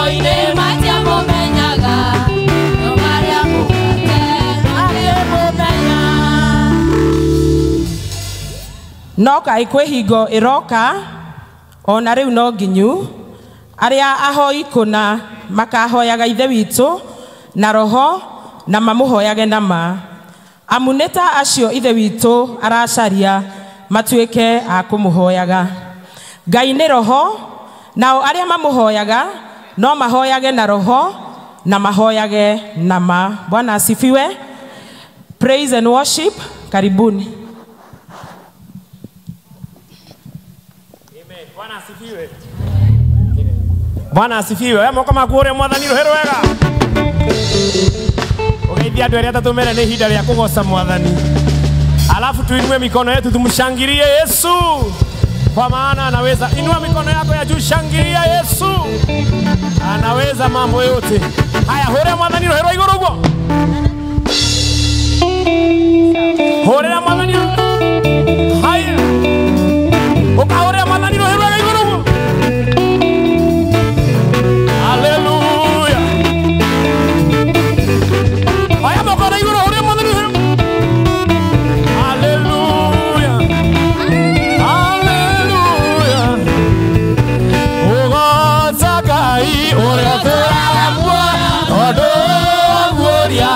Thoko-inĩ matiamũmenyaga, no marĩa mũgate makĩmũmenya. No kaĩ kwĩ hingo ĩroka ona rĩu no nginyu arĩa ahoi kũna makahoyaga Ithe witũ na roho na mamũhoyage na ma, amu nĩ ta acio Ithe witũ aracaria matuĩke a kũmũhoyaga. Ngai nĩ roho, nao arĩa mamũhoyaga no mahoyage na roho na mahoyage na ma. Bwana asifiwe. Praise and worship. Karibuni. Amen. Bwana asifiwe. Bwana asifiwe. Oya moko maku ũrĩa mwathani rũhĩ rwega. Ũgeithia andũ arĩa atatũ mere nĩ ihinda rĩa kũgoca mwathani. Alafu tuinue mikono yetu tumshangilie Yesu, kwa maana anaweza. Inua mikono yako ya juu, shangilia Yesu, anaweza mambo yote. Haya, hũrĩra mwathani rũhĩ rwa igũrũ ũguo. Hũrĩra mwathani. Haya, ũkahũrĩra mwathani rũhĩ rwa igũrũ ũguo. Haleluya. Haya, moko na igũrũ, hũrĩra mwathani rũhĩ. Haleluya. Haleluya. Ũgoca Ngai ũrĩa ũtũũraga muoyo, tondũ guoria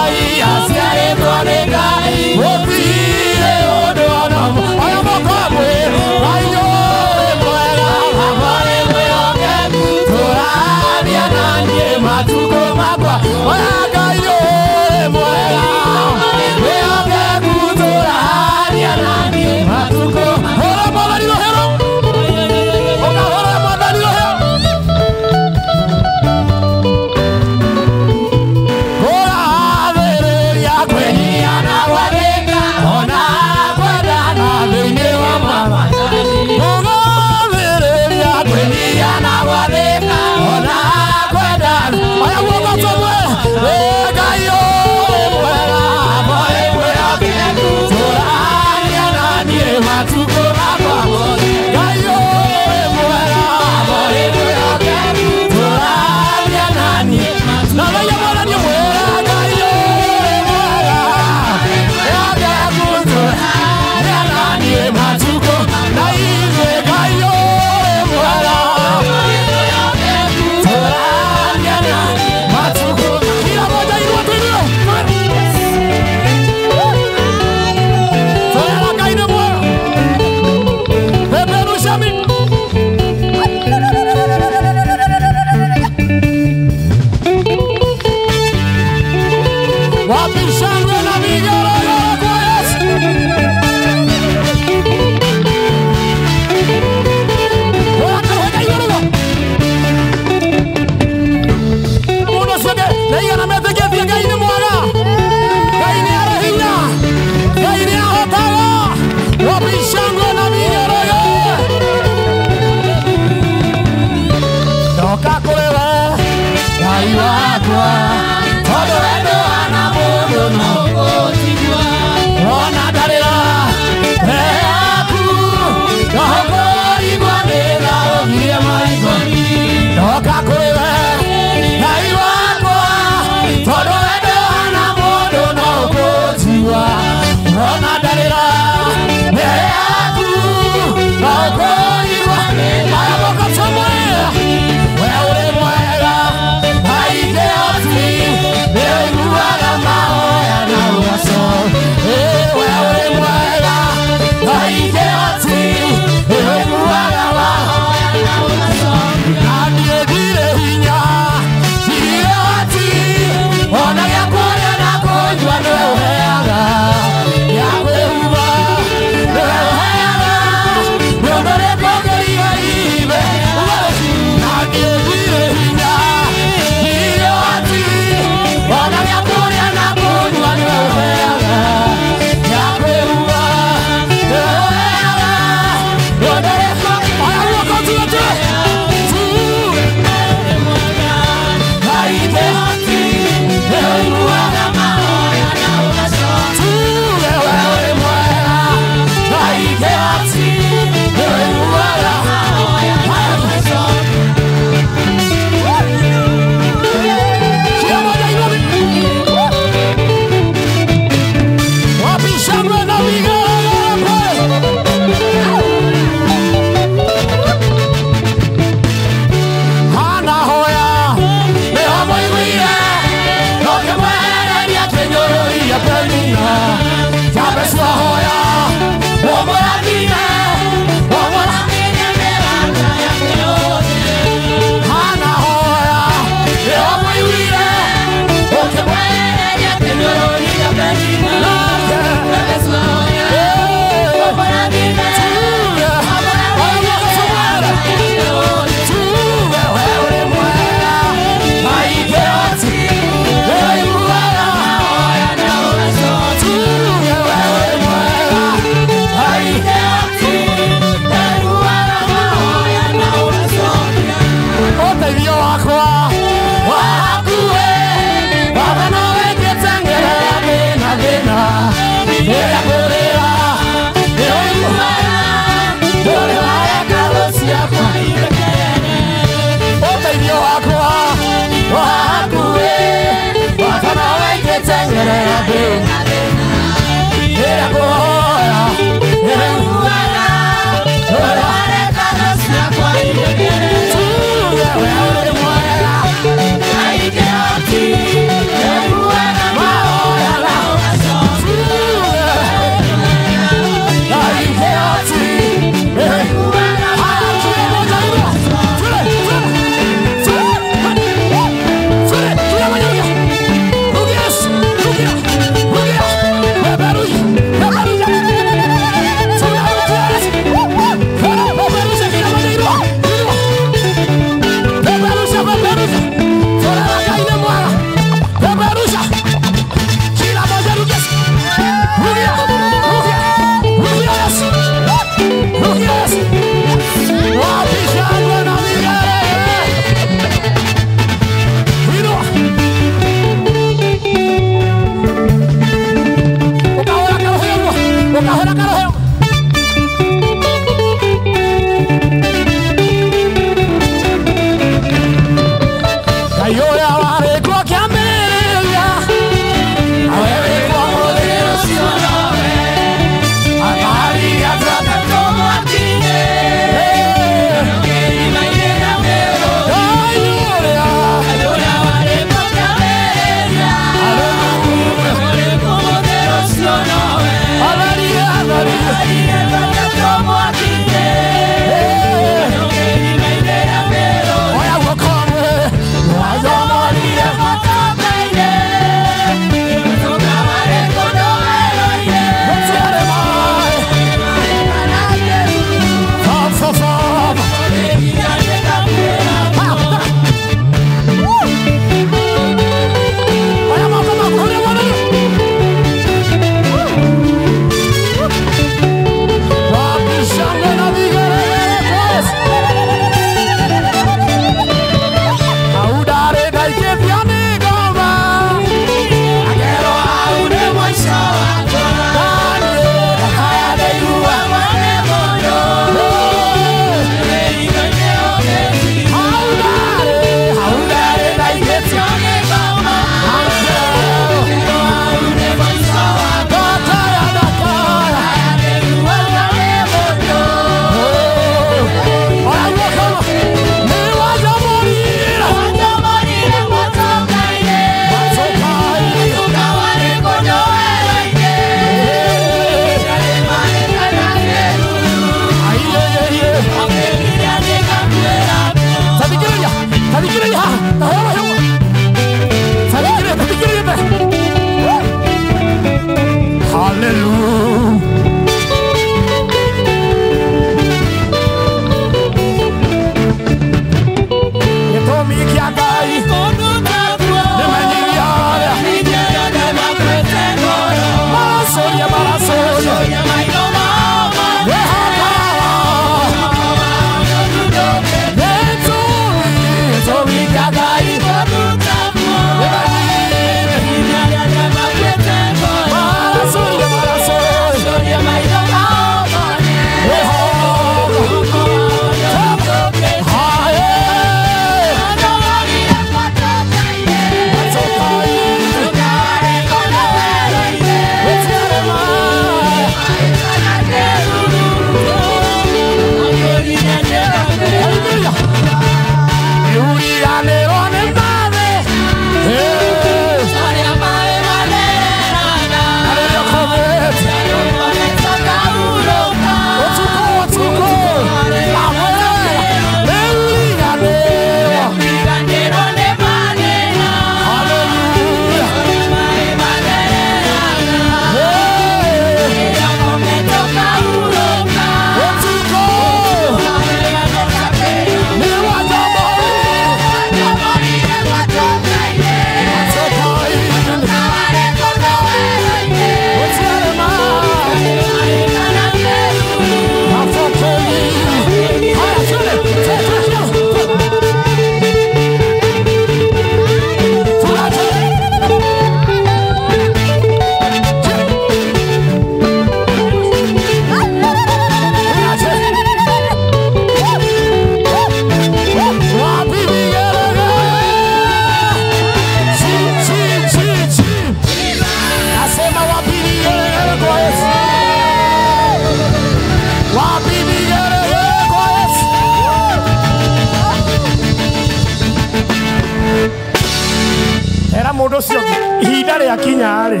Ĩra mũndũ ũcio ũngĩ, ihinda rĩakinya rĩ,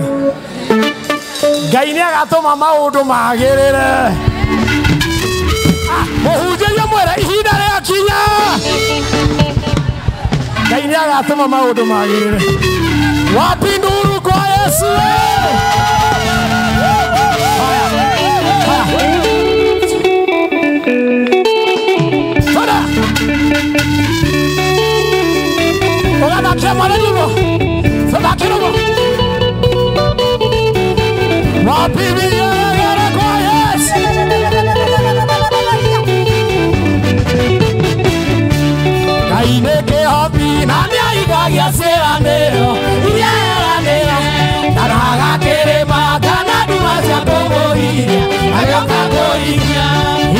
Ngai nĩ agatũma maũndũ magĩrĩre. Ah, mũhunjĩrie mwĩre ihinda rĩakinya Ngai nĩ agatũma maũndũ magĩrĩre. Wapi nduru kwa Yesu? Haya, haya. Twende. Ũgathakia mwathani ũguo. Tũthakĩre ũguo. Wapi vigelegele kwa Yesu? Ngai nĩ kĩhoti na nĩahingagia ciĩranĩro iria eranĩra. Ndaraga kĩrĩma kana nduma cia kũmũhiria, agĩũka kũhingia.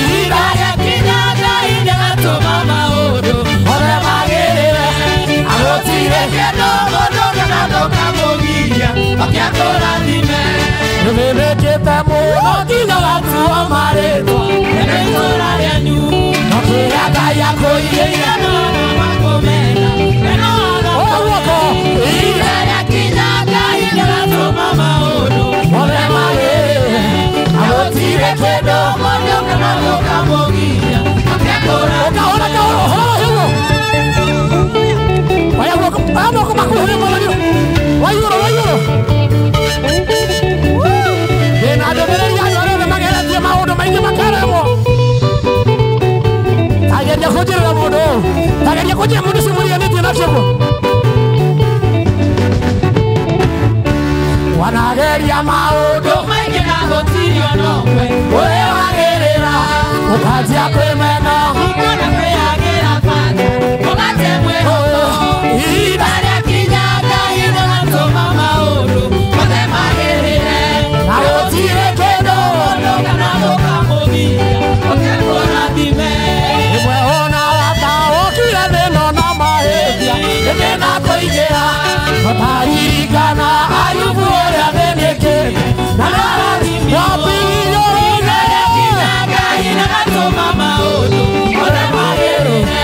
Ihinda rĩakinya Ngai nĩagatũma maũndũ mothe magĩrĩre. Agũtirĩ kĩndũ mũndũ kana ndũkamũgiria, oke akũrathime. Nĩthĩnĩkĩte mũno nginya ũgatuo marĩtwa nĩ itũũra rĩanyu. No kĩrĩa Ngai akũigĩire no makũmena. Oya guoko. Ihinda rĩakinya Ngai nĩagatũma maũndũ mothe magĩrĩre. Agũtirĩ kĩndũ mũndũ kana ndũkamũgiria, oke akũrathime. Ũkahũra kahũra, hũra ũguo. Oya guoko, oya moko maku hũre mwathani. Wa igũrũ, wa igũrũ. Ndĩna ndũmĩrĩri ya andũ arĩa othe mageretie maũndũ maingĩ makaremwo. Tageria kũnjĩrĩra mũndũ ũyũ. Tageria kũnjĩra mũndũ ũcio mũriganĩtie nake ũguo. Wanageria maũndũ maingĩ na gũtirĩ ona ũmwe ũrĩa wagĩrĩra, ũkanjia kwĩmena Ũkona kwĩyagĩra bata, ũgate mwĩhoko. Ihinda rĩakinya Ngai nĩagatũma maũndũ mothe magĩrĩre. Na gũtirĩ kĩndũ mũndũ kana ndũkamũgiria, oke akũrathime. Rĩmwe ona wataũkire thĩna na mahĩtia ĩndĩ na kũingĩha, ũtaririkana Ayubu ũrĩa thĩnĩkĩte na Ihinda rĩakinya Ngai nĩagatũma maũndũ mothe magĩrĩre.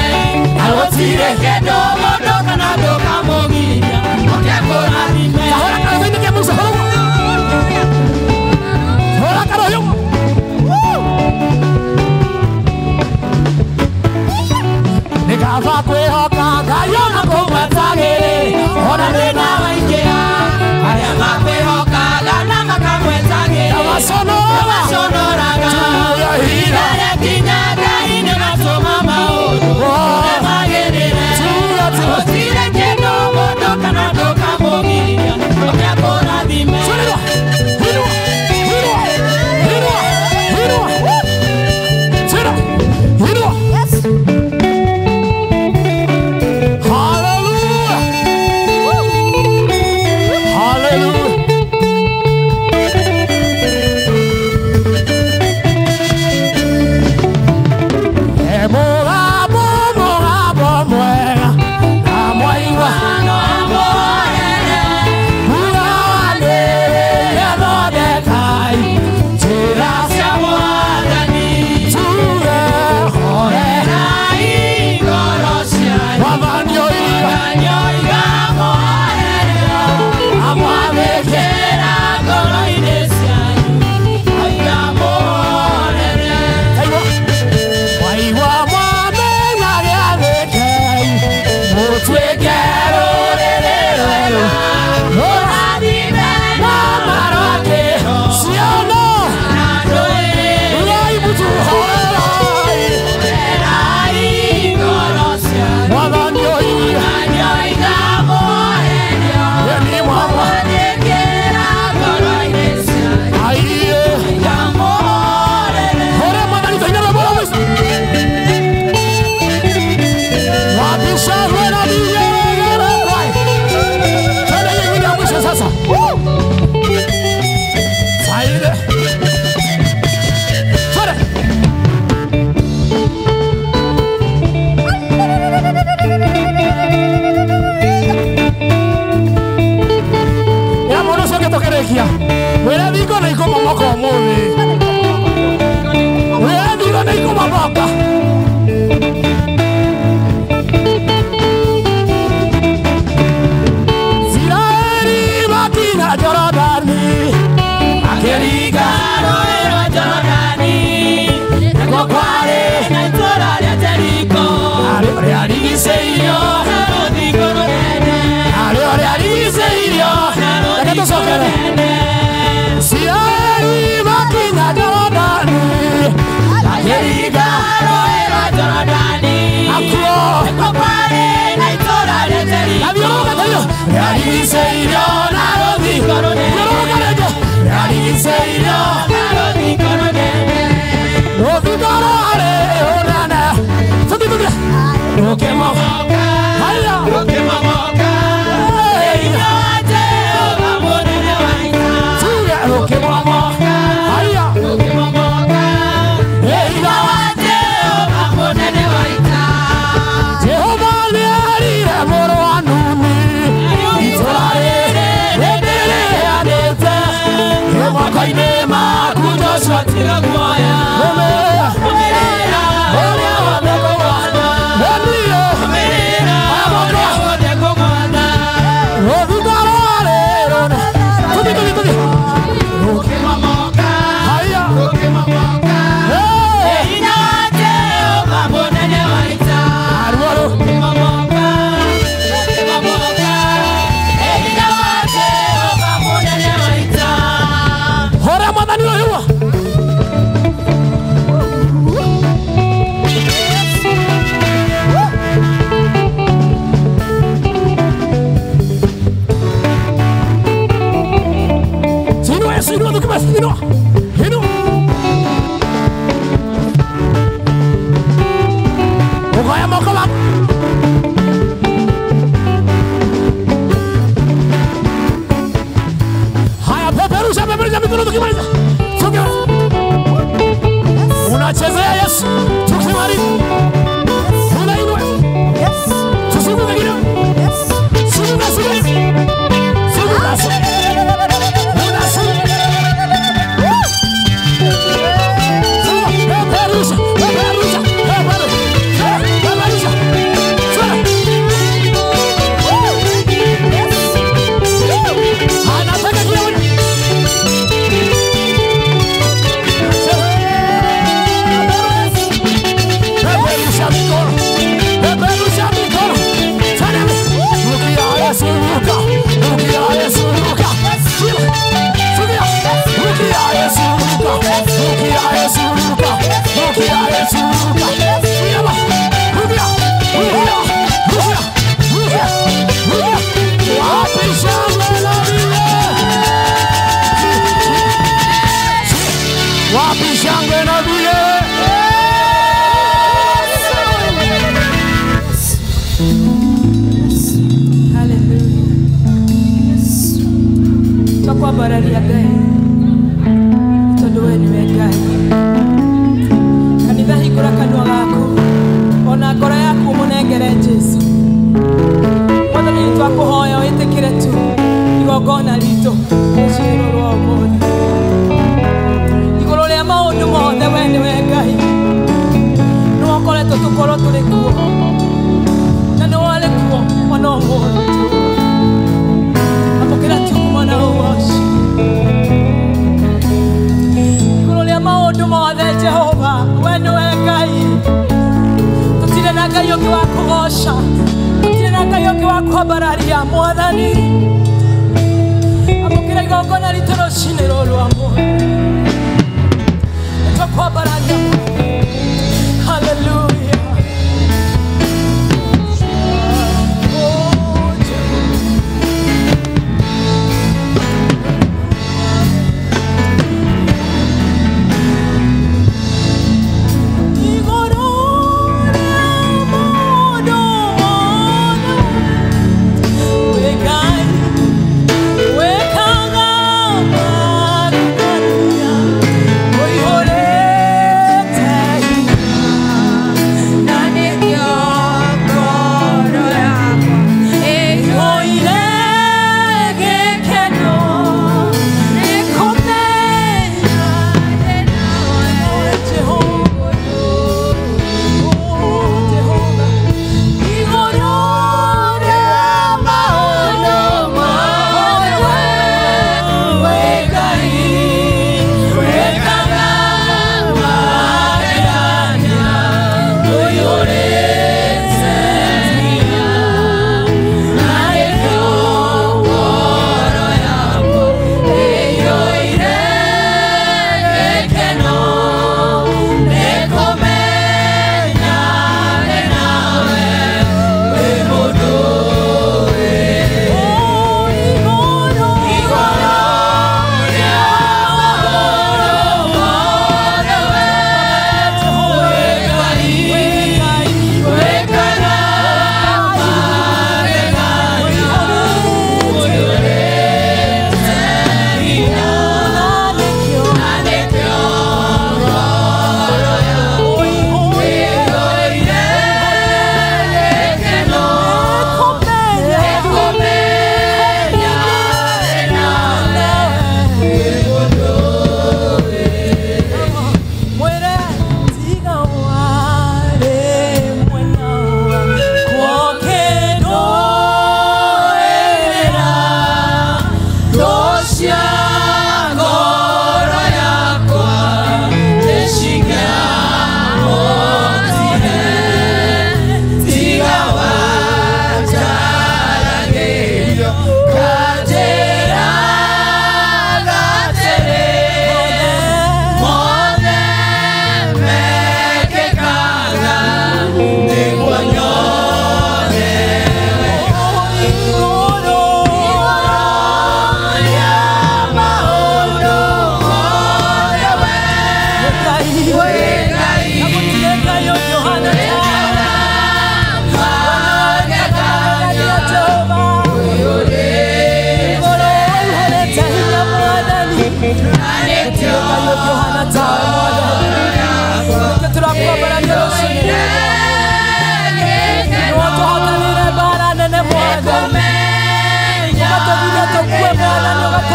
Na gũtirĩ kĩndũ mũndũ kana ndũkamũgiria, oke akũrathime. Hũra karũthĩ-inĩ kĩa Musa, hũra ũguo. Hũra karũhĩ ũguo. Nĩ kaba kwĩhoka Ngai ona kũmwetagĩrĩ, ona thĩna waingĩha. Arĩa makwĩhokaga na makamwetagĩrĩra, Ndamaconoraga. Ndamaconoraga. Tuya Ihinda rĩakinya Ngai nĩagatũma maũndũ mothe magĩrĩre. Tuya, tuya. Gũtirĩ kĩndũ mũndũ kana ndũkamũgiria, oke akũrathime. Inua, inua, inua, inua, inua. Tena, inua. Hallelujah. Hallelujah. Twaringa Rũĩ rwa Jorodani Akuo Nĩkuo kwarĩ na itũũra rĩa Jeriko Thiũrũrũka tũthiĩ Rĩarigicĩirio na rũthingo rũnene Thiũrũrũka rĩngĩ Rĩarigicĩirio na rũthingo rũnene Rũthingo rwarĩ rũnene Tũthiĩ tũthiĩ Rũkĩmomoka Haya Rũkĩmomoka Hinya wa Jehova mũnene wa ita Tuge rũkĩmomoka Haya Rũkĩmomoka Hinya wa Jehova mũnene wa ita Jehova nĩerire mũrũ wa Nuni itũũra rĩrĩ nĩndĩrĩheanĩte moko-inĩ maku Joshua tiga guoya Rũmĩrĩra Rũmĩrĩra ũrĩa wothe ngũgwatha Nĩniĩ Rũmĩrĩra ũrĩa wothe ngũgwatha rũthingo rwarĩ rũnene Tũthiĩ tũthiĩ tũthiĩ Rũkĩmomoka Haya Rũkĩmomoka Hey! Hinya wa Jehova mũnene wa ita Ruo rũ Rũkĩmomoka Rũkĩmomoka Hinya wa Jehova mũnene wa ita Hũra mwathani ũyũ ũguo. Inua Yesu, inua tukibasi, inua. Inua. Ukoya moko wako. Haya, peperusha, peperusha mikono tukimaliza. Tukimaliza. Unachezea Yesu. Tukimaliza. Unainua. Tuzunguke kidogo. Zunguka, zunguka. Zunguka, zunguka. Unazunguka. Peperusha, peperusha, peperusha. Peperusha. Zunguka. Anataka kila mmoja. Peperusha mikono. Peperusha mikono. Tena. Rukia Yesu ruka. Rukia Yesu ruka. Rukia. Rukia Yesu ruka. Rukia Yesu ruka. Rukia Yesu ruka. Rukia. Rukia. Rukia. Rukia. Rukia. Rukia. Wapi shangwe na vile? Wapi shangwe na vile? Twakwambararia Ngai tondũ we nĩwe Ngai. Kanitha hingũra kanua gaku ona ngoro yaku ũmũnengere Jesũ. Mwathani nĩtwakũhoya wĩtĩkĩre tu igongona ritũ rũciinĩ rũrũ rwa ũmũthĩ. Igũrũ rĩa maũndũ mothe we nĩwe Ngai. Nĩwe ũkoretwo tũkorwo tũrĩ kuo na nĩwe ũrĩ kuo ona ũmũthĩ. Amũkĩra tu kumana ũgoci. Igũrũ rĩa maũndũ mothe Jehova we nĩwe Ngai. Tũtirĩ na Ngai ũngĩ wa kũgoca, tũtirĩ na Ngai ũngĩ wa kwambararia Mwathani. Amũkĩra igongona ritũ rũciinĩ rũrũ rwa ũmũthĩ. Nĩtwakwambararia. Hallelujah. Oh, Jehovah. Igũrũ rĩa maũndũ mothe, wĩ Ngai, wĩkaga magegania, ũihũrĩte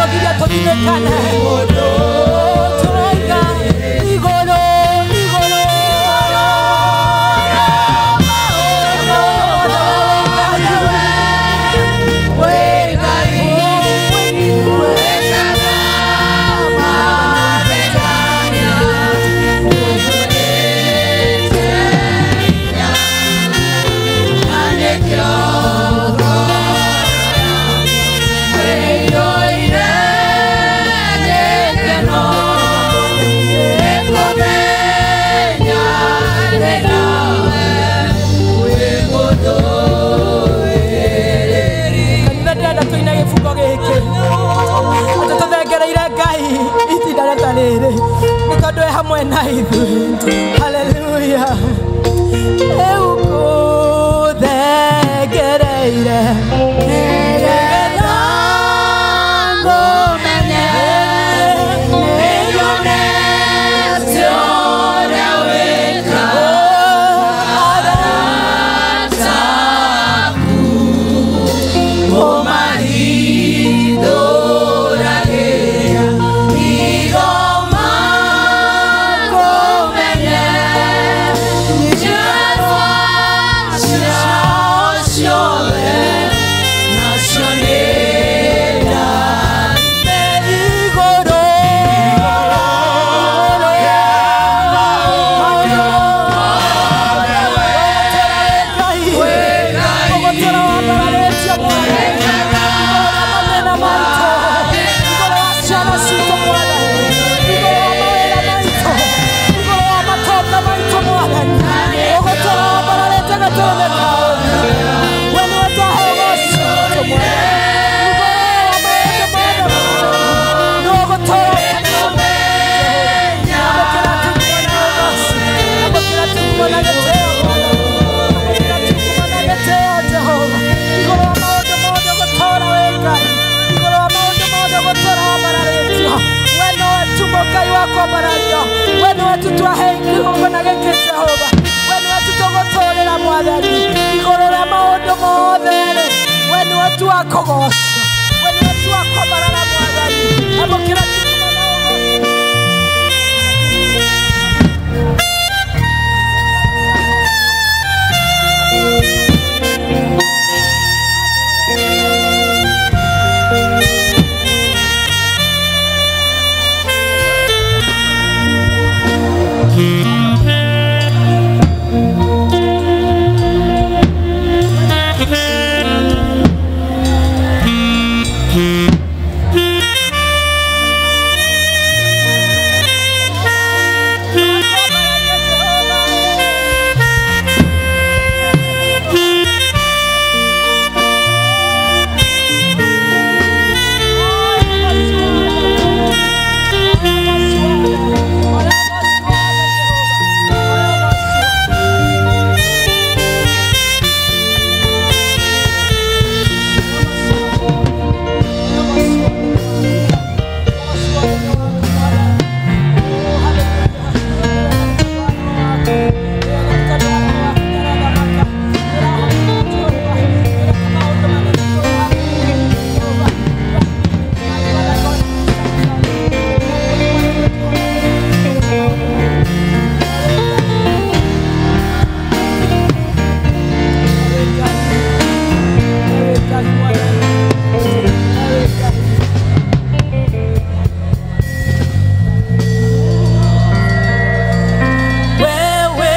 Tũgiria tũthinĩkane. Tũraiga igũrũ igũrũ. Kanitha ndĩrenda tũine gĩbungo gĩkĩ atĩ tũthengereire Ngai itinda rĩa rĩrĩ nĩ tondũ e hamwe na ithuĩ. Haleluya. Rĩu ngũthengereire nĩgetha ngũmenye Wewe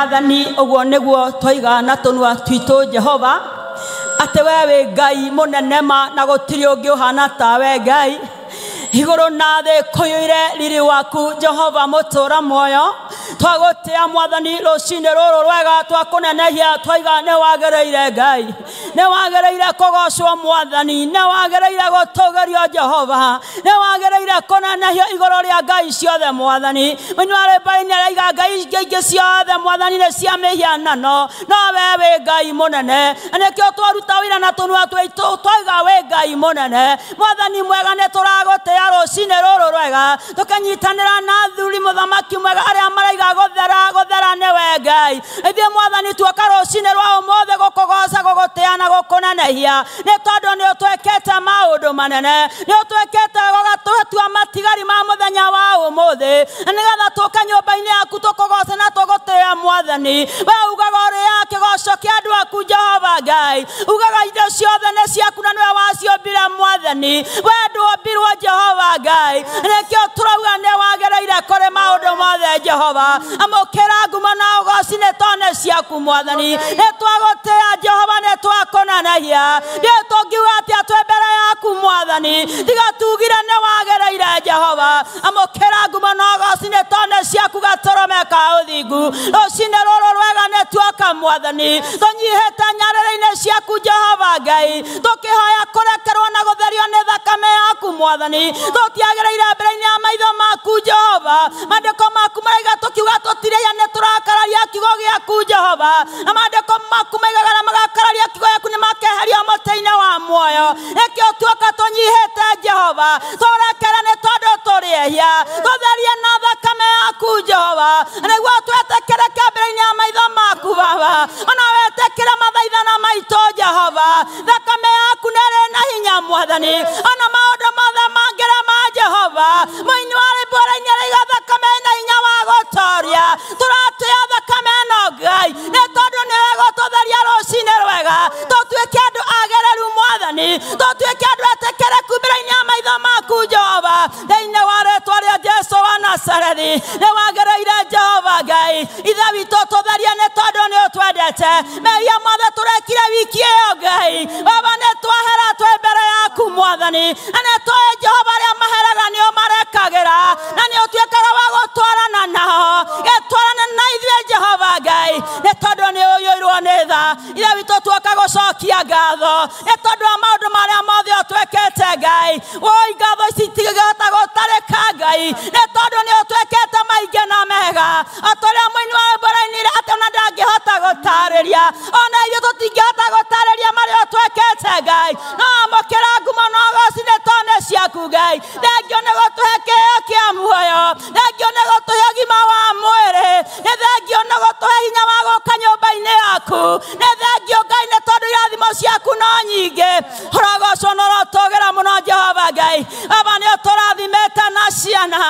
Mwathani ũguo nĩguo twaiga na tũnua twitũ Jehova atĩ we wĩ Ngai mũnene ma na gũtirĩ ũngĩ ũhana tawe Ngai. Igũrũ na thĩ kũiyũire riri waku Jehova mũtũra muoyo. Twagũtĩa Mwathani rũcinĩ rũrũ rwega, twakũnenehia twaiga nĩ wagĩrĩire Ngai, nĩ wagĩrĩire kũgocwo Mwathani, nĩ wagĩrĩire gũtũgĩrio Jehova, nĩ wagĩrĩire kũnenehio igũrũ rĩa ngai ciothe Mwathani. Mũini wa rwĩmbo-inĩ araiga ngai ingĩ ciothe Mwathani nĩ cia mĩhianano, no we wĩ Ngai mũnene. Na nĩkĩo twaruta wĩra na tũnua twitũ twaiga wĩ Ngai mũnene. Mwathani mwega, nĩ tũragũtĩa rũcinĩ rũrũ rwega, tũkanyitanĩra na athuri mũthamaki mwega arĩa maraiga gũthera gũthera nĩwe Ngai. Ithuĩ Mwathani tuoka rũcinĩ rwa ũmũthĩ gũkũgoca gũgũtĩa na gũkũnenehia, nĩ tondũ nĩ ũtwĩkĩte maũndũ manene, nĩ ũtwĩkĩte ũgatũtua matigari ma mũthenya wa ũmũthĩ, na nĩgetha tũke nyũmba-inĩ yaku tũkũgoce na tũgũtĩe Mwathani. We ugaga ũrĩa kĩgoco kĩa andũ aku Jehova Ngai, ugaga indo ciothe nĩ ciaku na nĩwe waciũmbire Mwathani. We ndwombirwo Jehova Ngai, nĩkĩo tũrauga nĩ wagĩrĩire kũrĩ maũndũ mothe Jehova. Amũkĩra ngumo na ũgoci nĩ tondũ nĩ ciaku Mwathani. Nĩ twagũtĩa Jehova, nĩ twakũnenehia. Nĩ tũngiuga atĩa twĩ mbere yaku Mwathani, tiga tugire nĩ wagĩrĩire Jehova. Amũkĩra ngumo na ũgoci nĩ tondũ nĩ ciaku gatũrũme ka ũthingu. Rũcinĩ rũrũ rwega nĩ tuoka Mwathani, tũnyihĩte nyarĩrĩ-inĩ ciaku Jehova Ngai, tũkĩhoya kũrekerwo na gũtherio nĩ thakame yaku Mwathani. Tũtiagĩrĩire mbere-inĩ ya maitho maku Jehova. Maandĩko maku maraiga tũkiuga tũtirĩia nĩ tũrakararia kiugo gĩaku Jehova, na maandĩko maku maigaga na magakararia kiugo gĩaku nĩ makeherio mũtĩ-inĩ wa muoyo. Nĩkĩo tuoka tũnyihĩte Jehova, tũrekere nĩ tondũ tũrĩ ehia, tũtherie na thakame yaku Jehova, nĩguo twetĩkĩrĩke mbere-inĩ ya maitho maku Baba, ona wetĩkĩre mathaithana maitũ Jehova. Thakame yaku nĩ ĩrĩ na hinya Mwathani, ona maũndũ mothe mangĩrema Jehova. Mũini wa rwĩmbo araiga thakame ĩna hinya wa gũtoria. Tũratĩa thakame ĩno Ngai, nĩ tondũ nĩwe gũtũtheria rũcinĩ rwega, tũtuĩke andũ agĩrĩru Mwathani, tũtuĩke andũ etĩkĩrĩku mbere-inĩ ya maitho maku Jehova. Thĩinĩ wa rĩtwa rĩa Jesũ wa Nazarethi, nĩ wagĩrĩire Jehova Ngai. Ithe witũ tũtherie nĩ tondũ nĩ ũtwendete. Mehia mothe tũrekire wiki ĩyo Ngai, Baba nĩ twahera twĩ mbere yaku Mwathani, na nĩ tũĩ Jehova arĩa maheraga nĩo marekagĩra, na nĩ ũtuĩkaga wa gũtwarana nao. Gĩtwarane na ithuĩ Jehova Ngai, nĩ tondũ nĩ ũiyũirwo nĩ tha. Ithe witũ tuoka gũcokia ngatho nĩ tondũ wa maũndũ marĩa mothe ũtwĩkĩte Ngai. Woi ngatho ici itingĩhota gũtarĩka Ngai, nĩ tondũ nĩ ũtwĩkĩte maingĩ na mega, o ta ũrĩa mũini wa rwĩmbo arainire atĩ ona ndangĩhota gũtarĩria, ona ithuĩ tũtingĩhota gũtarĩria marĩa ũtwĩkĩte Ngai. No amũkĩra ngumo na ũgoci nĩ tondũ nĩ ciaku Ngai. Thengio nĩ gũtũhe kĩheo kĩa muoyo, thengio nĩ gũtũhe ũgima wa mwĩrĩ, nĩ thengio nĩ gũtũhe hinya wa gũka nyũmba-inĩ yaku, nĩ thengio Ngai nĩ tondũ irathimo ciaku no nyingĩ. Ũrogocwo na ũrotũgĩra mũno Jehova Ngai. Baba nĩ ũtũrathimĩte na ciana,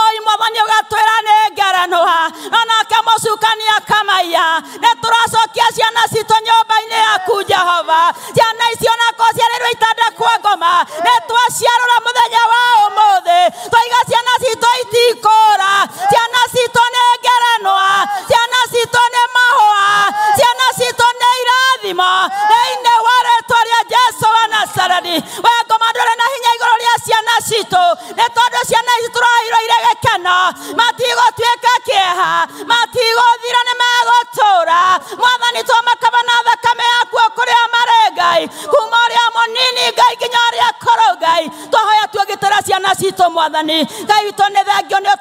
oi Mwathani ũgatwĩra nĩ ngerenwa, no nake mũcukani akamaiya. Nĩ tũracokia ciana citũ nyũmba-inĩ yaku Jehova. Ciana icio onako ciarĩrwo itanda kwa ngoma, nĩ twaciarũra mũthenya wa ũmũthĩ, twaiga ciana citũ itikũra, ciana citũ nĩ ngerenwa, ciana citũ nĩ mahũa, ciana citũ nĩ irathimo. Thĩinĩ wa rĩtwa rĩa Jesũ wa Nazarethi, we ngoma ndũrĩ na hinya igũrũ rĩa ciana citũ, nĩ tondũ ciana ici tũraheirwo irĩ gĩkeno, matigũtuĩka kĩeha, matigũthira, nĩ megũtũũra. Mwathani twamakaba na thakame yaku o kũrĩa marĩ Ngai, kuma ũrĩa mũnini Ngai nginya ũrĩa akũrũ Ngai. Twahoya tuogitĩra ciana citũ Mwathani Ngai witũ, nĩ thengio nĩ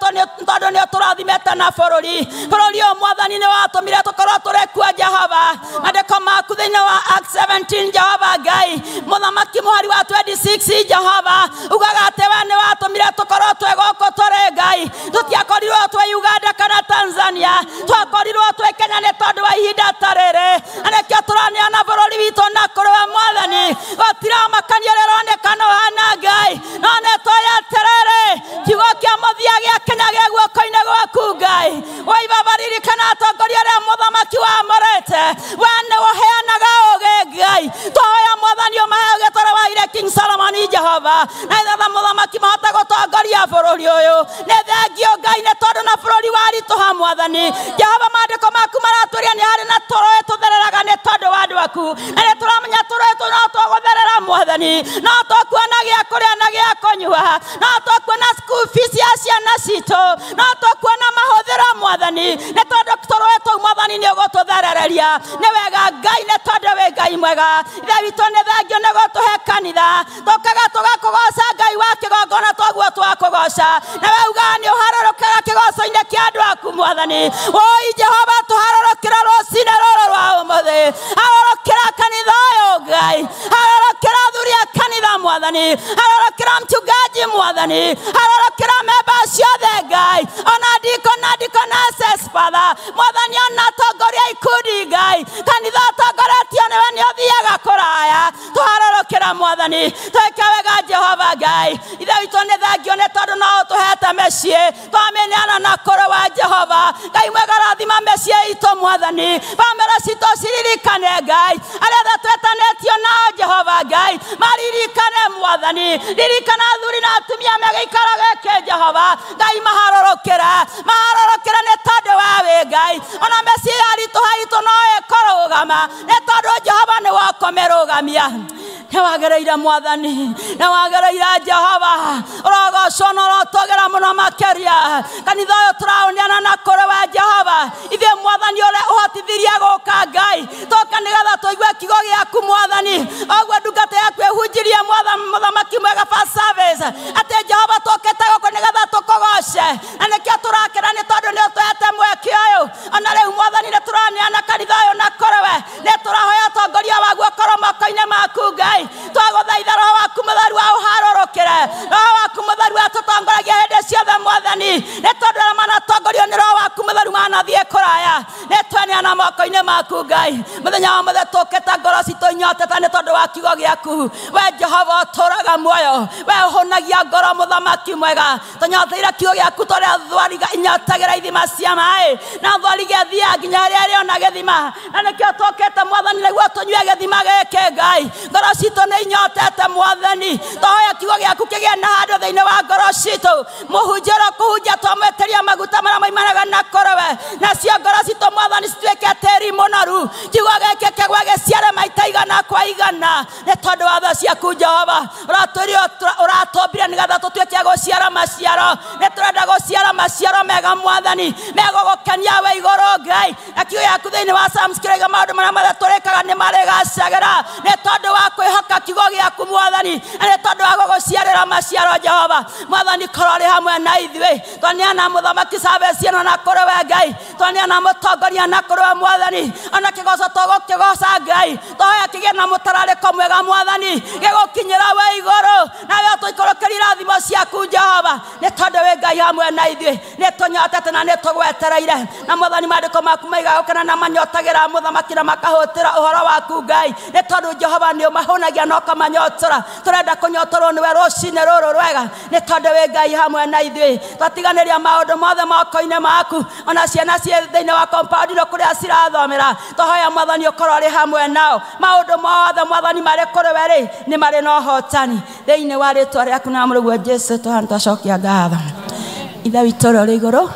tondũ nĩ ũtũrathimĩte na bũrũri. Bũrũri ũyũ Mwathani nĩ watũmire tũkorwo tũrĩ kuo Jehova. Maandĩko maku thĩinĩ wa Acts 17 Jehova Ngai, mũthamaki mũhari wa 26 Jehova, ugaga atĩ we nĩ watũmire tũkorwo twĩ gũkũ tũrĩ Ngai. Tũtiakorirwo twĩ Uganda kana Tanzania, twakorirwo twĩ Kenya nĩ tondũ wa ihinda ta rĩrĩ. Na nĩkĩo tũraneana bũrũri witũ na kũrĩ we Mwathani. Gũtiramakania ũrĩa ũronekana ũhana Ngai, no nĩ tũĩ atĩrĩrĩ, kiugo kĩa mũthia gĩa Kenya gĩ guoko-inĩ gwaku Ngai. Woi Baba, ririkana atongoria arĩa mũthamaki wamũrĩte, we nĩ ũheanaga ũũgĩ Ngai. Twahoya Mwathani ũmahe ũũgĩ ta ũrĩa waheire King Solomon Jehova, na nĩgetha mũthamaki mahote gũtongoria cia bũrũri ũyũ. Nĩ thengio Ngai nĩ tondũ na bũrũri waritũha mwathani. Jehova maandĩko maku maratũria nĩ harĩ na tũrũĩ tũthereraga nĩ tondũ wa andũ aku, na nĩ tũramenya tũrũĩ tũu no tũgũtherera mwathani, no tũkuona gĩa kũrĩa na gĩa kũnyua, no tũkuona school fees ya ciana citũ, no tũkuona mahũthĩro mwathani, nĩ tondũ tũrũĩ tũu mwathani nĩ ũgũtũtherereria. Nĩ wega Ngai nĩ tondũ wĩ Ngai mwega. Ithe witũ nĩ thengio nĩ gũtũhe kanitha, tũkaga tũgakũgoca Ngai wa kĩgongona toguo twakũgoca, na we ugaga nĩ ũharũrũkaga kĩgoco-inĩ kĩa andũ aku mwathani. Woi Jehova tũharũrũkĩra rũcinĩ rũrũ rwa ũmũthĩ, harũrũkĩra kanitha ũyũ Ngai, harũrũkĩra athuri a kanitha mwathani, harũrũkĩra mchungaji mwathani, harũrũkĩra memba ciothe Ngai, ona ndiko na deaconesses Father mwathani, ona atongoria ikundi Ngai, kanitha ũtongoretio nĩwe nĩ ũthiaga kũraya, tũharũrũkĩra mwathani, twĩke wega Jehova Ngai. Ithe witũ nĩ thengio nĩ tondũ no ũtũhete mĩciĩ, twamĩneana na kũrĩ wa Jehova Ngai mwega, rathima mĩciĩ itũ mwathani, bamĩrĩ citũ ciririkane Ngai, arĩa othe twetanĩtio nao Jehova Ngai maririkane mwathani, ririkana athuri na atumia megĩikaro gĩkĩ Jehova Ngai, maharũrũkĩre maharũrũkĩre nĩ tondũ wa wĩ Ngai, ona mĩciĩ yaritũha itũ no ĩkũrũgama nĩ tondũ Jehova nĩ wakũmĩrũgamia. Nĩ wagĩrĩire mwathani, nĩ wagĩrĩire Jehova, ũrogocwo na ũrotũgĩra mũno makĩria. Kanitha ũyũ tũraũneana na kũrĩ we Jehova, ithuĩ mwathani ũrĩa ũhotithirie gũka Ngai, tũka nĩgetha tũigue kiugo gĩaku mwathani, ũguo ndungata yaku ĩhunjirie mwathani mũthamaki mwega first service, atĩ Jehova tũkĩte gũkũ nĩgetha tũkũgoce, na nĩkĩo tũrakena nĩ tondũ nĩ ũtũhete mweke ũyũ. Ona rĩu mwathani nĩ tũraneana kanitha ũyũ na kũrĩ we, nĩ tũrahoya ũtongoria waguo ũkorwo moko-inĩ maku Ngai, twagũthaitha roho waku mũtheru aũharũrũkĩre, roho waku mũtheru atũtongoragia hĩndĩ ciothe mwathani, nĩ tondũ arĩa manatongorio nĩ roho waku mũtheru manathiĩ kũraya, nĩ tweneana moko-inĩ maku Ngai. Mũthenya wa mũthĩ tũkĩte ngoro citũ inyotete nĩ tondũ wa kiugo gĩaku, we Jehova ũtũũraga muoyo, we ũhũnagia ngoro mũthamaki mwega, tũnyoteire kiugo gĩaku tũrĩa thwariga inyotagĩra ithima cia maĩ, na thwariga ĩthiaga nginya harĩa ĩrĩona gĩthima, na nĩkĩo tũkĩte mwathani nĩguo tũnyue gĩthima gĩkĩ Ngai. Ngoro citũ nĩ inyotete mwathani, tũhoya kiugo gĩaku kĩgĩe na handũ thĩinĩ wa ngoro citũ, mũhunjia ũrĩa ũkũhunjia twamwĩtĩria maguta marĩa maimanaga na kũrĩ we, nacio ngoro citũ mwathani cituĩke tĩri mũnoru, kiugo gĩkĩ kĩgwe gĩciare maita igana kwa igana, nĩ tondũ wa tha ciaku Jehova ũratũmbire nĩgetha tũtuĩke a gũciara maciaro, nĩ tũrenda gũciara maciaro mega mwathani, megũgũkenia we igũrũ Ngai, na kiugo gĩaku thĩinĩ wa Psalms kĩroiga maũndũ marĩa mothe tũrĩkaga nĩ marĩgacagĩra, nĩ tondũ wa kwĩhoka kiugo gĩaku mwathani, na nĩ tondũ wa gũgũciarĩra maciaro Jehova. Mwathani korwo ũrĩ hamwe na ithuĩ, twaneana mũthamaki service ĩno na kũrĩ we Ngai, twaneana mũtongoria na kũrĩ we mwathani, ona kĩgoco tũgũkĩgoca Ngai, tũhoya kĩgĩe na mũtararĩko mwega mwathani, gĩgũkinyĩra we igũrũ, nawe ũtũikũrũkĩrie irathimo ciaku Jehova, nĩ tondũ wĩ Ngai hamwe na ithuĩ, nĩ tũnyotete na nĩ tũgwetereire, na mwathani maandĩko maku maigaga gũkena na manyotagĩra mũthamaki na makahũtĩra ũhoro waku Ngai, nĩ tondũ Jehova nĩ ũmahũnagia na ũkamanyotora, tũrenda kũnyotorwo nĩwe rũcinĩ rũrũ rwega, nĩ tondũ wĩ Ngai hamwe na ithuĩ. Twatiganĩria maũndũ mothe moko-inĩ maku, ona ciana ciĩ thĩinĩ wa compound ĩno kũrĩa cirathomera, tũhoya mwathani ũkorwo ũrĩ hamwe nao, maũndũ mothe mwathani marĩ kũrĩ we rĩ nĩ marĩ na ũhotani, thĩinĩ wa rĩtwa rĩaku na mũrũguo Jesũ tũhana twacokia ngatho. Ithe witũ ũrĩa ũrĩ igũrũ,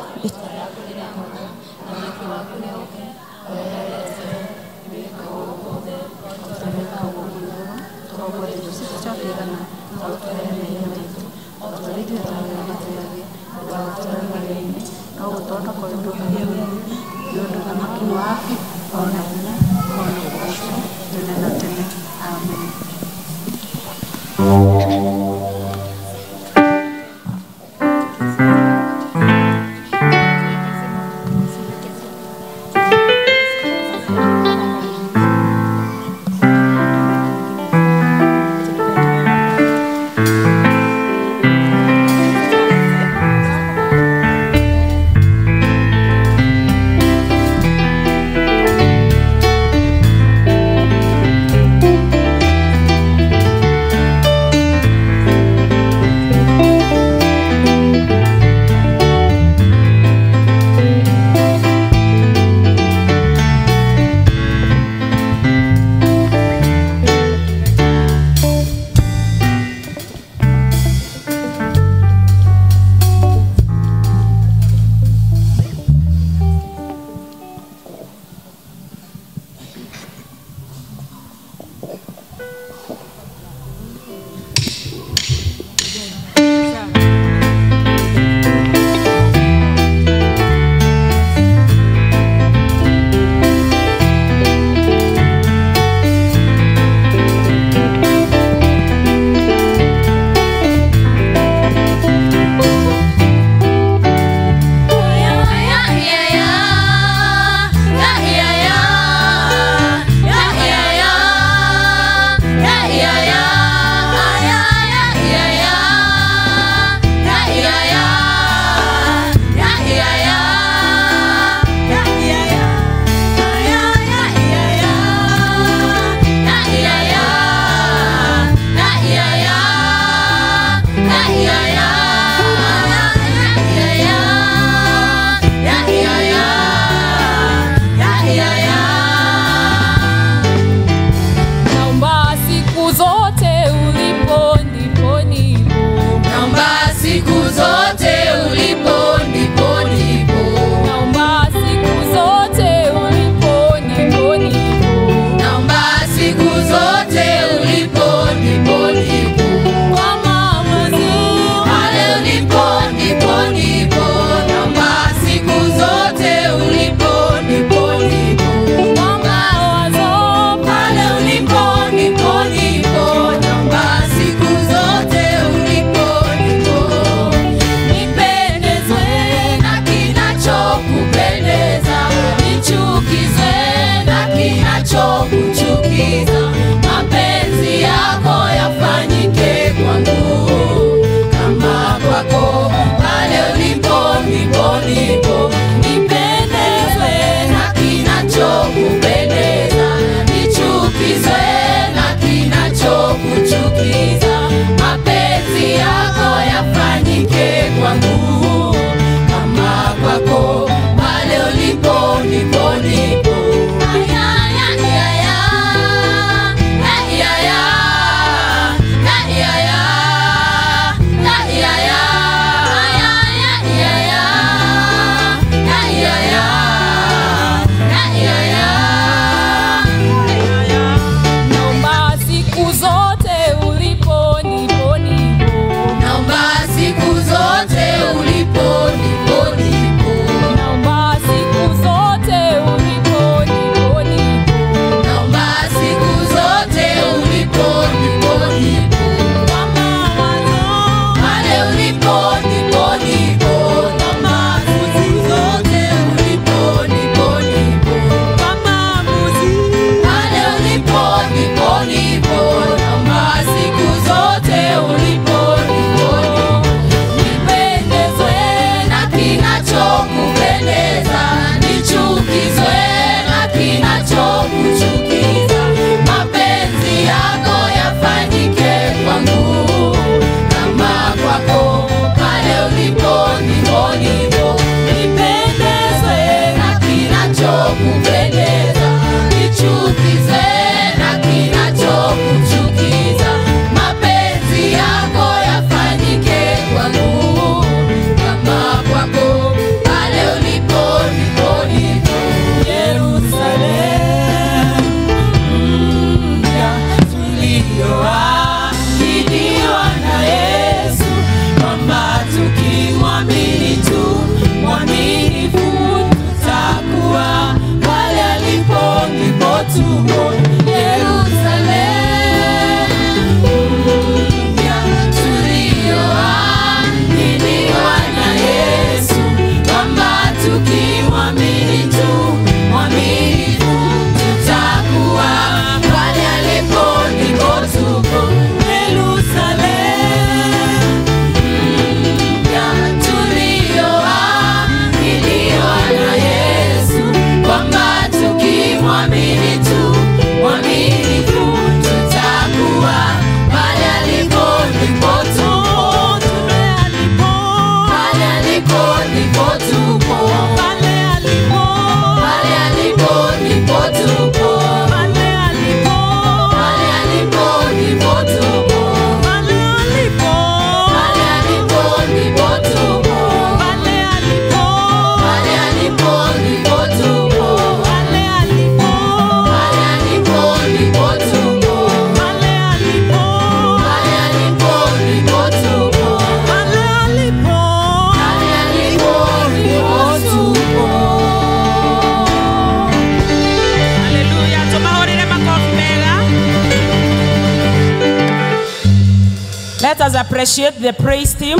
us appreciate the praise team.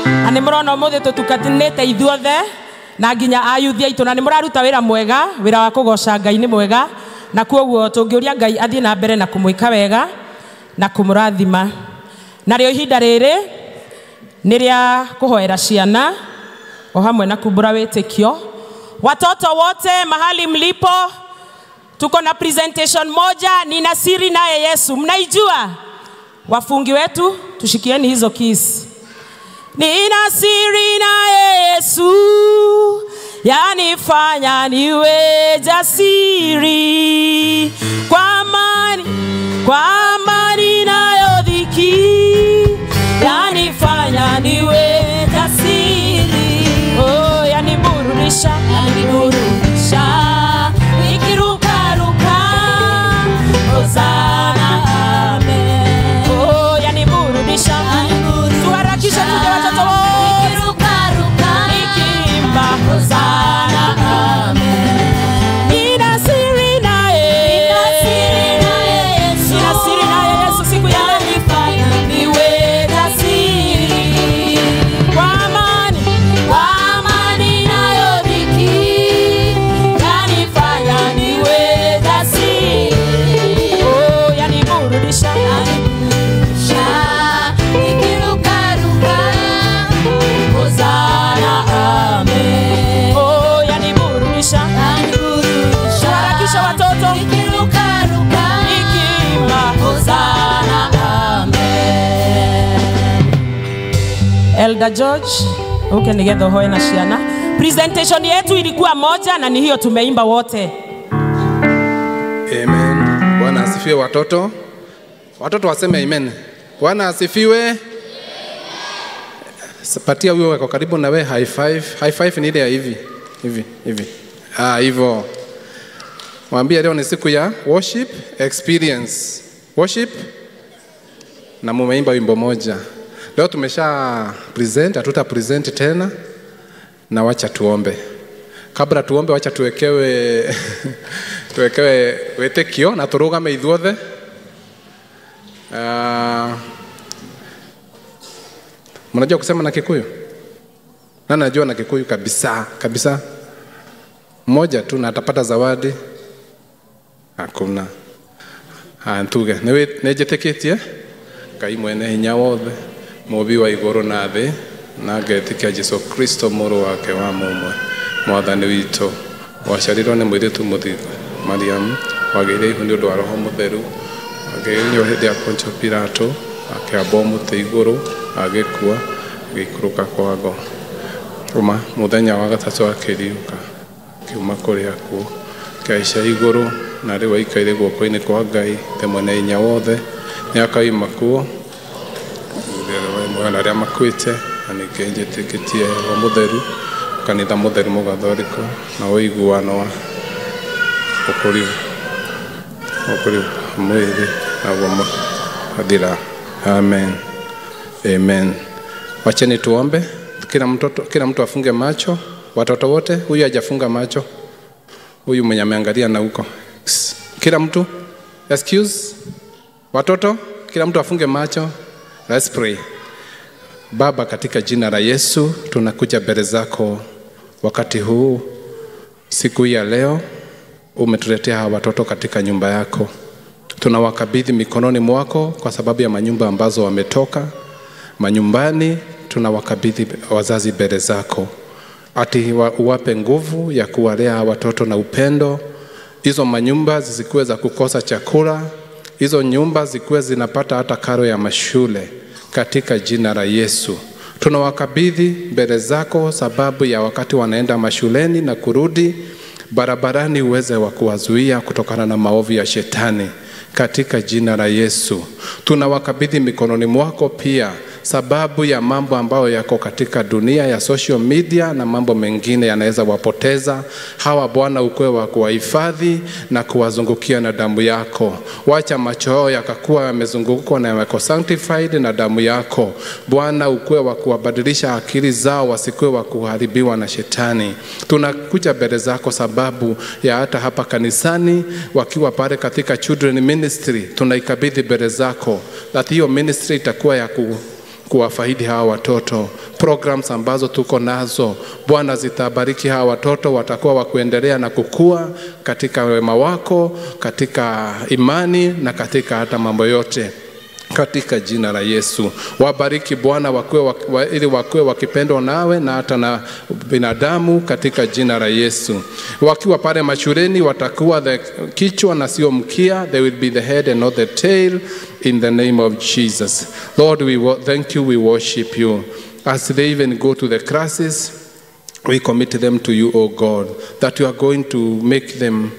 Na nĩ mũrona ũmũthĩ tũtukanĩte ithuothe na nginya ayuthi aitũ, na nĩ mũraruta wĩra mwega, wĩra wa kũgoca Ngai nĩ mwega, na kwoguo tũngĩũria Ngai athiĩ na mbere na kũmwĩka wega na kũmũrathima. Narĩo ihinda rĩrĩ nĩ rĩa kũhoera ciana o hamwe na kumbũra wĩtĩkio. Watoto wote mahali mlipo, tuko na presentation moja, nina siri naye Yesu. Mnaijua? Wafungi wetu, tushikieni hizo keys. Nina siri naye Yesu, yanifanya niwe jasiri. Kwa amani nayo dhiki, yanifanya niwe jasiri. Oh, yaniburudisha, yaniburudisha, nikirukaruka, Hosana, amen. Oh, yaniburudisha, tuharakishe tuje watoto wote, nikirukaruka, nikiimba, Hosana, amen. Nina siri naye, nina siri naye Yesu, nina siri naye Yesu, siku ya leo nifanya niwe jasiri. Kwa amani nayo dhiki, yanifanya niwe jasiri. Oh, yaniburudisha, yaniburudisha, nikirukaruka, Hosana, amen. Oh, yaniburudisha, yaniburudisha, tuharakishe watoto, nikirukaruka, nikiimba, Hosana, amen. Elder George, okay, nigetha uhoe na ciana. Presentation yetu ilikuwa moja na ni hiyo tumeimba wote. Amen. Bwana asifiwe watoto. Watoto waseme amen. Bwana asifiwe. Patia huyo wako karibu na we high five. High five ni ile ya hivi. Hivi, hivi. Ah, hivyo. Mwambie leo ni siku ya worship experience. Worship na mumeimba wimbo moja. Leo tumesha present, hatuta present tena, na wacha tuombe. Kabla tuombe, wacha tuwekewe tuwekewe wĩtĩkio na tũrũgame ithuothe. Mnajua kusema na Kikuyu? Nani anajua na Kikuyu kabisa kabisa? Mmoja tu na atapata zawadi. Hakuna. Ntuge nĩnjĩtĩkĩtie Ngai mwene hinya wothe, mũũmbi wa igũrũ na thĩ, na ngetĩkia Jesũ Kristo mũrũ wake wa mũmwe, mwathani witũ, waciarirwo nĩ mũirĩtu mũthingu Mariamu, wagĩire ihu nĩ ũndũ wa Roho Mũtheru, akĩgerio hĩndĩ ya Pontio Pilato, akĩambwo mũtĩ igũrũ, agĩkua, agĩikũrũka kwa ngo. Uma mũthenya wa gatatũ akĩriũka, akiuma kũrĩ akuũ, akĩhaica igũrũ, na rĩu aikaire guoko-inĩ kwa Ngai Ithe mwene hinya wothe, nĩakaima kuo na arĩa makuĩte, na ningĩ njĩtĩkĩtie Roho Mũtheru, kanitha mũtheru mũgathoriko, na ũiguano wa ũkũri mwĩrĩ naguo mũthira. Amen. Amen. Wacheni tuombe. Kila mtu afunge macho. Watoto wote, huyu hajafunga macho. Huyu mwenye ameangalia na huko. Kila mtu, excuse. Watoto, kila mtu afunge macho. Let's pray. Baba, katika jina la Yesu, tunakuja mbele zako wakati huu, siku ya leo. Umetuletea hawa watoto katika nyumba yako. Tunawakabidhi mikononi mwako kwa sababu ya manyumba ambazo wametoka. Manyumbani tunawakabidhi wazazi mbele zako. Ati uwape nguvu ya kuwalea watoto na upendo. Hizo manyumba zisikuwe za kukosa chakula. Hizo nyumba zikuwe zinapata hata karo ya mashule, katika jina la Yesu. Tunawakabidhi mbele zako sababu ya wakati wanaenda mashuleni na kurudi barabarani, uweze wa kuwazuia kutokana na maovu ya shetani, katika jina la Yesu. Tunawakabidhi mikononi mwako pia sababu ya mambo ambayo yako katika dunia ya social media na mambo mengine yanaweza wapoteza hawa. Bwana, ukuwe wa kuwahifadhi na kuwazungukia na damu yako. Wacha macho yao yakakuwa yamezungukwa na yako sanctified na damu yako. Bwana, ukuwe wa kuwabadilisha akili zao, wasikuwe wa kuharibiwa na shetani. Tunakuja mbele zako sababu ya hata hapa kanisani wakiwa pale katika children ministry, tunaikabidhi mbele zako that hiyo ministry itakuwa ya kuwafaidi hawa watoto. Programs ambazo tuko nazo Bwana zitabariki hawa watoto, watakuwa wa kuendelea na kukua katika wema wako, katika imani na katika hata mambo yote, katika jina la Yesu. Wabariki Bwana, ili wakuwe wakipendwa nawe na hata na binadamu, katika jina la Yesu. Wakiwa pale mashuleni watakuwa the kichwa na sio mkia. They will be the head and not the tail, in the name of Jesus. Lord, we thank you, we worship you. As they even go to the classes, we commit them to you, O God, that you are going to make them,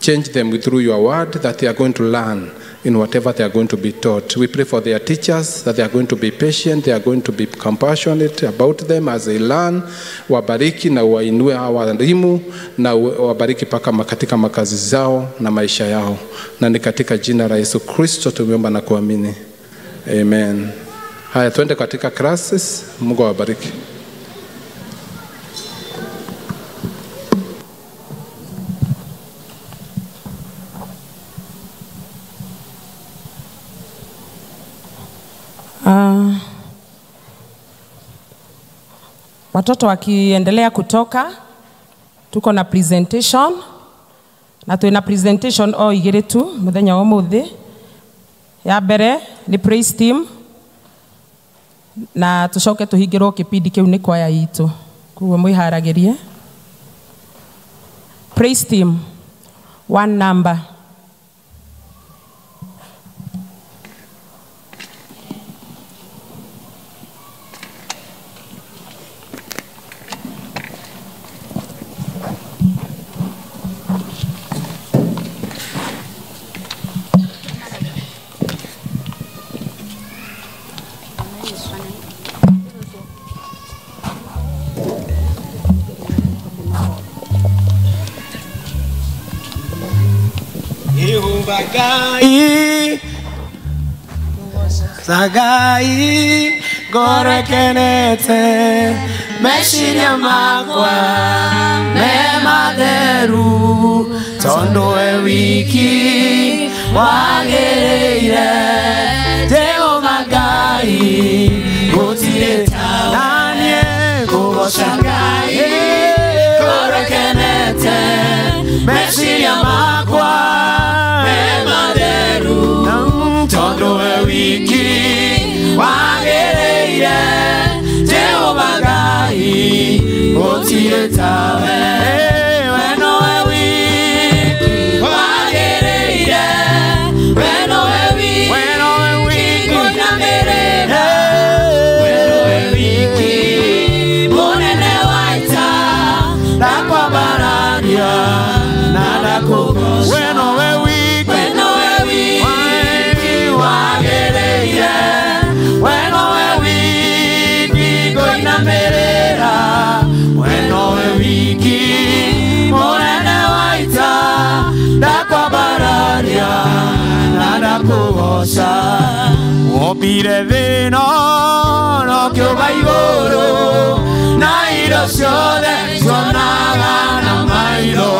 change them through your word, that they are going to learn in whatever they are going to be taught. We pray for their teachers, that they are going to be patient, they are going to be compassionate about them as they learn. Wabariki na wainue hawa walimu, na wabariki paka katika makazi zao na maisha yao. Na ni katika jina la Yesu Kristo tumeomba na kuamini. Amen. Haya, tuende katika classes. Mungu awabariki. Watoto wakiendelea kutoka, tuko na presentation, na twina presentation o igiri tu muthenya wa umuthi. Ya mbere ni praise team, na tucoke tuhingirwo kipindi kiu ni kwaya itu, koguo mwiharagirie. Praise team one number. Sagai, Sagai, gorekenete, meshiria makwa, me maderu, tondo e wiki, wagereire, Jehova Ngai, gutire nanie, gugoshagai, gorekenete, meshiria makwa, tondo e wiki, wagereire, Jehova Ngai, gutire tawe, weno e wiki, wagereire, weno e wiki, kuinamerera, weno e wiki, munene waita, ndakwambararia, na ndakugooca, weno e wiki, weno e wiki, wagereire, weno e wiki, kuinamerera, weno e wiki, munene waita, ndakwambararia, na ndakugooca. Wombire thĩ no kĩũmba igũrũ, na indo ciothe cionaga na maitho,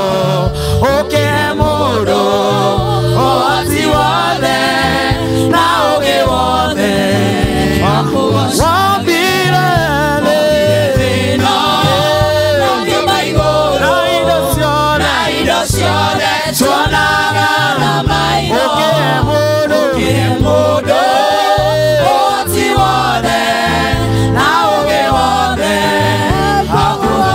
ũkĩhe mũndũ ũhoti wothe na ũũgĩ wothe wa kũgooca. Wombire thĩ no kĩũmba igũrũ, na indo ciothe cionaga na maitho, ũkĩhe mũndũ ũhoti wothe na ũũgĩ wothe wa kũgooca.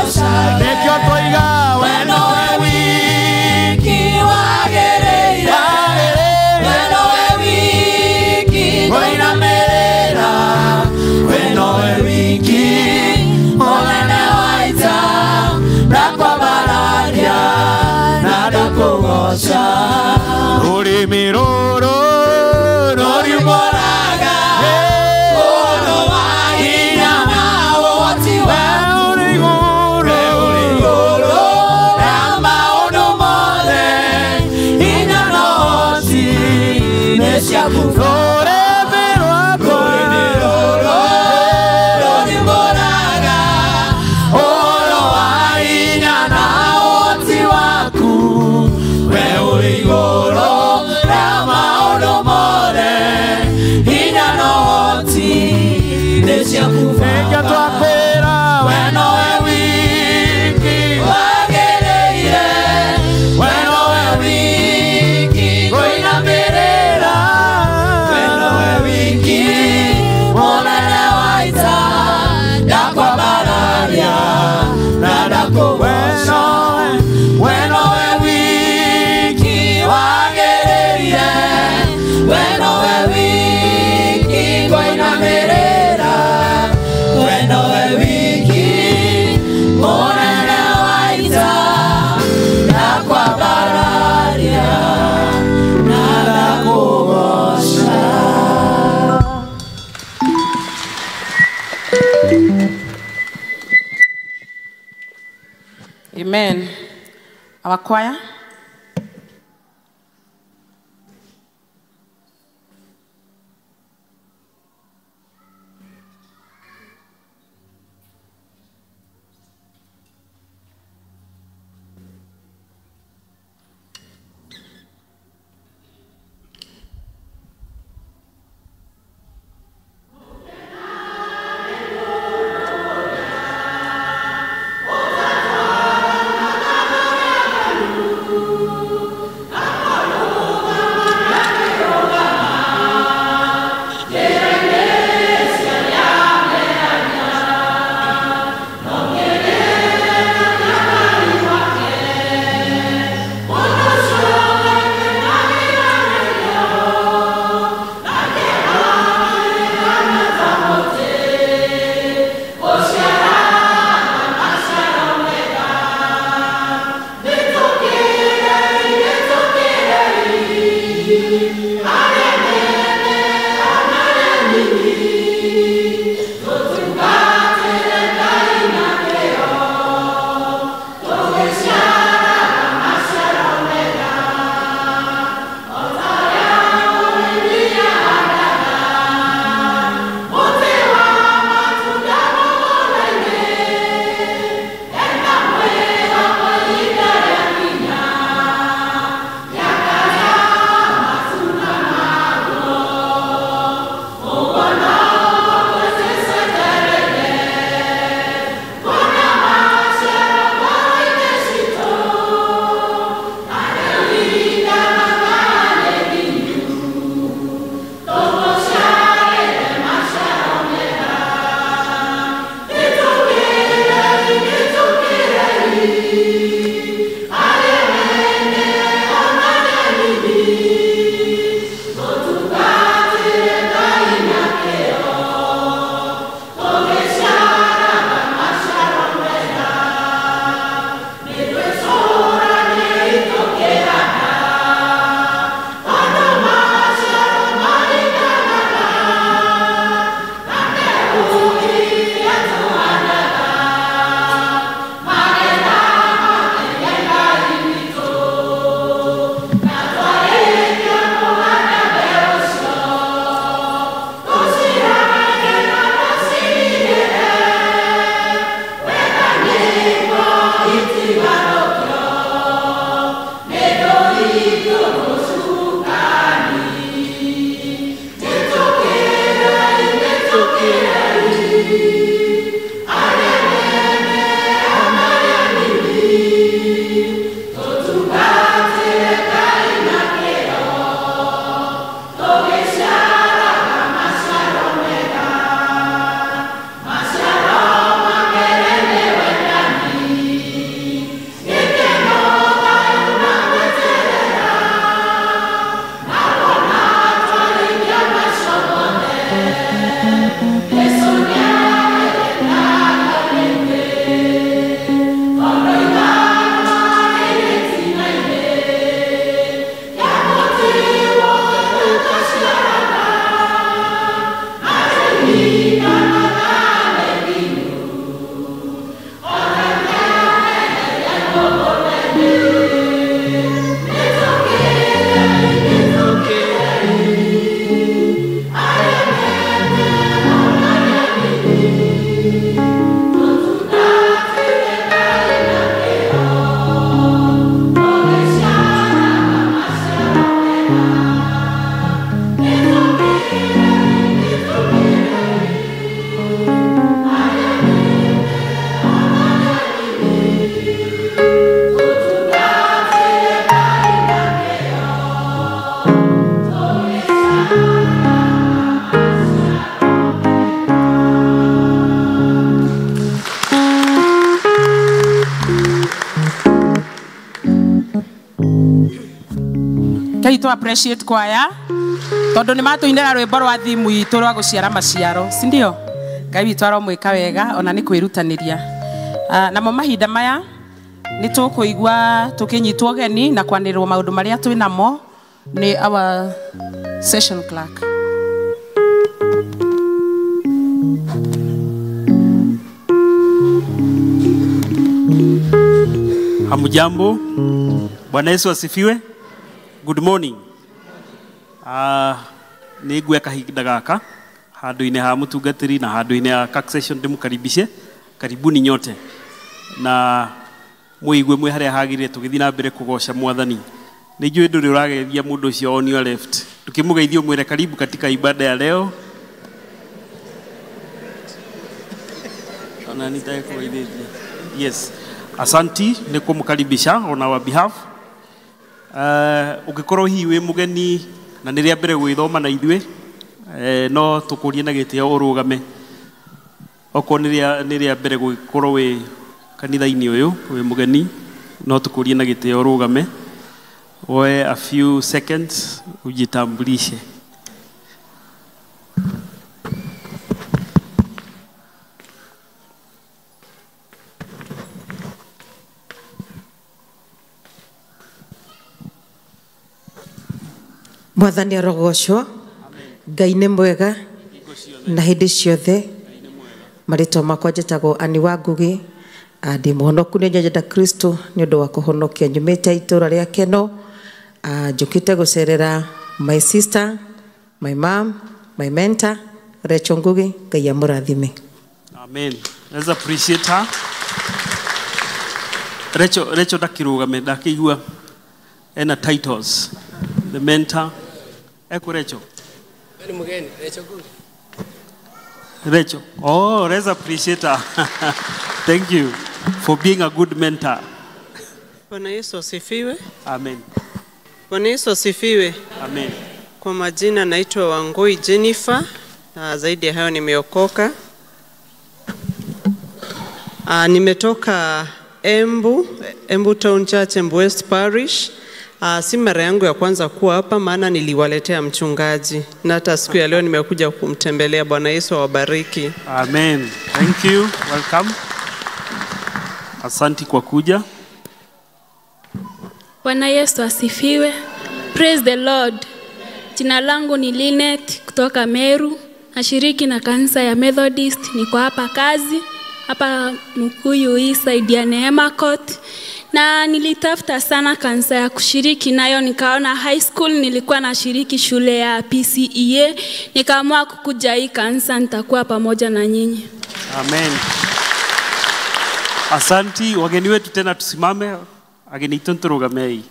wiki mũnene wa ita na kwambararia na ngakũgooca. Amen. Our choir. To appreciate choir tondu ni matuinira rwimbo rwa thimu itu rwa guciara maciaro, si ndio? Ngai witũ aromwĩka wega ona nĩ kwĩrutanĩria. Namo mahinda maya nĩ tũkũigua tũkĩnyitwo ũgeni na kwanĩrĩrwo maũndũ marĩa twĩ namo nĩ our session clerk. Hamujambo. Bwana Yesu asifiwe. Good morning. Nĩ ngweka kahinda gaka handũ-inĩ ha mũtungatĩri na handũ-inĩ ha session ndĩmũkaribishe. Karibuni nyote na mwĩigue mwĩ harĩa hagĩrĩire tũgĩthiĩ na mbere kũgoca mwathani. Nĩ njũĩ ndũrĩ ũrageithia mũndũ ũcio on your left. Tukĩmũgeithia ũmwĩre karibu katika ibada ya leo. Ona nitakugeithia. Yes. Asanti nĩ kũmũkaribisha on our behalf. Ũngĩkorwo hihi wĩ mũgeni na nĩ rĩa mbere gwĩthoma na ithuĩ, no tũkũrie na gĩtĩo ũrũgame. Okorwo nĩ rĩa mbere gũkorwo wĩ kanitha-inĩ ũyũ wĩ mũgeni, no tũkũrie na gĩtĩo ũrũgame. Woe a few seconds ujitambulishe. Mwathani arogocwo. Ngai nĩ mwega na hĩndĩ ciothe. Marĩtwa makwa njĩtagwo Annie wa Ngugi. Ndĩ mũhonoku nĩ nyendete Kristo nĩ ũndũ wa kũhonokia. Nyumĩte itũũra rĩa Keno. Njũkĩte gũcerera my sister, my mom, my mentor, Rachel Ngugi. Ngai amũrathime. Amen. Let's appreciate her. Rachel ndakĩrũgame, ndakĩigua ena titles. The mentor. Eko Rachel. Ni mgeni, Rachel Ngugi. Rachel. Oh, let's appreciate her. Thank you for being a good mentor. Bwana Yesu asifiwe. Amen. Bwana Yesu asifiwe. Amen. Kwa majina naitwa Wangui Jennifer, na zaidi ya hayo nimeokoka. Nimetoka Embu Town Church, Embu West Parish. Si mara yangu ya kwanza kuwa hapa, maana niliwaletea mchungaji na hata siku ya leo nimekuja kumtembelea. Bwana Yesu awabariki. Amen. Thank you. Welcome. Asante kwa kuja. Bwana Yesu asifiwe. Praise the Lord. Jina langu ni Linet kutoka Meru. Nashiriki na kanisa ya Methodist. Niko hapa kazi hapa Mkuyu hii side ya Neema Court. Na nilitafuta sana kanisa ya kushiriki nayo, nikaona high school nilikuwa nashiriki shule ya PCEA, nikaamua kukuja hii kanisa, nitakuwa pamoja na nyinyi. Amen. Asanti wageni wetu, tena tusimame. Ageni tonturugamei.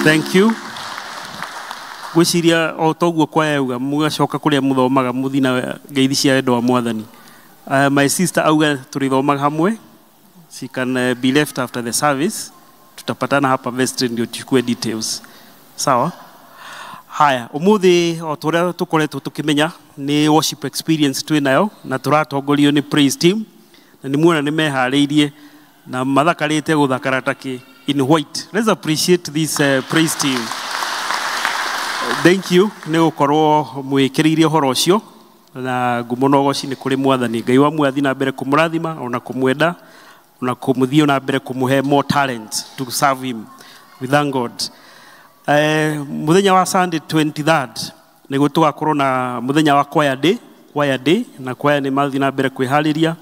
Thank you. Gwiciria o toguo kwa yauga mugacoka kuria muthomaga muthi na ngeithi cia wendo wa mwathani. My sister auga turithomaga hamwe. She can be left after the service. Tutapatana hapa vestry ndio tuchukue details. Sawa? Haya, umuthi o turia tukoretwo tukimenya ni worship experience twi nayo na turatongorio ni praise team na ni muona ni mehariirie na mathakarite guthakara taki in white. Let's appreciate this praise team. Thank you. Nĩ gũkorwo mwĩkĩrĩirie ũhoro ũcio na ngumo na ũgoci nĩ kũrĩ mwathani. Ngai wa mwathi na mbere kũmũrathima ona kũmwenda ona kũmũthiĩ na mbere kũmũhe more talent to serve him. We thank God. Mũthenya wa Sunday 23rd nĩguo tũgakorwo na mũthenya wa choir day na choir nĩ mathiĩ na mbere kwĩharĩria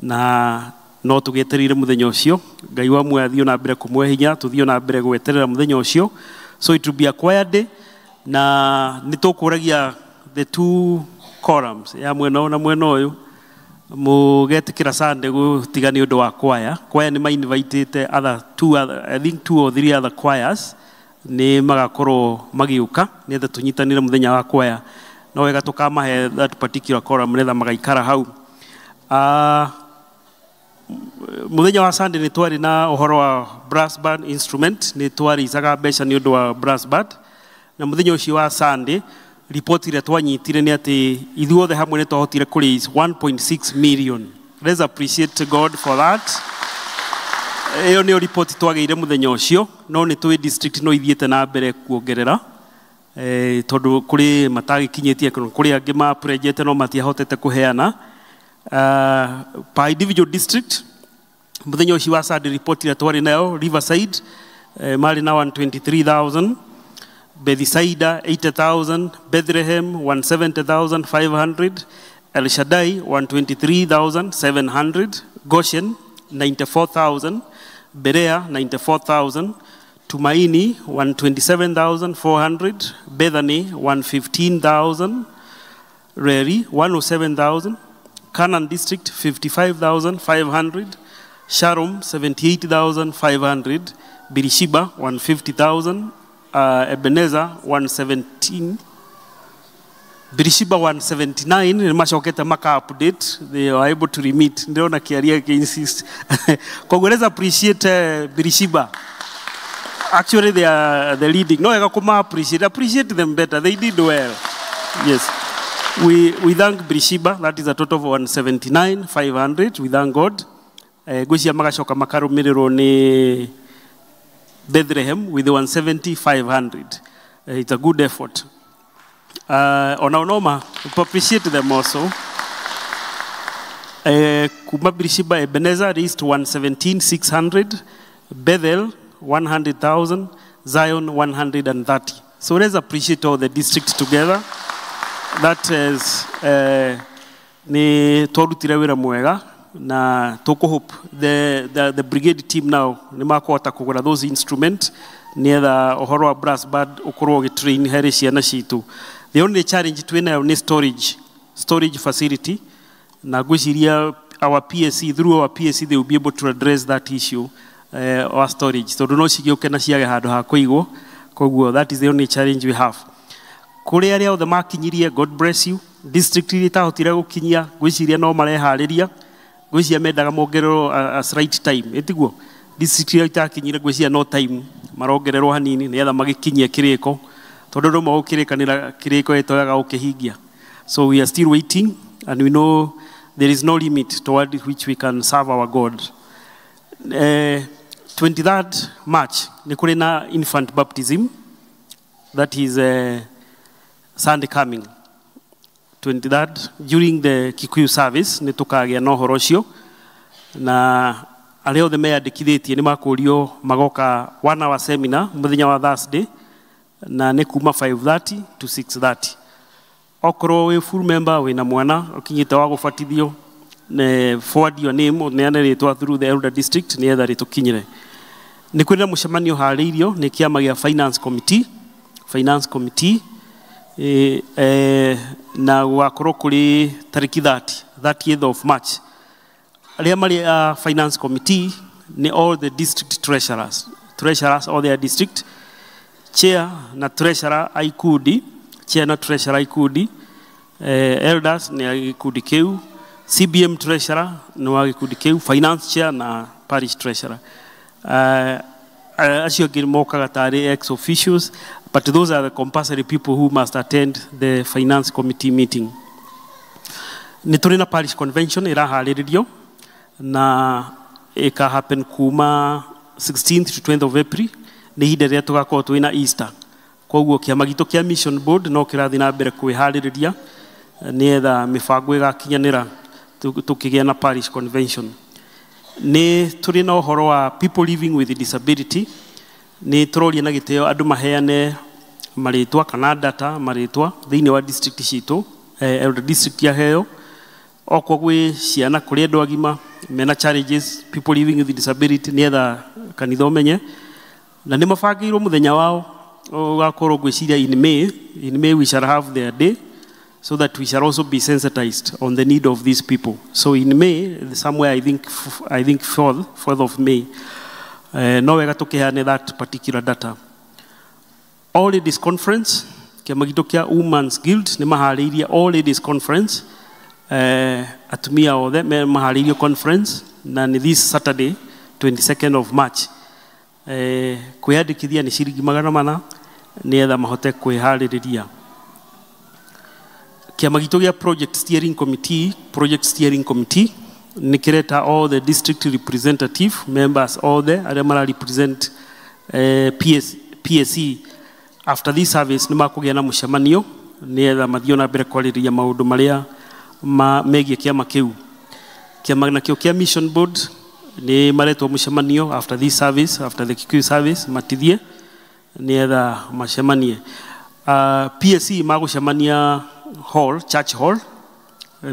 na no tũgĩetereire mũthenya ũcio. Ngai wa mwathi na mbere kũmũhe hinya tũthiĩ na mbere gweterera mũthenya ũcio. So it will be a choir day na nĩ tũkũragia the two columns ya mwena ũyũ na mwena ũyũ mũgetĩkĩra Sunday gũtiga nĩ ũndũ wa choir. Choir nĩ ma-invitĩte other two other, I think two or three other choirs nĩ magakorwo magĩũka nĩgetha tũnyitanĩre mũthenya wa choir. No wega tũkamahe that particular column nĩgetha magaikara hau. Mũthenya wa Sunday nĩ twarĩ na ũhoro wa brass band instrument, nĩ twaricaga mbeca nĩ ũndũ wa brass band. Na mũthenya ũcio wa Sunday report ĩrĩa twanyitire nĩ atĩ ithuothe hamwe nĩ twahotire kũ raise 1.6 million. Let's appreciate God for that. Ĩyo nĩyo report twagĩire mũthenya ũcio, no nĩ tũĩ district no ithiĩte na mbere kuongerera, tondũ kũrĩ matagĩkinyĩtie, kũrĩ angĩ ma-pledgete no matiahotete kũheana. Per individual district mũthenya ũcio wa Sunday report ĩrĩa twarĩ nayo, Riverside marĩ na 123,000, Bethsaida 80,000, Bethlehem 170,500, El Shaddai 123,700, Goshen 94,000, Berea 94,000, Tumaini 127,400, Bethany 115,000, Reri 107,000, Canaan District 55,500, Sharon 78,500, Beersheba 150,000, Ebenezer 117, Beersheba 179, nĩ macokete maka update, they are able to remit. Ndĩrona kĩaria kĩ insist. Koguo let's appreciate Beersheba. Actually they are the leading. No wega kũma appreciate, appreciate them better. They did well. Yes. We thank Beersheba, that is a total of 179,500. We thank God. Ngwĩciria magacoka makarũmĩrĩrwo nĩ Bethlehem with 170,500. It's a good effort. Ona onoma, appreciate them also. Kuma Beersheba, Ebenezer raised 117,600, Bethel 100,000, Zion 130. So let's appreciate all the districts together. That is nĩ twarutire wĩra mwega na tũkũ hope the brigade team now nĩ makũhota kũgũra those instrument nĩgetha ũhoro wa brass band ũkorwo ũgĩtrain harĩ ciana citũ. The only challenge twĩ nayo nĩ storage facility, na ngwĩciria our PSC, through our PSC they will be able to address that issue wa storage, tondũ no cigĩũke na ciage handũ ha kũigwo. Koguo that is the only challenge we have. Kũrĩ arĩa othe makinyirie, God bless you. District iria itahotire gũkinyia, ngwĩciria no mareharĩria, ngwĩciria mendaga mongererwo a slight time, ĩtiguo? District iria itakinyire ngwĩciria no time marongererwo hanini nĩgetha magĩkinyie kĩrĩko, tondũ rĩmwe gũkĩrĩkanĩra kĩrĩko ĩtoyaga gũkĩhingia. So we are still waiting and we know there is no limit toward which we can serve our God. 23rd March nĩ kũrĩ na infant baptism, that is Sunday coming 23rd during the Kikuyu service nĩ tũkagĩa na ũhoro ũcio, na arĩa othe meyandĩkithĩtie nĩ makũrio magoka 1 hour seminar mũthenya wa Thursday, na nĩ kuma 5:30 to 6:30. Okorwo wĩ full member wĩna mwana ũkinyĩte wa gũbatithio, ne forward your name ũneane rĩtwa through the elder district nĩgetha rĩtũkinyĩre. Nĩ kwĩna mũcemanio harĩirio nĩ kĩama gĩa finance committee, finance committee na gũgakorwo kũrĩ tarĩki 30th of March. Arĩa marĩ a finance committee nĩ all the district treasurers, treasurers all their district chair na treasurer a ikundi, chair na treasurer a ikundi, elders nĩ a gĩkundi kĩu, CBM treasurer nĩ wa gĩkundi kĩu, finance chair na parish treasurer. Acio angĩ mokaga tarĩ ex officials, but those are the compulsory people who must attend the finance committee meeting. Nĩ tũrĩ na parish convention ĩraharĩrĩrio na ĩka happen kuma 16th to 20th of April, nĩ ihinda rĩrĩa tũgakorwo twĩna Easter. Koguo kĩama gitũ kĩa mission board no kĩrathiĩ na mbere kwĩharĩrĩria nĩgetha mĩbango ĩgakinyanĩra tũkĩgĩa na parish convention. Nĩ tũrĩ na ũhoro wa people living with disability, nĩ tũroria na gĩtĩo andũ maheane marĩtwa kana data marĩtwa thĩinĩ wa district citũ, elder district ya heo okwo gwĩ ciana kũrĩ andũ agima mena challenges, people living with disability, nĩgetha kanitha ũmenye. Na nĩ mabangĩirwo mũthenya wao ũgakorwo ngwĩciria in May we shall have their day. so that we shall also be sensitized on the need of these people. So in May, somewhere I think 4th of May, no wega tũkĩheane that particular data. All Ladies Conference, kĩama gitũ kĩa Women's Guild nĩ maharĩirie All Ladies Conference, atumia othe me maharĩirie conference, na nĩ this Saturday 22nd of March. Kwĩyandĩkithia nĩ ciringi 400 nĩgetha mahote kwĩharĩrĩria. Kĩama gitũ gĩa Project Steering Committee nĩ kĩreta all the district representative members, all the arĩa mara represent PSC. After this service nĩ makũgĩa na mũcemanio nĩgetha mathiĩ na mbere kwarĩrĩria maũndũ marĩa megiĩ kĩama kĩu. Kĩama nakĩo kĩa Mission Board nĩ maretwo mũcemanio after this service, after the Kikuyu service, matithie nĩgetha macemanie. PSC magũcemania hall, church hall.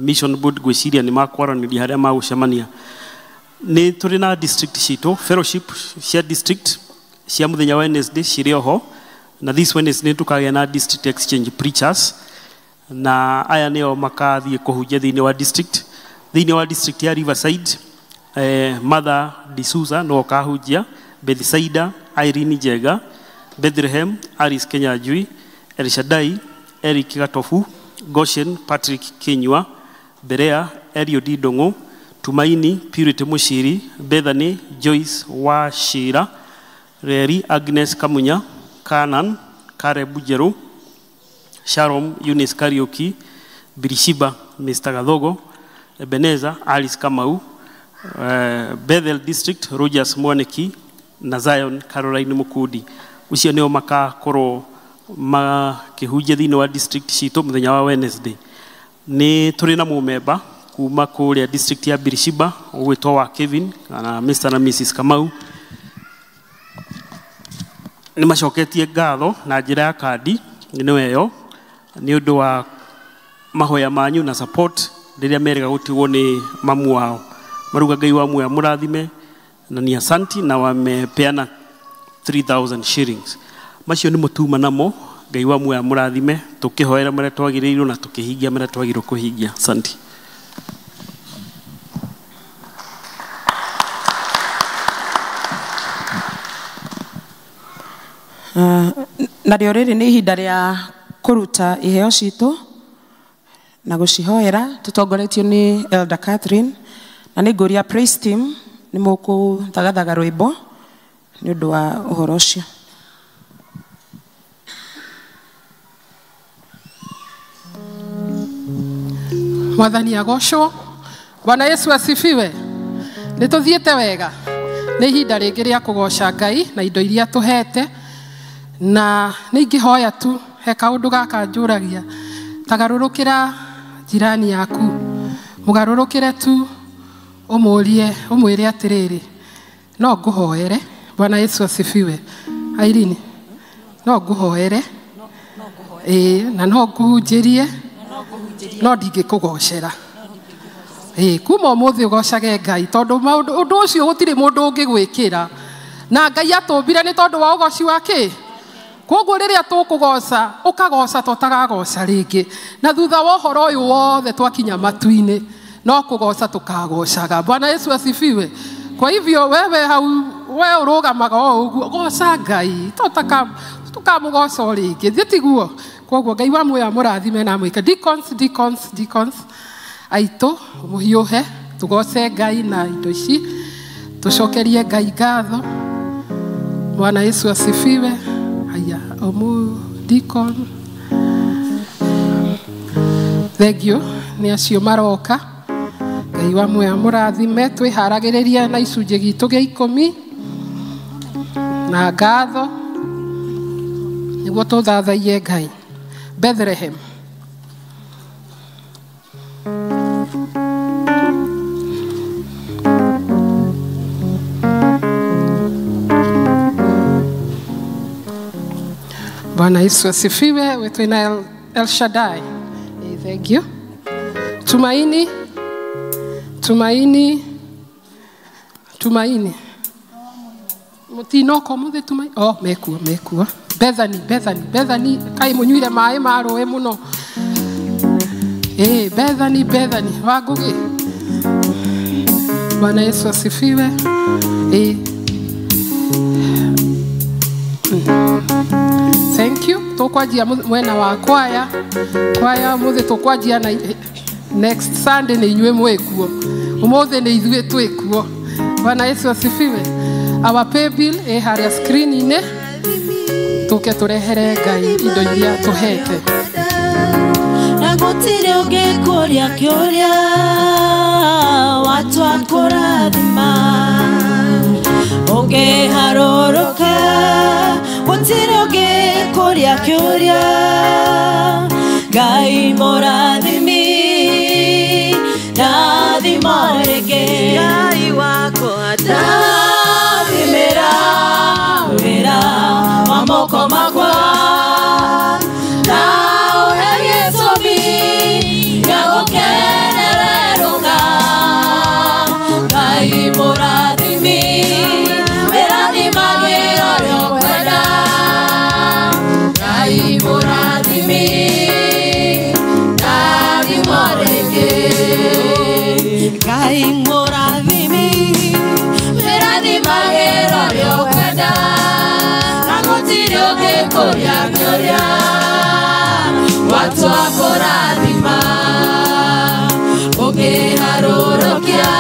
Mission Board gwĩciria nĩ makwaranĩria harĩa magũcemania. Nĩ tũrĩ na district citũ, fellowship cia district cia mũthenya wa Wednesday cirĩ oho, na this Wednesday tũkagĩa na district exchange preachers, na aya nĩo makathiĩ kũhunjia thĩinĩ wa district. Thĩinĩ wa district ya Riverside, Mother D'Souza no kahunjia, Bethsaida Irene Njega, Bethlehem Alice Kenyanjui, Elshadai Eric Gatofu, Goshen Patrick Kinyua, Berea Eliud Ndong'u, Tumaini Purity Mushiri, Bethany Joyce Wachira, Reri Agnes Kamunya, Kanan Caleb Njeru, Sharon Eunice Kariuki, Birishiba Mr. Gathogo, Ebenezer Alice Kamau, Bethel District Rogers Mwaniki na Zion Caroline Mukudi. Ucio nĩo makakorwo makĩhunjia thĩinĩ wa district citũ mũthenya wa Wednesday. Nĩ tũrĩ na mũmemba kuma kũrĩa district ya Birishiba ũgwĩtwo wa Kevin na Mr. na Mrs. Kamau. Nĩ macoketie ngatho na njĩra ya kandi nĩyo ĩyo nĩ ũndũ wa mahoya manyu na support rĩrĩa merĩga gũtigwo nĩ mamu wao. Maruga Ngai wa muoyo amũrathime na ni asanti, na wamepeana 3000 shillings. Macio nĩmo tuma namo. Ngai wa muoyo amũrathime, tũkĩhoera marĩa twagĩrĩirwo na tũkĩhingia marĩa twagĩrĩirwo kũhingia. Asanti. Narĩo rĩrĩ nĩ ihinda rĩa kũruta iheo citũ na gũcihoera tũtongoretio nĩ Elder Catherine, na nĩ ngũria praise team nĩ mũkũthagathaga rwĩmbo nĩ ũndũ wa ũhoro ũcio. Mwathani agocwo. Bwana Yesu asifiwe. Nĩ tũthiĩte wega. Nĩ ihinda rĩngĩ rĩa kũgoca Ngai na indo iria tũhete, na nĩ ingĩhoya tu he kaũndũ gaka njũragia, tagarũrũkĩra jirani yaku, mũgarũrũkĩre tu ũmũrie, ũmwĩre atĩrĩrĩ, no ngũhoere. Bwana Yesu asifiwe. Irene, no ngũhoere, ĩĩ, na no ngũhunjĩrie, no ndingĩkũgocera. Ĩĩ, kuma ũmũthĩ ũgocage Ngai, tondũ ũndũ ũcio gũtirĩ mũndũ ũngĩgwĩkĩra, na Ngai atũmbire nĩ tondũ wa ũgoci wake. Koguo rĩrĩa tũkũgoca, ũkagoca to tagagoca rĩngĩ, na thutha wa ũhoro ũyũ wothe twakinya matu-inĩ no kũgoca tũkagocaga. Bwana Yesu asifiwe. Kwa hivyo wewe hau we ũrũgamaga o ũguo, goca Ngai, tũkamũgoca o rĩngĩ, thiĩ tiguo. Koguo Ngai wa muoyo amũrathime na amwĩke. Deacons, deacons, deacons aitũ mũhiũhe, tũgoce Ngai na indo ici, tũcokerie Ngai ngatho. Bwana Yesu asifiwe. Haya, omu deacon, thank you nĩ acio maroka. Ngai wa muoyo amũrathime. Twĩharagĩrĩrie na icunjĩ gitũ gĩa 10 na ngatho nĩguo tũthathaiye Ngai. Bethlehem. Bwana Yesu asifiwe. Wetu ina El Shaddai. Thank you. Tumaini, Tumaini, Tumaini. Mutinoko muthe Tumaini. Oh, mekuo, mekuo. Bethany, Bethany, Bethany. Kai munyuire maĩ ma rũĩ mũno. Bethany, Bethany Wangugi. Bwana Yesu asifiwe. Thank you. Tukwanjia mwena wa kwaya. Kwaya muthi tukwanjia na next Sunday ni inyuĩ mwĩkuo. Umuthi ni ithuĩ twĩkuo. Bwana Yesu asifiwe. Our pay bill ĩ harĩa screen-inĩ. Tuke turehere Ngai indo iria tuhete. Na gũtirĩ ũngĩkũria kĩũria watu akũrathima ũngĩharũrũka gũtirĩ ũngĩkũria kĩũria Ngai mũrathimi rathima rĩngĩ Ngai wakwa ndathimĩra wĩra wa moko makwa na ũhe gĩtũmi gĩa gũkenererũka Ngai mũrathimi wĩrathimagĩra ũrĩa ũkwenda Ngai mũrathimi rathima rĩngĩ Ngai mũrathimi wĩrathimagĩra ũrĩa ũkwenda na gũtirĩ ũngĩkũria kĩũria watu akũrathima ũngĩharũrũkia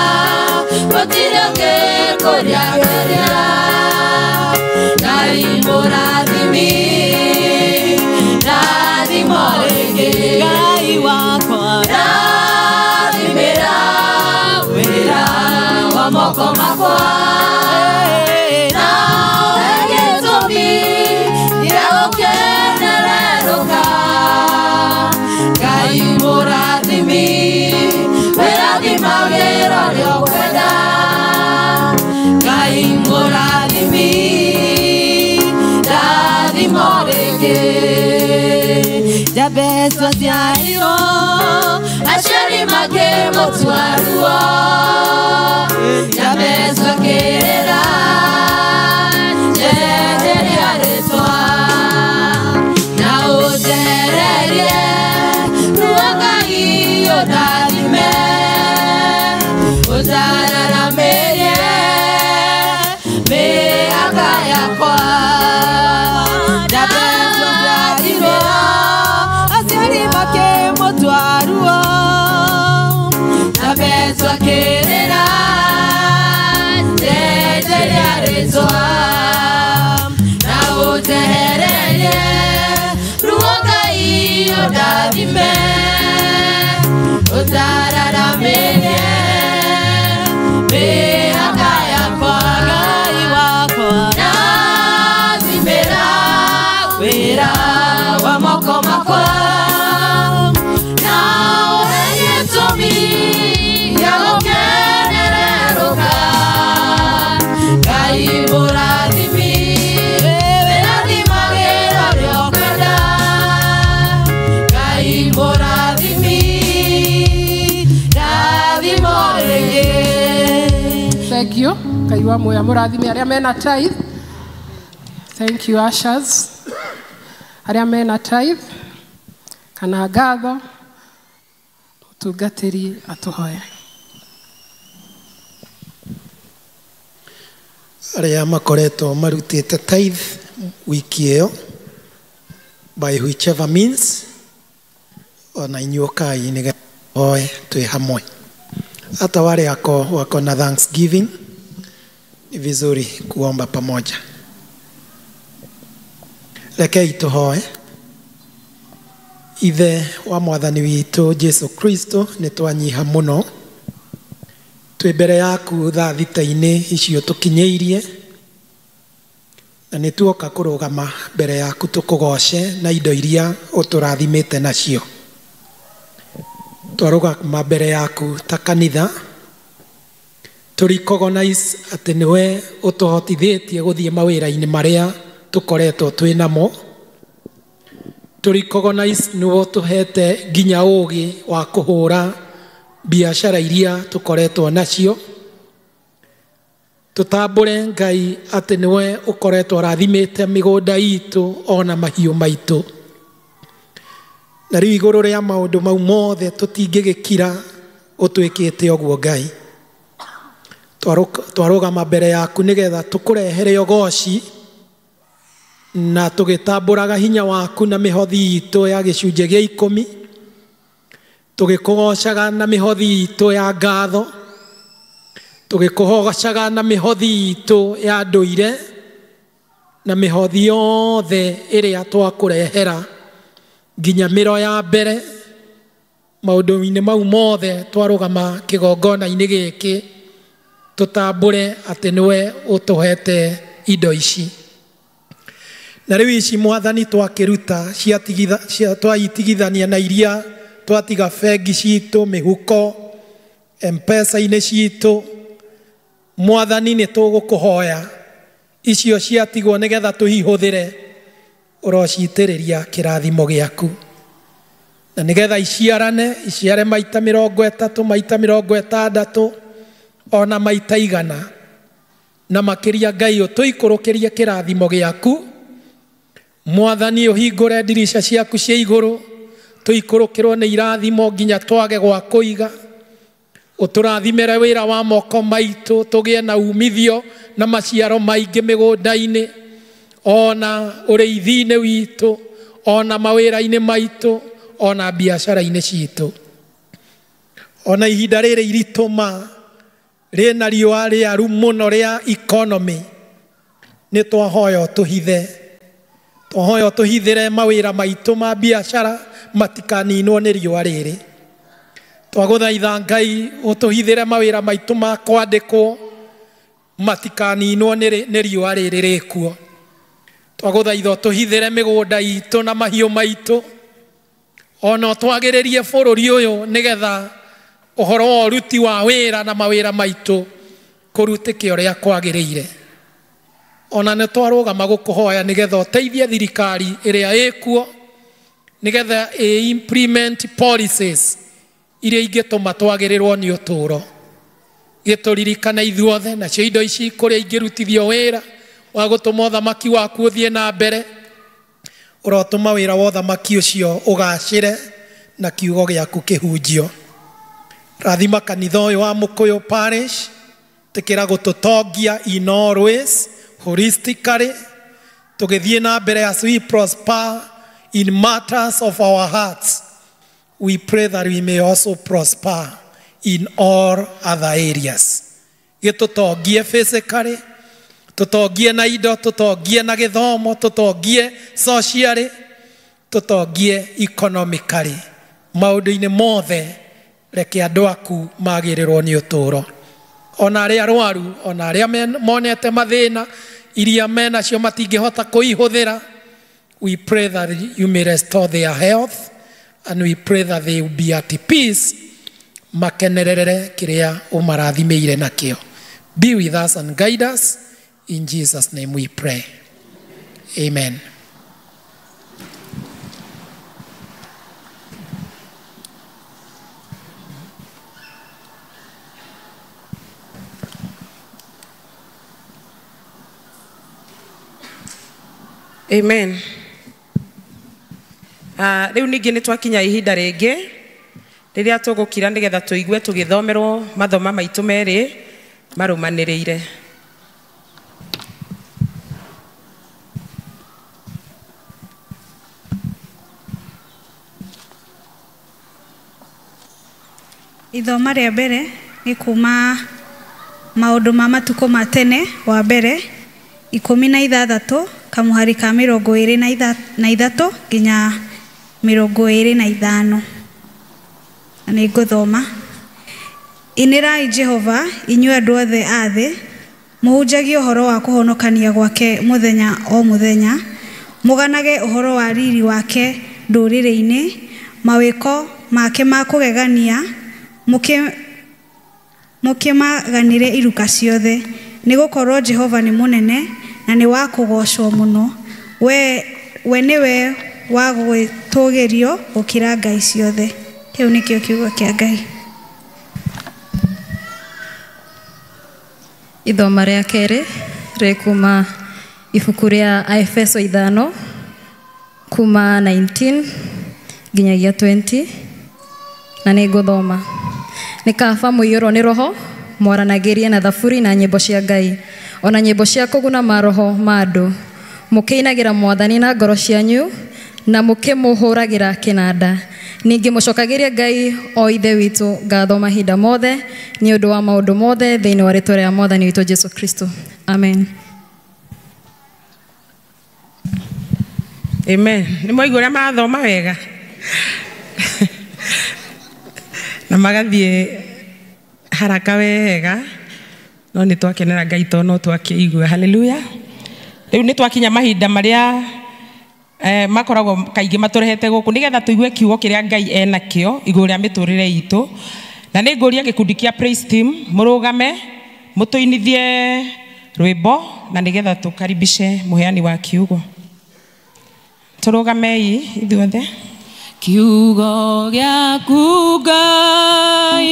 gũtirĩ ũngĩkũria kĩũria Ngai mũrathimi rathima rĩngĩ Ngai wakwa rathimĩra wĩra wa moko makwa na ũhe gĩtũmi gĩa gũkenererũka Ngai mũrathimi wĩrathimagĩra ũrĩa ũkwenda Ngai mũrathimi rathima rĩngĩ Jabez aciarirwo aciari makĩmũtua ruo Jabez akĩrĩra njeheria rĩtwa na ũnjehererie ruo Ngai ũndathime ũnjararamĩrie mĩhaka yakwa Jabez aciarirwo aciari makĩmũtua ruo Jabez akĩrĩra njeheria rĩtwa na ũnjehererie ruo Ngai ũndathime ũnjararamĩrie mĩhaka yakwa Ngai wakwa rathimĩra wĩra wa moko makwa na ũhe gĩtũmi gĩa gũkenererũka Ngai mũrathimi wĩrathimagĩra ũrĩa ũkwenda Ngai mũrathimi rathima rĩngĩ. Thank you. Ngai wa muoyo mũrathime arĩa mena tithe. Thank you ushers. Arĩa mena tithe kana ngatho mũtungatĩri atũhoere. Arĩa makoretwo marutĩte tithe wiki ĩyo by whichever means ona inyuĩ ũkai nĩgetha hoe twĩ hamwe. Hata wale wako na thanksgiving ni vizuri kuomba pamoja. Rekei tũhoe. Ithe wa mwathani witũ Jesu Kristo nĩ twanyiha mũno twĩ mbere yaku thaa thita-inĩ icio tũkinyĩirie na nĩ tuoka kũrũgama mbere yaku tũkũgoce na indo iria ũtũrathimĩte nacio. Twarũgama mbere yaku ta kanitha tũ recognize atĩ nĩwe ũtũhotithĩtie gũthiĩ mawĩra-inĩ marĩa tũkoretwo twĩ namo. Tũ recognize nĩwe ũtũhete nginya ũũgĩ wa kũhũra biashara iria tũkoretwo nacio. Tũtambũre Ngai atĩ nĩwe ũkoretwo ũrathimĩte mĩgũnda itũ ona mahiũ maitũ. Na rĩu igũrũ rĩa maũndũ mau mothe tũtingĩgĩkira ũtwĩkĩte ũguo Ngai. Twarũgama mbere yaku nĩgetha tũkũrehere ũgoci na tũgĩtambũraga hinya waku na mĩhothi itũ ya gĩcunjĩ gĩa 10, tũgĩkũgocaga na mĩhothi itũ ya ngatho, tũgĩkũgocaga na mĩhothi itũ ya ndũire na mĩhothi yothe ĩrĩa twakũrehera nginya mĩro ya mbere. Maũndũ-inĩ mau mothe twarũgama kĩgongona-inĩ gĩkĩ tũtambũre atĩ nĩwe ũtũhete indo ici. Na rĩu ici Mwathani twakĩruta twaitigithania na iria twatiga bengi citũ, mĩhuko, M-Pesa-inĩ citũ. Mwathani nĩ tũgũkũhoya icio ciatigwo nĩgetha tũihũthĩre, ũrocitĩrĩria kĩrathimo gĩaku na nĩgetha iciarane, iciare maita 30, maita 60, ona maita 100 na makĩria. Ngai ũtũikũrũkĩrie kĩrathimo gĩaku. Mwathani ũhingũre ndirica ciaku cia igũrũ tũikũrũkĩrwo nĩ irathimo nginya twage gwa kũiga. Ũtũrathimĩre wĩra wa moko maitũ, tũgĩe na umithio na maciaro maingĩ mĩgũnda-inĩ, ona ũrĩithi-inĩ witũ, ona mawĩra-inĩ maitũ, ona biacara-inĩ citũ. Ona ihinda rĩrĩ iritũ ma rĩna riũa rĩaru mũno rĩa economy, nĩ twahoya ũtũhithe, twahoya ũtũhithĩre mawĩra maitũ ma biacara matikaninwo nĩ riũa rĩrĩ. Twagũthaitha Ngai ũtũhithĩre mawĩra maitũ ma kwandĩkwo matikaninwo nĩ riũa rĩrĩ rĩkuo. Twagũthaitha ũtũhithĩre mĩgũnda itũ na mahiũ maitũ, ona ũtwagĩrĩrie bũrũri ũyũ nĩgetha ũhoro wa ũruti wa wĩra na mawĩra maitũ kũrutĩke ũrĩa kwagĩrĩire. Ona nĩ twarũgama gũkũhoya nĩgetha ũteithie thirikari ĩrĩa ĩkuo nĩgetha ĩ implement policies iria ingĩtũma twagĩrĩrwo nĩ ũtũũro. Gĩtũririkane ithuothe nacio indo ici kũrĩa ingĩrutithio wĩra wa gũtũma ũthamaki waku ũthiĩ na mbere, ũrotũma wĩra wa ũthamaki ũcio ũgacĩre na kiugo gĩaku kĩhunjio. Rathima kanitha ũyũ wa Mũkũyũ Parish, tĩkĩra gũtũtongia in all ways holistically, tũgĩthiĩ na mbere as we prosper in matters of our hearts. We pray that we may also prosper in all other areas. Gĩtũtongie physically, tũtongie na indo, tũtongie na gĩthomo, tũtongie socially, tũtongie economically. Maũndũ-inĩ mothe reke andũ aku magĩrĩrwo nĩ ũtũũro. Ona arĩa arwaru, ona arĩa monete mathĩna iria menacio matingĩhota kũihũthĩra, we pray that you may restore their health, and we pray that they will be at peace, makenerere kĩrĩa ũmarathimĩire nakĩo. Be with us and guide us. In Jesus' name we pray. Amen. Amen. Rĩu ningĩ nĩ twakinya ihinda rĩngĩ rĩrĩa tũgũkira nĩgetha tũigue tũgĩthomerwo mathoma maitũ merĩ marũmanĩrĩire. Ithoma rĩa mbere nĩ kuma maũndũ ma matukũ ma tene wa mbere 16 kamuhari ka 23 nginya 25. Na nĩ ngũthoma. Inĩrai Jehova inyuĩ andũ othe a thĩ, mũhunjagie ũhoro wa kũhonokania gwake mũthenya o mũthenya, mũganage ũhoro wa riri wake ndũrĩrĩ-inĩ, mawĩko make ma kũgegania mũkĩmaganĩre iruka ciothe. Nĩ gũkorwo Jehova nĩ mũnene na nĩ wa kũgoocwo mũno, we nĩwe wa gwĩtũgĩrio gũkĩra ngai ciothe. Kĩu nĩkĩo kiugo kĩa Ngai. Ithoma rĩa kerĩ rĩ kuma ibuku rĩa Aefeso 5 kuma 19 nginyagia 20 na nĩ ngũthoma. Nĩ kaba mũiyũrwo nĩ roho mwaranagĩrie na thaburi na nyĩmbo cia Ngai ona nyĩmbo cia kũguna maroho ma andũ, mũkĩinagĩra Mwathani na ngoro cianyu na mũkĩmũhũragĩra kĩnanda. Ningĩ mũcokagĩrie Ngai o Ithe witũ ngatho mahinda mothe nĩ ũndũ wa maũndũ mothe thĩinĩ wa rĩtwa rĩa Mwathani witũ Jesu Kristo. Amen. Amen. Nĩ mwaigua ũrĩa marathoma wega na magathiĩ haraka wega, no nĩ twakenera Ngai tondũ no twakĩigua. Haleluya. Rĩu nĩ twakinya mahinda marĩa makoragwo kaingĩ matũrehete gũkũ nĩgetha tũigue kiugo kĩrĩa Ngai enakĩo igũrũ rĩa mĩtũrĩre itũ. Na nĩ ngũria gĩkundi kĩa praise team mũrũgame mũtũinithie rwĩmbo na nĩgetha tũkaribishe mũheani wa kiugo. Tũrũgamei ithuothe. Kiugo gĩaku Ngai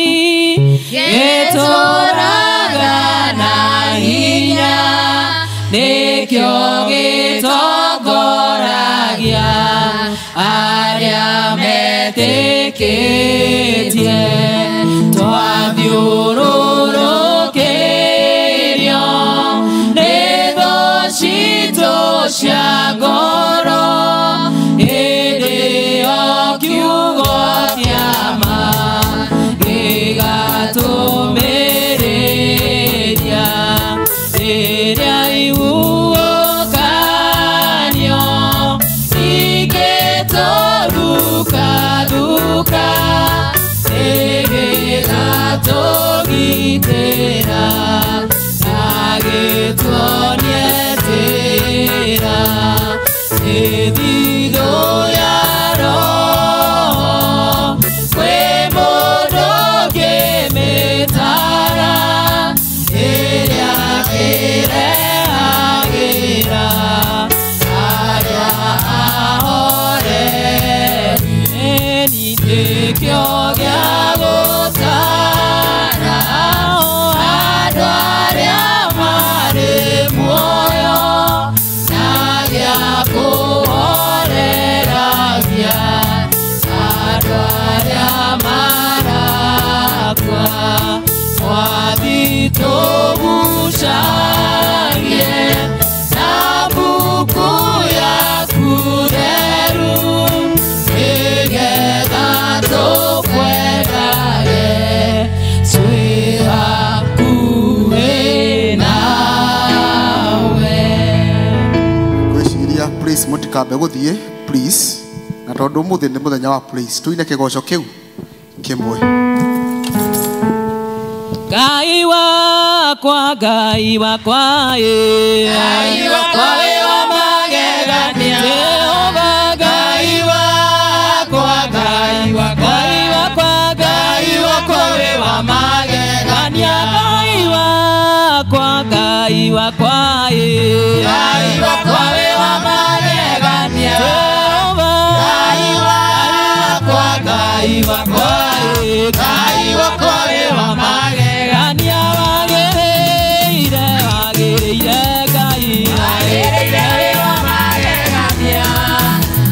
gĩtũraga na hinya, nĩkĩo gĩtongoragia arĩa metĩkĩtie. Twathiũrũrũkĩrio nĩ thũ citũ cia ngoro, hĩndĩ ĩyo kiugo kĩa ma gĩgatũmĩrĩria. Rĩrĩa ihuhũkanio igĩtũthukathuka, nĩgĩgatũgitĩra na gĩtuonie njĩra. Mĩthithũ ya Roho kwĩ mũndũ ũngĩmĩtara, ĩrĩa ĩrehagĩra arĩa ahoreri. Nĩkĩo gĩa gũtara andũ arĩa marĩ muoyo na gĩa kũhoreragia andũ arĩa marakua. Mwathi tũgucagie na mbuku yaku theru, nĩgetha tũkwendage twĩ hakuhĩ nawe. Ngwĩciria please mũtikambe gũthiĩ please, na tondũ ũmũthĩ nĩ mũthenya wa please, tũine kĩgoco kĩu kĩmwe. Ngai wakwa, Ngai wakwa, Ngai wakwa wĩ wa magegania. Jehova Ngai wakwa, Ngai wakwa, Ngai wakwa, Ngai wakwa wĩ wa magegania. Ngai wakwa, Ngai wakwa, Ngai wakwa wĩ wa magegania. Jehova Ngai wakwa, Ngai wakwa, Ngai wakwa wĩ wa magegania. Wagĩrĩire, wagĩrĩire Ngai, wagĩrĩire wĩ wa magegania.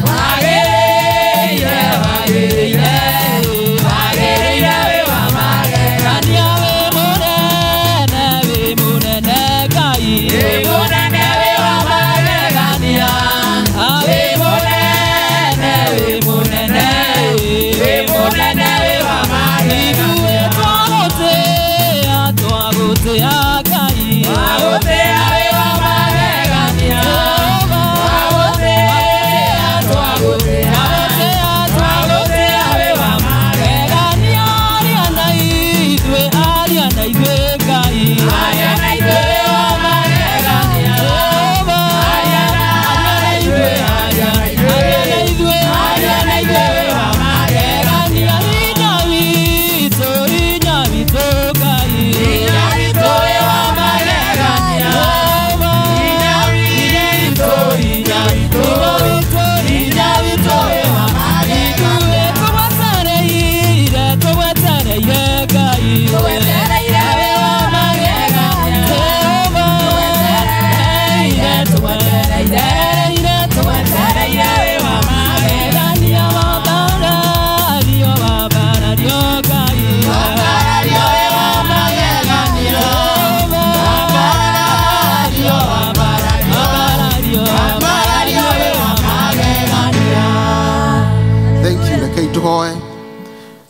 Wagĩrĩire, wagĩrĩire, wagĩrĩire wĩ wa magegania. Wĩ mũnene, wĩ mũnene Ngai, wĩ mũnene wĩ wa magegania. Wĩ mũnene, wĩ mũnene, wĩ mũnene wĩ wa magegania.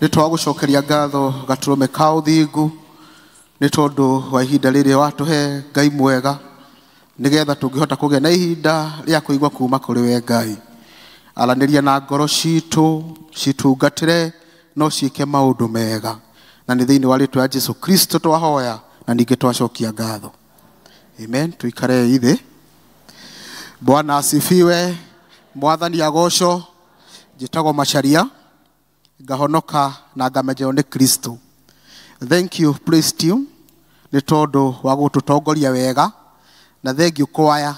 Nĩ twagũcokeria ngatho gatũrũme ka ũthingu nĩ tondũ wa ihinda rĩrĩ watũhe Ngai mwega nĩgetha tũngĩhota kũgĩa na ihinda rĩa kũigua kuma kũrĩ we Ngai. Aranĩria na ngoro citũ citungatĩre no ciĩke maũndũ mega, na nĩ thĩinĩ wa rĩtwa rĩa Jesu Kristo twahoya na ningĩ twacokia ngatho. Amen. Tuikare ithe. Bwana asifiwe. Mwathani agocwo. Njĩtagwo Macharia, ngahonoka na ngamenyerwo nĩ Kristo. Thank you praise team nĩ tondũ wa gũtũtongoria wega, na thank you choir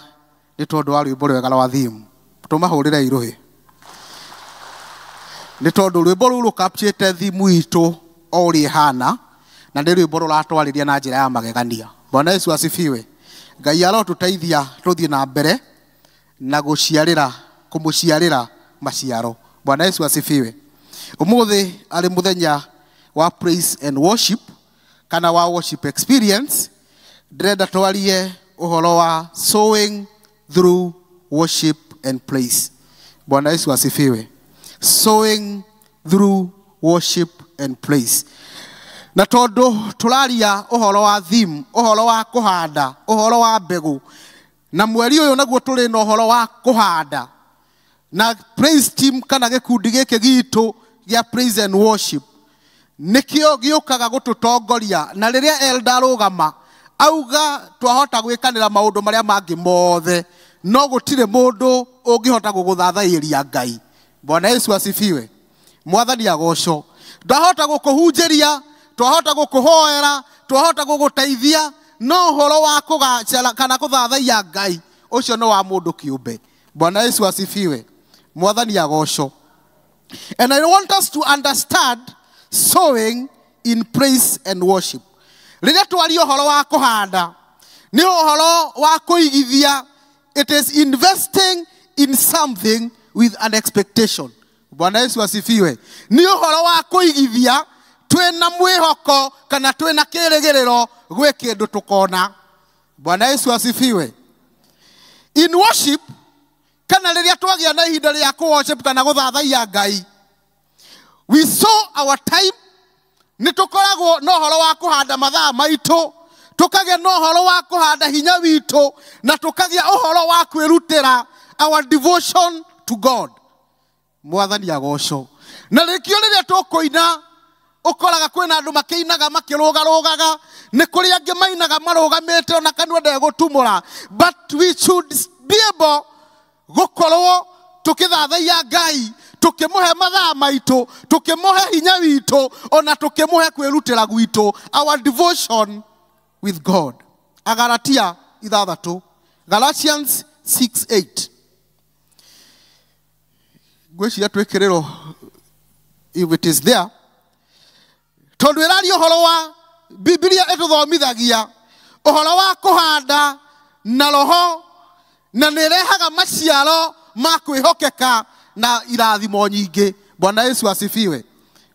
nĩ tondũ wa rwĩmbo rwega rwa theme. Tũmahũrĩre irũhĩ nĩ tondũ rwĩmbo rũu rũkapchĩte theme itũ o ũrĩa ĩhana, na nĩ rwĩmbo rũratwarĩria na njĩra ya magegania. Bwana Yesu asifiwe. Ngai arotũteithia tũthiĩ na mbere na gũciarĩra kũmũciarĩra maciaro. Bwana Yesu asifiwe. Ũmũthĩ arĩ mũthenya wa praise and worship kana wa worship experience, ndĩrenda twarie ũhoro wa sowing through worship and praise. Bwana Yesu asifiwe. Sowing through worship and praise. Na tondũ tũraria ũhoro wa theme, ũhoro wa kũhanda, ũhoro wa mbegũ, na mweri ũyũ naguo tũrĩ na ũhoro wa kũhanda, na praise team kana gĩkundi gĩkĩ gitũ gĩa praise and worship nĩkĩo gĩũkaga gũtũtongoria. Na rĩrĩa elder arũgama auga twahota gwĩkanĩra maũndũ marĩa mangĩ mothe, no gũtirĩ mũndũ ũngĩhota gũgũthathaĩria Ngai. Bwana Yesu asifiwe. Mwathani agocwo. Twahota gũkũhunjĩria, twahota gũkũhoera, twahota gũgũteithia, no ũhoro wa kũgacĩra kana kũthathaiya Ngai ũcio nĩ wa mũndũ kĩũmbe. Bwana Yesu asifiwe. Mwathani agocwo. And I want us to understand sowing in praise and worship. Rĩrĩa twaria ũhoro wa kũhanda, nĩ ũhoro wa kũigithia. It is investing in something with an expectation. Bwana Yesu asifiwe. Nĩ ũhoro wa kũigithia twĩna mwĩhoko kana twĩna kĩrĩgĩrĩro gwĩ kĩndũ tũkona. Bwana Yesu asifiwe. In worship, kana rĩrĩa twagĩa na ihinda rĩa kũ worship kana gũthathaiya Ngai, we sow our time. Nĩ tũkoragwo na ũhoro wa kũhanda mathaa maitũ, tũkagĩa na ũhoro wa kũhanda hinya witũ, na tũkagĩa ũhoro wa kwĩrutĩra, our devotion to God. Mwathani agocwo. Na rĩkĩo rĩrĩa tũkũina, ũkoraga kwĩna andũ makĩinaga makĩrũgarũgaga, nĩ kũrĩ angĩ mainaga marũgamĩte ona kanua ndegũtumũra. But we should be able gũkorwo tũkĩthathaiya Ngai, tũkĩmũhe mathaa maitũ, tũkĩmũhe hinya witũ, ona tũkĩmũhe kwĩrutĩra gwitũ, our devotion with God. Agalatia 6, Galatians 6:8. Ngwĩciria twĩkĩrĩrwo if it is there. Tondũ ĩraria ũhoro wa Biblia ĩtũthomithagia ũhoro wa kũhanda na roho, na nĩ ĩrehaga maciaro ma kwĩhokeka na irathimo nyingĩ. Bwana Yesu asifiwe.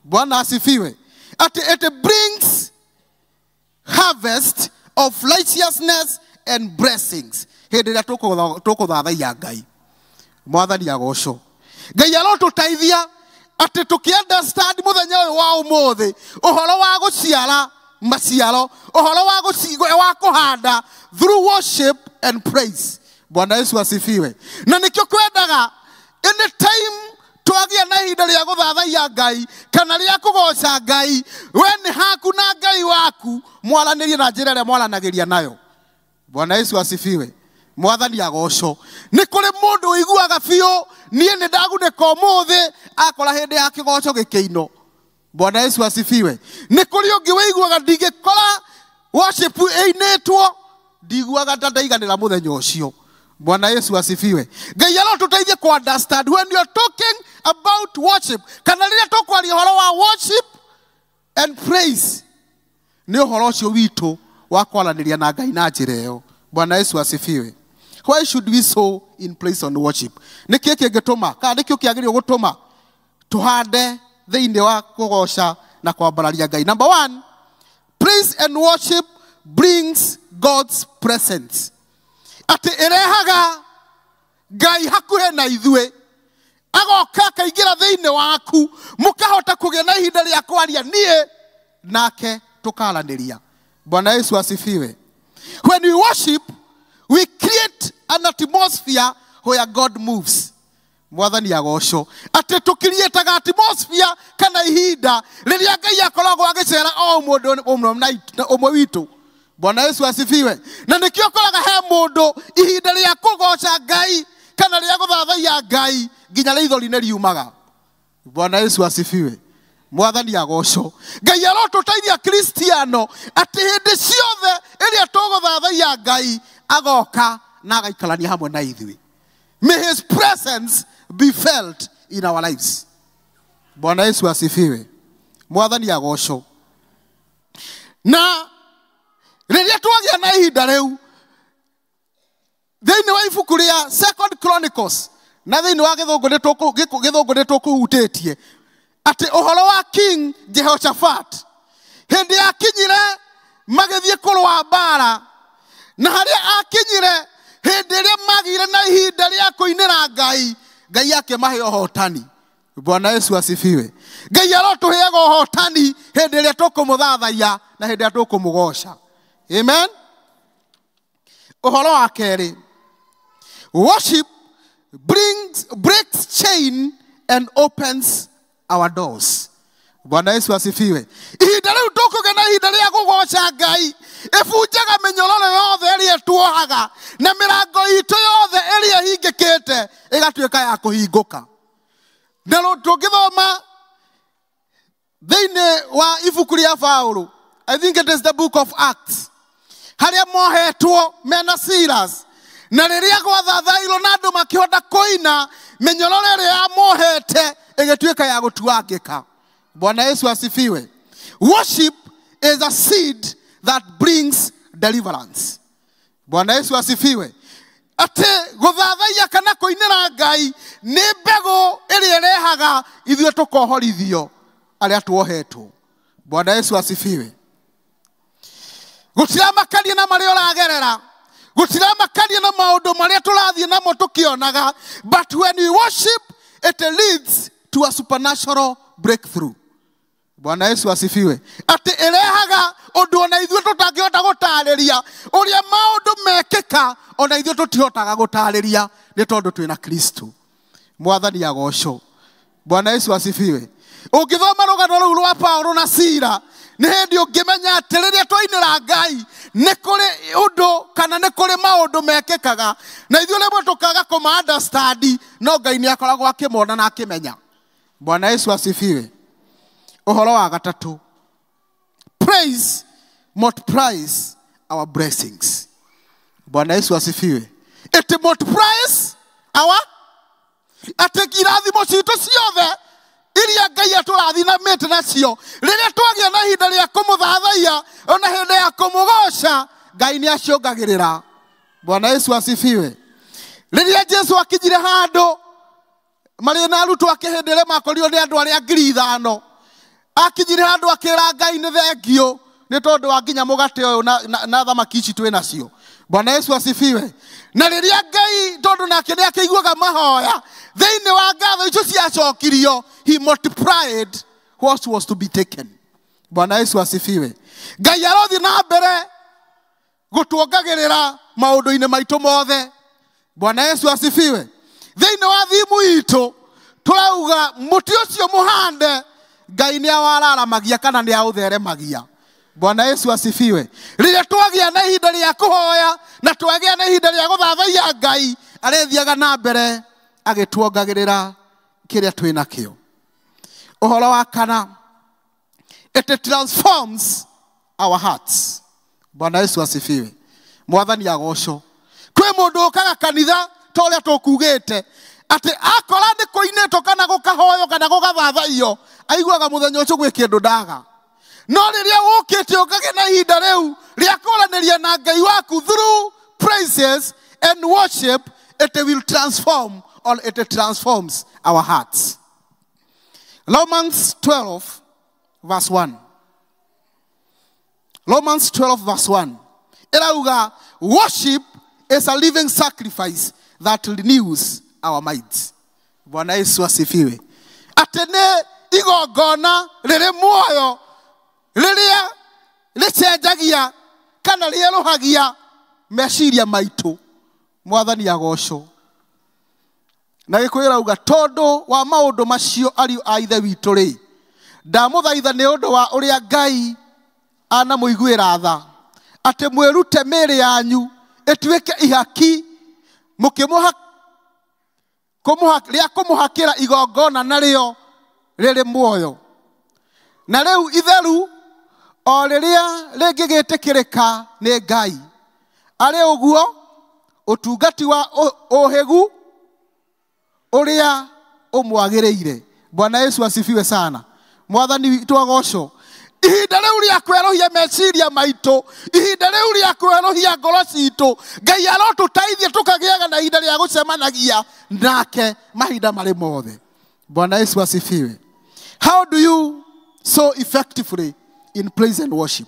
Bwana asifiwe. Ati it brings harvest of righteousness and blessings. Hĩndĩ ĩrĩa tũkũthathaiya Ngai. Mwathani agocwo. Ngai arotũteithia atĩ tũkĩ-understand mũthenya ũyũ wa ũmũthĩ ũhoro wa gũciara maciaro, ũhoro wa kũhanda through worship and praise. Bwana Yesu asifiwe. Na nĩkĩo kwendaga anytime twagĩa na ihinda rĩa gũthathaiya Ngai kana rĩa kũgoca Ngai, we nĩ haku na Ngai waku mwaranĩrie na njĩra ĩrĩa mwaranagĩria nayo. Bwana Yesu asifiwe. Mwathani agocwo. Nĩ kũrĩ mũndũ ũiguaga biũ niĩ nĩ ndagunĩka ũmũthĩ akora hĩndĩ ya kĩgoco gĩkĩinwo. Bwana Yesu asifiwe. Nĩ kũrĩ ũngĩ ũiguaga ndingĩkora worship ĩinĩtwo, ndiguaga ta ndaiganĩra mũthenya ũcio. Bwana Yesu asifiwe. Ngai arotũteithie ku understand when you are talking about worship, kana rĩrĩa tũkwaria ũhoro wa worship and praise, nĩ ũhoro ũcio witũ wa kwaranĩria na Ngai na njĩra ĩyo. Bwana Yesu asifiwe. Why should we sow in place on worship? Nĩ kĩĩ kĩngĩtũma kana nĩkĩo kĩagĩrĩirwo gũtũma tũhande thĩinĩ wa kũgoca na kwambararia Ngai? Number one, praise and worship brings God's presence. Atĩ ĩrehaga Ngai hakuhĩ na ithuĩ. Agoka akaingĩra thĩinĩ waku, mũkahota kũgĩa na ihinda rĩa kwaria niĩ nake tũkaranĩria. Bwana Yesu asifiwe. When we worship, we create an atmosphere where God moves. Mwathani agocwo. Atĩ tũkiriĩtaga atmosphere kana ihinda rĩrĩa Ngai akoragwo agĩcera o mũndũ ũmwe witũ. Bwana Yesu asifiwe. Na nĩkĩo ũkoraga he mũndũ ihinda rĩa kũgoca Ngai kana rĩa gũthathaiya Ngai nginya rĩithori nĩ riumaga. Bwana Yesu asifiwe. Mwathani agocwo. Ngai arotũteithia Kristiano atĩ hĩndĩ ciothe ĩrĩa tũgũthathaiya Ngai agoka na agaikarania hamwe na ithuĩ. May his presence be felt in our lives. Bwana Yesu asifiwe. Mwathani agocwo. Na rĩrĩa twagĩa na ihinda rĩu thĩinĩ wa ibuku rĩa Second Chronicles na thĩinĩ wa gĩthũngũ nĩ tũkũhutĩtie atĩ ũhoro wa King Jehoshaphat hĩndĩ akinyire magĩthiĩ kũrũa mbara, na harĩa akinyire hĩndĩ ĩrĩa magĩire na ihinda rĩa kũinĩra Ngai, Ngai akĩmahe ũhotani. Bwana Yesu asifiwe. Ngai arotũheaga ũhotani hĩndĩ ĩrĩa tũkũmũthathaiya na hĩndĩ ĩrĩa tũkũmũgoca. Amen. Ũhoro wa kerĩ, worship breaks chain and opens our doors. Bwana Yesu asifiwe. Ihinda rĩu tũkũgĩa na ihinda rĩa kũgoca Ngai, ĩbunjaga mĩnyororo yothe ĩrĩa tuohaga na mĩrango itũ yothe ĩrĩa ĩhingĩkĩte ĩgatuĩka ya kũhingũka. Na tũngĩthoma thĩinĩ wa ibuku rĩa Paũlũ, I think it is the book of Acts, harĩa mohetwo mena Silas, na rĩrĩa gwathathairwo na andũ makĩhota kũina, mĩnyororo ĩrĩa yamohete ĩgĩtuĩka ya gũtuangĩka. Bwana Yesu asifiwe. Worship is a seed that brings deliverance. Bwana Yesu asifiwe. Atĩ gũthathaiya kana kũinĩra Ngai nĩ mbegũ ĩrĩa ĩrehaga ithuĩ tũkohorithio arĩa tuohetwo. Bwana Yesu asifiwe. Gũtiramakania na marĩa ũragerera, gũtiramakania na maũndũ marĩa tũrathiĩ namo tũkĩonaga, but when we worship it leads to a supernatural breakthrough. Bwana Yesu asifiwe. Atĩ ĩrehaga ũndũ ona ithuĩ tũtangĩhota gũtarĩria ũrĩa maũndũ mekĩka, ona ithuĩ tũtihotaga gũtarĩria nĩ tondũ twĩna Kristo. Mwathani agocwo. Bwana Yesu asifiwe. Ũngĩthoma rũgano rũu rwa Paũlũ na Sila, nĩ hĩndĩ ũngĩmenya atĩ rĩrĩa twainĩra Ngai nĩ kũrĩ ũndũ kana nĩ kũrĩ maũndũ mekĩkaga na ithuĩ rĩmwe tũkaga kũma understand, no Ngai nĩ akoragwo akĩmona na akĩmenya. Bwana Yesu asifiwe. Ũhoro wa gatatũ, praise multiplies our blessings. Bwana Yesu asifiwe. It multiplies our, atĩ irathimo citũ ciothe iria Ngai atũrathinamĩte nacio, rĩrĩa twagĩa na ihinda rĩa kũmũthathaiya ona hĩndĩ ya kũmũgoca, Ngai nĩ aciongagĩrĩra. Bwana Yesu asifiwe. Rĩrĩa Jesu akinyire handũ marĩ na arutwo ake hĩndĩ ĩrĩa makorirwo nĩ andũ arĩa 5,000, akinyire handũ akĩra Ngai nĩ thengiũ nĩ tondũ wa nginya mũgate ũyũ na thamaki ici twĩ nacio. Bwana Yesu asifiwe. Na rĩrĩa Ngai tondũ nake nĩ akĩiguaga mahoya thĩinĩ wa ngatho icio ciacokirio, he multiplied what was to be taken. Bwana Yesu asifiwe. Ngai arothiĩ na mbere gũtuongagĩrĩra maũndũ-inĩ maitũ mothe. Bwana Yesu asifiwe. Thĩinĩ wa thimu itũ tũrauga mũtĩ ũcio mũhande Ngai nĩ awararamagia kana nĩ aũtheremagia. Bwana Yesu asifiwe. Rĩrĩa twagĩa na ihinda rĩa kũhoya na twagĩa na ihinda rĩa gũthathaiya Ngai, arĩthiaga na mbere agĩtuongagĩrĩra kĩrĩa twĩ nakĩo. Ũhoro wa kana, it transforms our hearts. Bwana Yesu asifiwe. Mwathani agocwo. Kwĩ mũndũ ũkaga kanitha ta ũrĩa tũkugĩte atĩ akora nĩ kũinĩtwo kana gũkahoywo kana gũgathathaiyo, aiguaga mũthenya ũcio gwĩ kĩndũ ndaga. No rĩrĩa ũkĩte ũkagĩa na ihinda rĩu rĩa kwaranĩria na Ngai waku through praises and worship, it will transform or it transforms our hearts. Romans 12 verse 1. Romans 12 verse 1. Ĩrauga, worship is a living sacrifice that renews our minds. Bwana Yesu asifiwe. Atĩ nĩ igongona rĩrĩ muoyo rĩrĩa rĩcenjagia kana rĩerũhagia meciria maitũ. Mwathani agocwo. Na Gĩkũyũ ĩrauga tondũ wa maũndũ macio ariũ a Ithe witũ rĩ, ndamũthaitha nĩ ũndũ wa ũrĩa Ngai anamũiguĩra tha, atĩ mwĩrute mĩĩrĩ yanyu ĩtuĩke ihaki rĩa kũmũhakĩra igongona narĩo rĩrĩ muoyo, na rĩu itheru o rĩrĩa rĩngĩgĩtĩkĩrĩka nĩ Ngai. Arĩ ũguo ũtungati wa ũhĩgu ũrĩa ũmwagĩrĩire. Bwana Yesu asifiwe sana. Mwathani witũ agocwo. Ihinda rĩu rĩa kwerũhia meciria maitũ, ihinda rĩu rĩa kwerũhia ngoro citũ, Ngai arotũteithia tũkagĩaga na ihinda rĩa gũcemanagia nake mahinda marĩ mothe. Bwana Yesu asifiwe. How do you so effectively in praise and worship?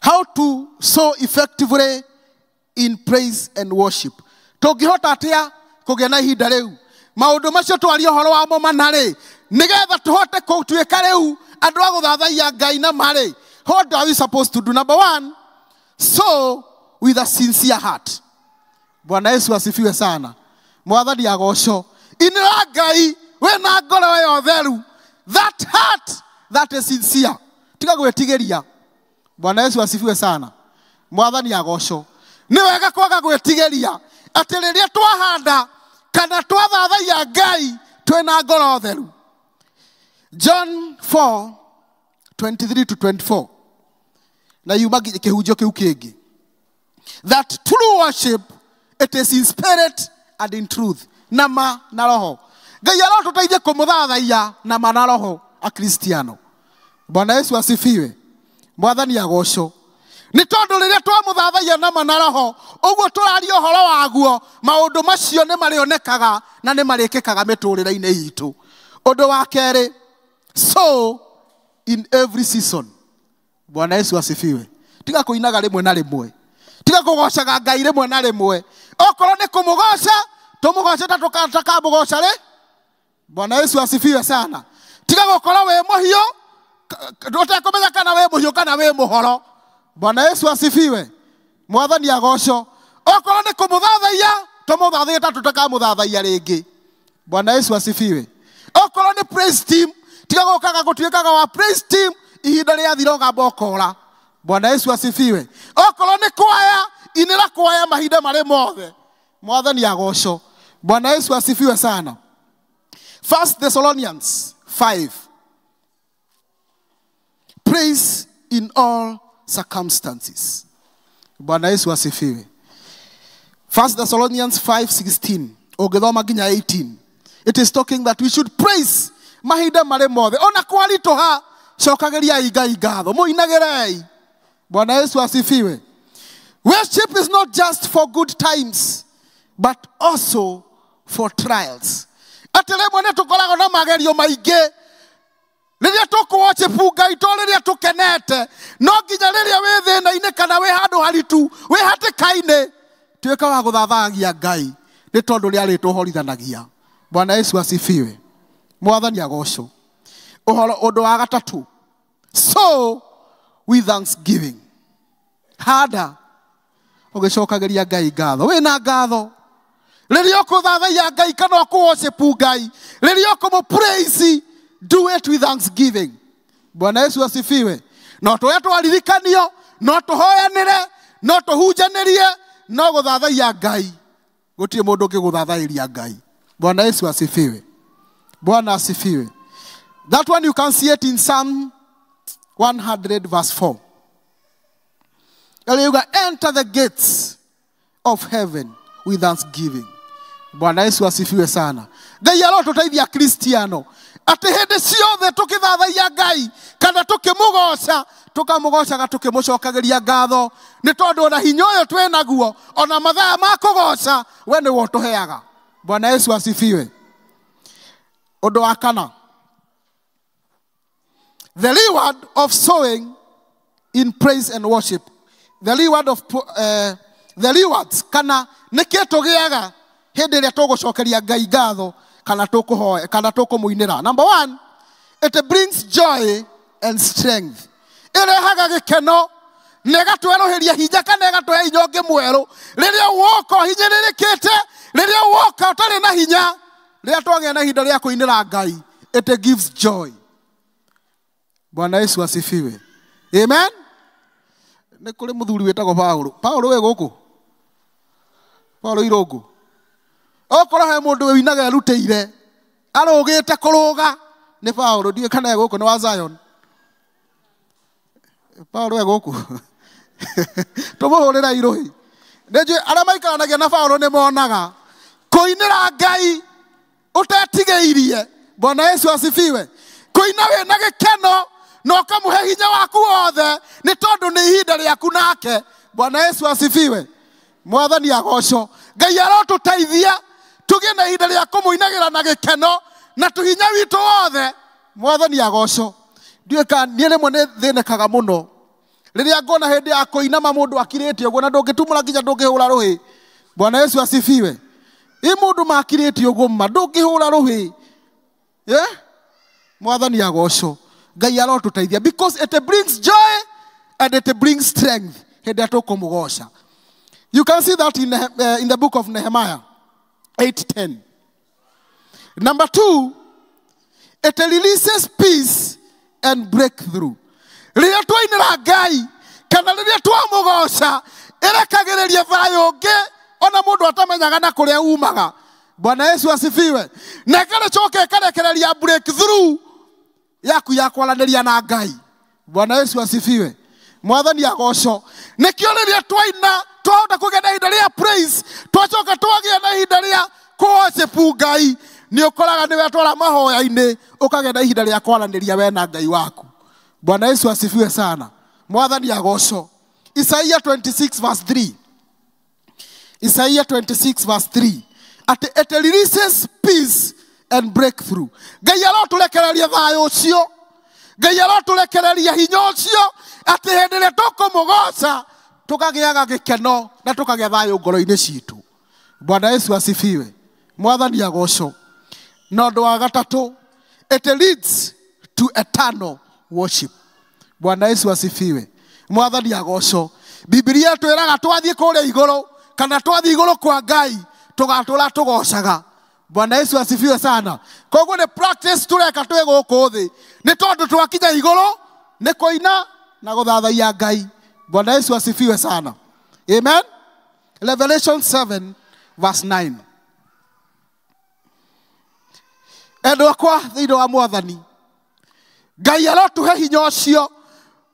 How to so effectively in praise and worship? Tũngĩhota atĩa kũgĩa na ihinda rĩu? Maũndũ macio twaria ũhoro wamo mana rĩ, nĩgetha tũhote gũtuĩka rĩu andũ a gũthathaiya Ngai na marĩ. What are we supposed to do? Number one, so with a sincere heart. Bwana Yesu asifiwe sana. Mwathani agocwo. Inĩra Ngai wĩna ngoro ĩyo theru. That heart that is sincere. Tiga gwĩtigĩria. Bwana Yesu asifiwe sana. Mwathani agocwo. Nĩ wega kwaga gwĩtigĩria atĩ rĩrĩa twahanda kana twathathaiya Ngai twĩna ngoro theru. John 4:23 to 24. Na yuma kĩhunjio kĩu kĩngĩ. That true worship, it is in spirit and in truth. Nama na roho. Ngai arotũteithie kũmũthathaiya nama na roho Akristiano. Bwana Yesu asifiwe. Mwathani agocwo. Nĩ tondũ rĩrĩa twamũthathaiya nama na roho, ũguo tũraria ũhoro waguo, maũndũ macio nĩ marĩonekaga na nĩ marĩkĩkaga mĩtũrĩre-inĩ itũ. Ũndũ wa kerĩ, so in every season. Bwana Yesu asifiwe. Tiga kũinaga rĩmwe na rĩmwe. Tiga kũgocaga Ngai rĩmwe na rĩmwe. Okorwo nĩ kũmũgoca, tũmũgoce ta tũkamũgoca rĩ. Bwana Yesu asifiwe sana. Tiga gũkorwo wĩ mũhiũ, ũtekũmenya kana wĩ mũhiũ kana wĩ mũhoro. Bwana Yesu asifiwe. Mwathani agocwo. Okorwo nĩ kũmũthathaiya, tũmũthathaiye ta tũtakamũthathaiya rĩngĩ. Bwana Yesu asifiwe. Okorwo nĩ praise team, tiga gũkaga gũtuĩkaga wa praise team ihinda rĩathira ũgamba ũkora. Bwana Yesu asifiwe. Okorwo nĩ kwaya, inĩra kwaya mahinda marĩ mothe. Mwathani agocwo. Bwana Yesu asifiwe sana. 1 Thessalonians 5. Praise in all circumstances. Bwana Yesu asifiwe. 1 Thessalonians 5:16. Ũngĩthoma nginya 18. It is talking that we should praise mahinda marĩ mothe. Ona kwaritũha, cokagĩriai Ngai ngatho, mũinagĩrei. Bwana Yesu asifiwe. Worship is not just for good times, but also for trials. Atĩ rĩmwe nĩ tũkoragwo na magerio maingĩ. Rĩrĩa tũkũ-worship Ngai to rĩrĩa tũkenete, no nginya rĩrĩa wĩ thĩna-inĩ kana wĩ handũ haritu, wĩ hatĩka-inĩ, tuĩka wa gũthathagia Ngai nĩ tondũ rĩa rĩtũhorithanagia. Bwana Yesu asifiwe. Mwathani agocwo. Ũhoro ũndũ wa gatatũ, so with thanksgiving. Handa ũgĩcokagĩria Ngai ngatho. Wĩna ngatho. Rĩrĩa ũkũthathaiya Ngai kana ũkũ-worship Ngai, rĩrĩa ũkũmũ-praise, do it with thanksgiving. Bwana Yesu asifiwe. No tũrĩa twaririkanio, no tũhoyanĩre, no tũhunjanĩrie, no gũthathaiya Ngai. Gũtirĩ mũndũ ũngĩgũthathaĩria Ngai. Bwana Yesu asifiwe. Bwana asifiwe. That one you can see it in Psalm 100 verse 4. You enter the gates of heaven with thanksgiving. Bwana Yesu asifiwe sana. Ngai arotũteithia Kristiano atĩ hĩndĩ ciothe tũkĩthathaiya Ngai kana tũkĩmũgoca, tũkamũgocaga tũkĩmũcokagĩria ngatho, nĩ tondũ ona hinya ũyũ twĩ naguo, ona mathaa ma kũgoca, we nĩwe ũtũheaga. Bwana Yesu asifiwe. Ũndũ wa kana, the reward of sowing in praise and worship. The reward of the rewards kana nĩkĩ tũgĩaga Hĩndĩ ĩrĩa tũgũcokeria Ngai ngatho kana tũkũhoya kana tũkũmũinĩra. Number 1, it brings joy and strength. Ĩrehaga gĩkeno na ĩgatwerũhĩria hinya kana ĩgatũhe hinya ũngĩ mwerũ. Rĩrĩa woka ũhinyĩrĩrĩkĩte, rĩrĩa woka ũtarĩ na hinya, rĩrĩa twagĩa na ihinda rĩa kũinĩra Ngai, it gives joy. Bwana Yesu asifiwe. Amen. Nĩ kũrĩ mũthuri wĩtagwo Paulo. Paulo wĩ gũkũ? Paulo Irũngũ. Okorwo he mũndũ wĩinaga erutĩire, arũgĩte kũrũga, nĩ Paulo. Ndiũĩ kana e gũkũ, nĩ wa Zion. Paulo e gũkũ. Tũmũhũrĩre irũhi. Nĩnjũĩ arĩa maikaranagia na Paulo nĩ monaga kũinĩra Ngai ũtetigĩirie. Bwana Yesu asifiwe. Kũina wĩna gĩkeno na ũkamũhe hinya waku wothe nĩ tondũ nĩ ihinda rĩaku nake. Bwana Yesu asifiwe. Mwathani agocwo. Ngai arotũteithia tũgĩe na ihinda rĩa kũmũinagĩra na gĩkeno na tũhinya witũ wothe. Mwathani agocwo. Ndiũĩ kana niĩ rĩmwe nĩ thĩnĩkaga mũno rĩrĩa ngona hĩndĩ ya kũinama mũndũ akirĩte ũguo na ndũngĩtumũra nginya ndũngĩhũra rũhĩ. Bwana Yesu asifiwe. Ĩ mũndũ makirĩte ũguo ma ndũngĩhũra rũhĩ. Mwathani agocwo. Ngai arotũteithia because it brings joy and it brings strength hĩndĩ ĩrĩa tũkũmũgoca. You can see that in the book of Nehemiah 8:10. Number 2, it releases peace and breakthrough. Rĩrĩa twainĩra Ngai kana rĩrĩa twamũgoca, ĩrekagĩrĩria thayũ ũngĩ ona mũndũ atamenyaga na kũrĩa umaga. Bwana Yesu asifiwe. Na ĩgacoka ĩkarekereria breakthrough yaku ya kwaranĩria na Ngai. Bwana Yesu asifiwe. Mwathani agocwo. Nĩkĩo rĩrĩa twaina twahota kũgĩa na ihinda rĩa praise, twacoka twagĩa na ihinda rĩa kũworship Ngai, nĩ ũkoraga nĩ wetwara mahoya-inĩ ũkagĩa na ihinda rĩa kwaranĩria we na Ngai waku. Bwana Yesu asifiwe sana. Mwathani agocwo. Isaiah 26 verse 3. Isaiah 26 verse 3. At it releases peace and breakthrough. Ngai arotũrekereria thayũ ũcio. Ngai arotũrekereria hinya ũcio atĩ hĩndĩ ĩrĩa tũkũmũgoca tũkagĩaga gĩkeno na tũkagĩa thayũ ngoro-inĩ citũ. Bwana Yesu asifiwe. Mwathani agocwo. Na ũndũ wa gatatũ, it leads to eternal worship. Bwana Yesu asifiwe. Mwathani agocwo. Bibilia twĩraga twathiĩ kũrĩa igũrũ kana twathiĩ igũrũ kwa Ngai tũgatũra tũgocaga. Bwana Yesu asifiwe sana. Koguo nĩ practice tũreka twĩ gũkũ thĩ nĩ tondũ twakinya igũrũ nĩ kũina na gũthathaiya Ngai. Bwana Yesu asifiwe sana. Amen. Revelation 7 verse 9. Endwa akwa thĩinĩ wa Mwathani, Ngai arotũhe hinya ũcio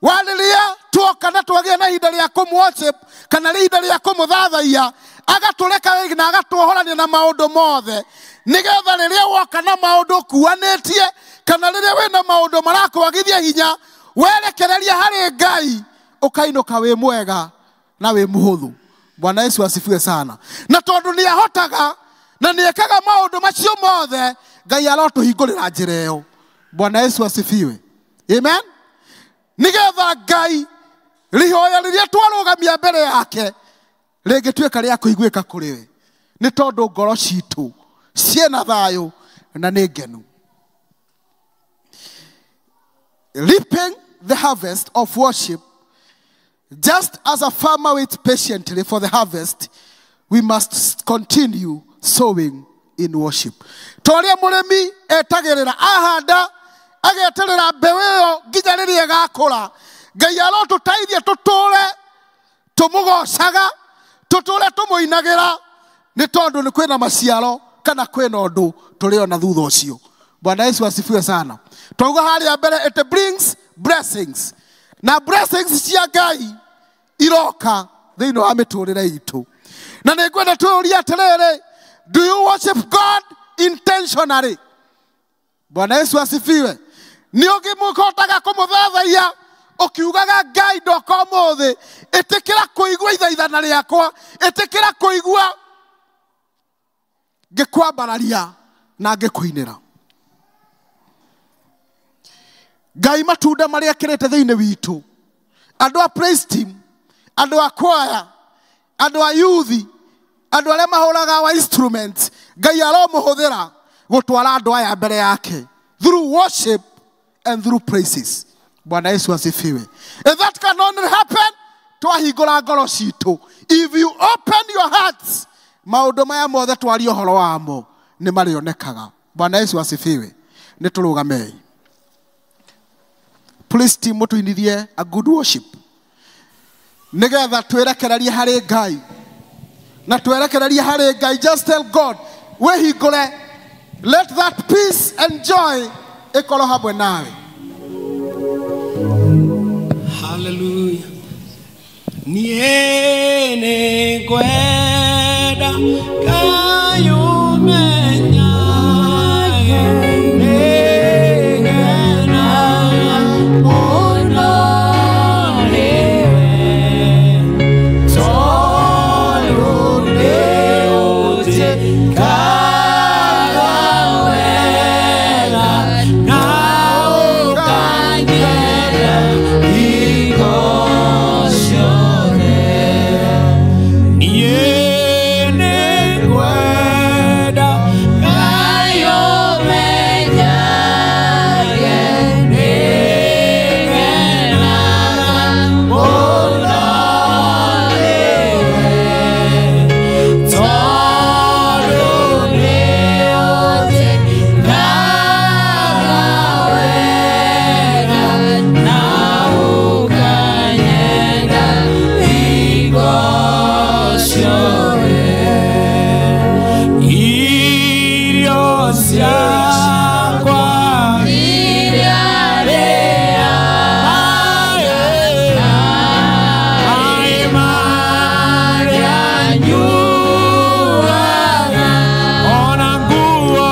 wa rĩrĩa tuoka na twagĩa na ihinda rĩa kũmũworship kana ihinda rĩa kũmũthathaiya, agatũreka na agatuohorania na maũndũ mothe, nĩgetha rĩrĩa woka na maũndũ ũkuanĩtie kana rĩrĩa wĩna maũndũ marakwagithia hinya, werekereria harĩ Ngai ũkainũka wĩ mwega na wĩ mũhũthũ. Bwana Yesu asifiwe sana. Na tondũ nĩ ahotaga na nĩ ekaga maũndũ macio mothe, Ngai arotũhingũrĩra njĩra ĩyo. Bwana Yesu asifiwe. Amen. Nĩgetha Ngai rihoya rĩrĩa twarũgamia mbere yake rĩngĩtuĩka rĩa kũiguĩka kũrĩ we, nĩ tondũ ngoro citũ ciĩna thayũ na nĩ ngenu. Reaping the harvest of worship, just as a farmer waits patiently for the harvest, we must continue sowing in worship. Toria mũrĩmi etagĩrĩra ahanda ageterera mbeũ ĩyo nginya rĩrĩa ĩgakũra. Ngai arotũteithia tũtũre tũmũgocaga, tũtũre tũmũinagĩra, nĩ tondũ nĩ kwĩna maciaro kana kwĩna ũndũ tũrĩona thutha ũcio. Bwana Yesu asifiwe sana. Twauga harĩa mbere, it brings blessings. Na blessings cia Ngai iroka thĩinĩ wa mĩtũrĩre itũ. Na nĩngwenda twĩyũrie atĩrĩrĩ, do you worship God intentionally? Bwana Yesu asifiwe. Nĩ ũngĩmũhotaga kũmũthathaiya ũkiugaga Ngai ndoka ũmũthĩ, ĩtĩkĩra kũigua ithaithana rĩakwa, ĩtĩkĩra kũigua ngĩkwambararia na ngĩkũinĩra. Ngai matunda marĩa ekĩrĩte thĩinĩ witũ, andũ a praise team, andũ a choir, andũ a youth, Andũ arĩa mahũraga wa instruments, Ngai aromũhũthĩra gũtwara andũ aya mbere yake through worship and through praises. Bwana Yesu asifiwe. If that can only happen, twahingũra ngoro citũ. If you open your hearts, maũndũ maya mothe twaria ũhoro wamo nĩ marĩonekaga. Bwana Yesu asifiwe. Nĩ tũrũgamei. Please team, mũtũinithie a good worship nĩgetha twĩrekererie harĩ Ngai na twerekererie harĩ Ngai. Just tell God wĩhingũre, let that peace and joy ĩkorwo hamwe nawe. Hallelujah. Niĩ nĩngwenda Ngai ũmenyage, nĩngenaga mũno nĩwe, tondũ nĩũnjĩkaga wega na ũkanyenda hingo ciothe. Niĩ nĩngwenda Ngai ũmenyage, nĩngenaga mũno nĩwe, tondũ nĩũnjĩkaga wega na ũkanyenda hingo ciothe. Irio ciakwa iria rĩaga maĩ marĩa nyuaga, ona nguo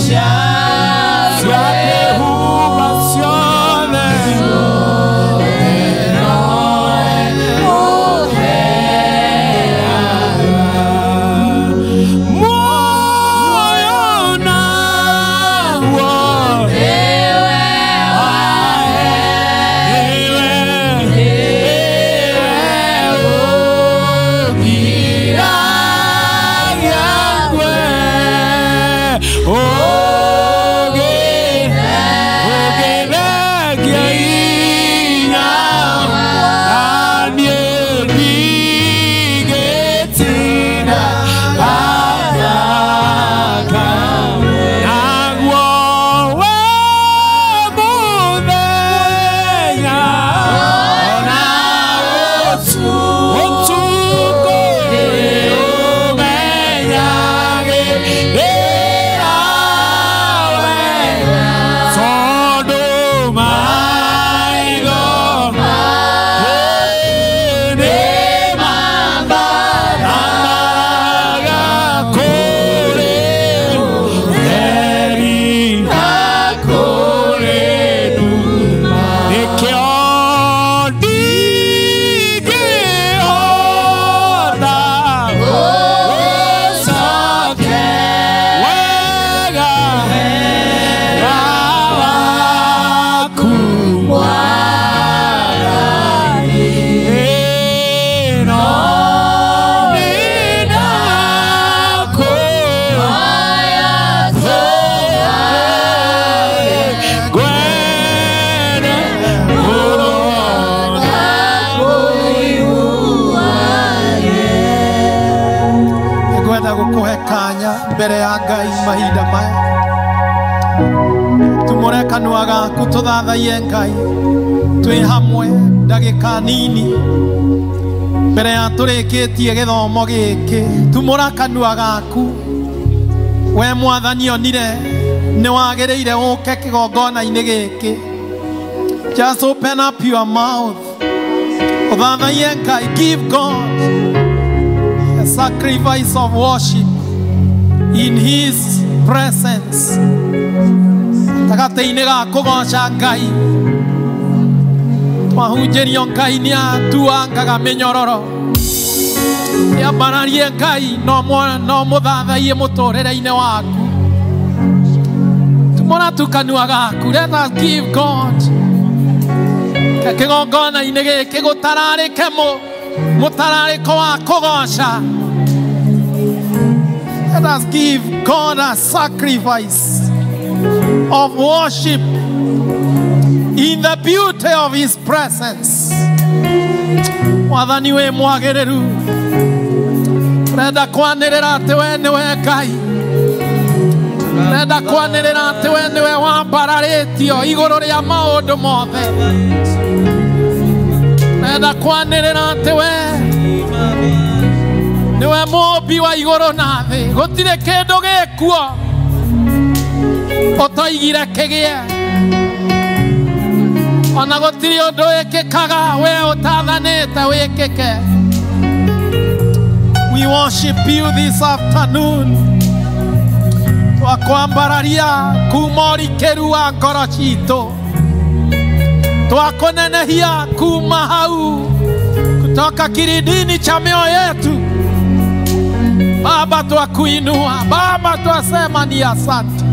cia kwĩhumba ciothe nowe ũheaga. Muoyo naguo nĩwe ũgiragia ngwe, ũgĩthengia hinya na niĩ ndigĩtinda haraka. Naguo we mũthenya ona ũtukũ nĩũmenyagĩrĩra wega, tondũ maitho nĩmambaraga kũrĩ ũtheri na kũrĩ nduma. Nĩkĩo ndingĩhota gũcoke wega waku Mwathani, no nĩndakũhoya ngwende mũno Ngwenda gũkũhe kanya mbere ya Ngai mahinda maya. Tumũre kanua gaku tũthathaiye Ngai twĩ hamwe ndagĩka nini mbere ya tũrĩkĩtie gĩthomo gĩkĩ. Tumũra kanua gaku, we Mwathani onire nĩ wagĩrĩire ũke kĩgongona-inĩ gĩkĩ. Just open up your mouth, ũthathaiye Ngai. Give God a sacrifice of worship in his presence. Gatagatĩ-inĩ ga kũgoca Ngai, twahunjĩrio Ngai nĩ atuangaga mĩnyororo. Nĩambararie Ngai, no mũthathaiye mũtũrĩre-inĩ waku. Tumũra tu kanua gaku. Let us give God Kĩgongona-inĩ gĩkĩ gũtararĩke mũtararĩko wa kũgoca. Let us give God a sacrifice of worship in the beauty of his presence. Mwathani wĩ mwagĩrĩru, renda kwanĩrĩra atĩ we nĩwe Ngai, renda kwanĩrĩra atĩ we nĩwe wambararĩtio igũrũ rĩa maũndũ mothe, renda kwanĩrĩra atĩ we nĩwe mũũmbi wa igũrũ na thĩ, gũtirĩ kĩndũ gĩkuo ũtoigire kĩgĩe, ona gũtirĩ ũndũ wĩkĩkaga we ũtathanĩte wĩkĩke. We worship you this afternoon. Twakwambararia kuma ũrikĩru wa ngoro citũ, twakũnenehia kuma hau kutoka kilindini cha mioyo yetu. Baba, twakuinua. Baba, twasema ni asante.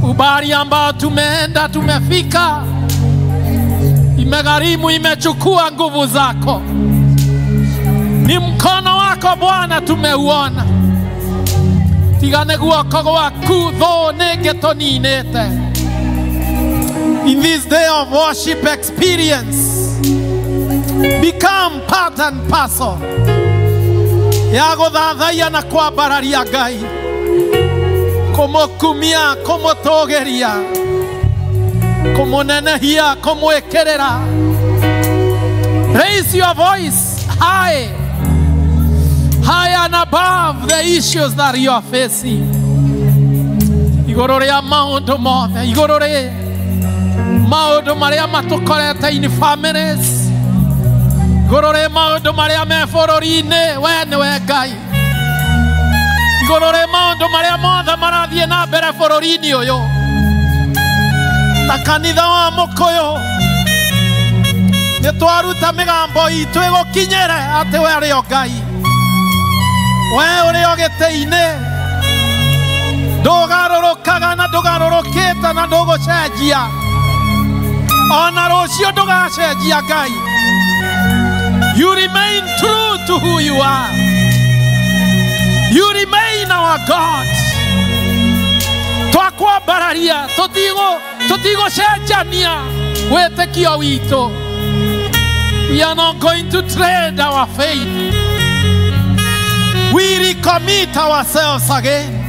Ubali ambao tumeenda tumefika, imegharimu, imechukua nguvu zako. Ni mkono wako Bwana tumeuona. Tiga guoko gwaku thũ nĩngĩtũninĩte. In this day of worship experience, become part and parcel ya gũthathaiya na kwambararia Ngai, kũmũkumia, kũmũtũgĩria, kũmũnenehia, kũmwĩkĩrĩra. Raise your voice high, high and above the issues that you are facing. Igũrũ rĩa maũndũ mothe, igũrũ rĩ maũndũ marĩa matũkorete in families, igũrũ rĩ maũndũ marĩa me bũrũri-inĩ, we nĩwe Ngai. Igũrũ rĩ maũndũ marĩa mothe marathiĩ na mbere bũrũri-inĩ ũyũ, ta kanitha wa Mũkũyũ nĩ twaruta mĩgambo itũ ĩgũkinyĩre atĩ we ũrĩ o Ngai, we ũrĩ o gĩtĩ-inĩ, ndũgarũrũkaga na ndũgarũrũkĩte na ndũgũcenjia, ona rũciũ ndũgacenjia Ngai. You remain true to who you are. You remain our God. Twakwambararia, tũtigũcenjania wĩtĩkio witũ. We are not going to trade our faith. We recommit ourselves again.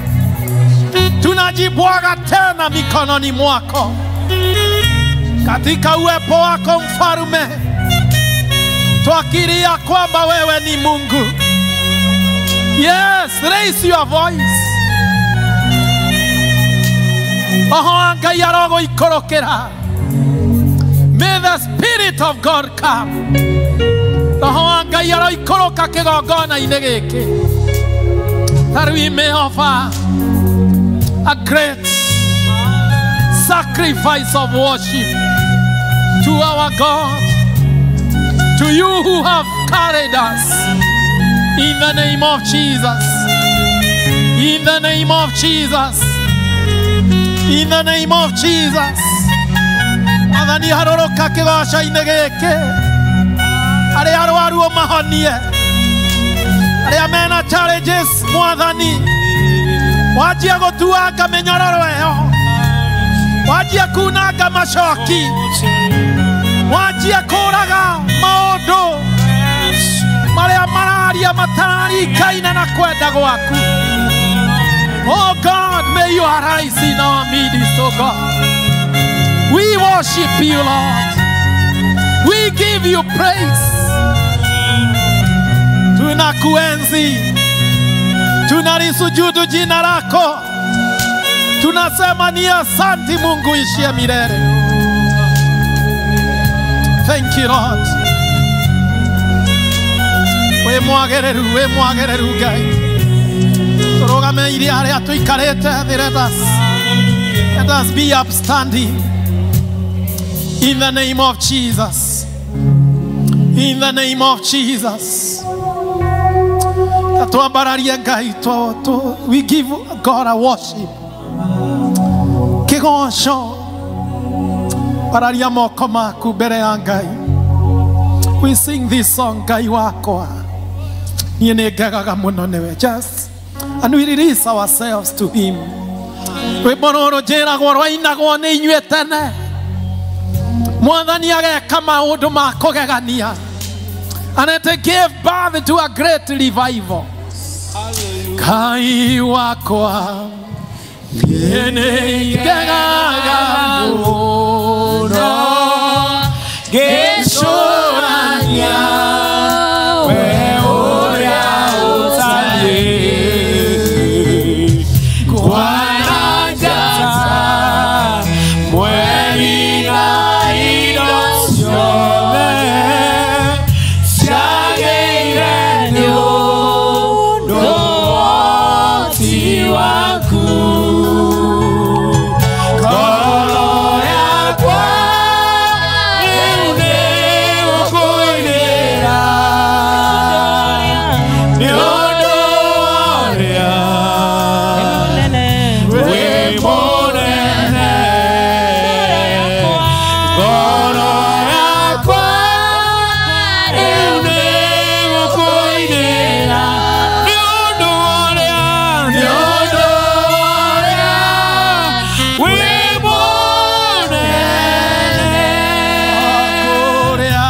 Tunajibwaga tena mikononi mwako, katika uwepo wako Mfalme, twakiria kwamba wewe ni Mungu. Yes, raise your voice. Roho wa Ngai arogũikũrũkĩra. May the Spirit of God come. Roho wa Ngai aroikũrũka kĩgongona-inĩ gĩkĩ, that we may offer a great sacrifice of worship to our God, to you who have carried us, in the name of Jesus, in the name of Jesus, in the name of Jesus. Mwathani harũrũka kĩgoco-inĩ gĩkĩ, arĩa arwaru ũmahonie, arĩa mena challenges, Mwathani wanjia gũtuanga mĩnyororo ĩyo, wanjia kunanga macoki, wanjia kũraga maũndũ marĩa mararia matararingaine na kwenda gwaku. Oh God, may you arise in our midst, oh God. We worship you, Lord. We give you praise. Tunakuenzi, tunalisujudu jina lako, tunasema ni asanti Mungu ishie milele. Thank you, Lord. We mwagereru Ngai. Tũrũgame harĩa tũikarĩte thĩ. Let us be upstanding in the name of Jesus. In the name of Jesus. Twambararie Ngai, we give God a worship. Kĩgoco. Pararia moko maku mbere ya Ngai. We sing this song, Ngai wakwa. Niĩ nĩ ngegaga mũno nĩwe. Just and we release ourselves to him. Rwĩmbo rũrũ njĩragwo rwainagwo nĩ inyuĩ tene. Mwathani ageka maũndũ ma kũgegania. And it gave birth to a great revival. Ngai wakwa niĩ nĩ ngegaga mũno ngĩcũrania we ũrĩa ũtariĩ kwana njata mweri na indo ciothe ciagĩire nĩ ũndũ ũhoti waku. Ngoro yakwa rĩu nĩgũkũinĩra nĩ ũndũ ũrĩa wĩ mũnene. Ngoro yakwa rĩu nĩgũkũinĩra nĩ ũndũ ũrĩa wĩ mũnene. Kũrĩa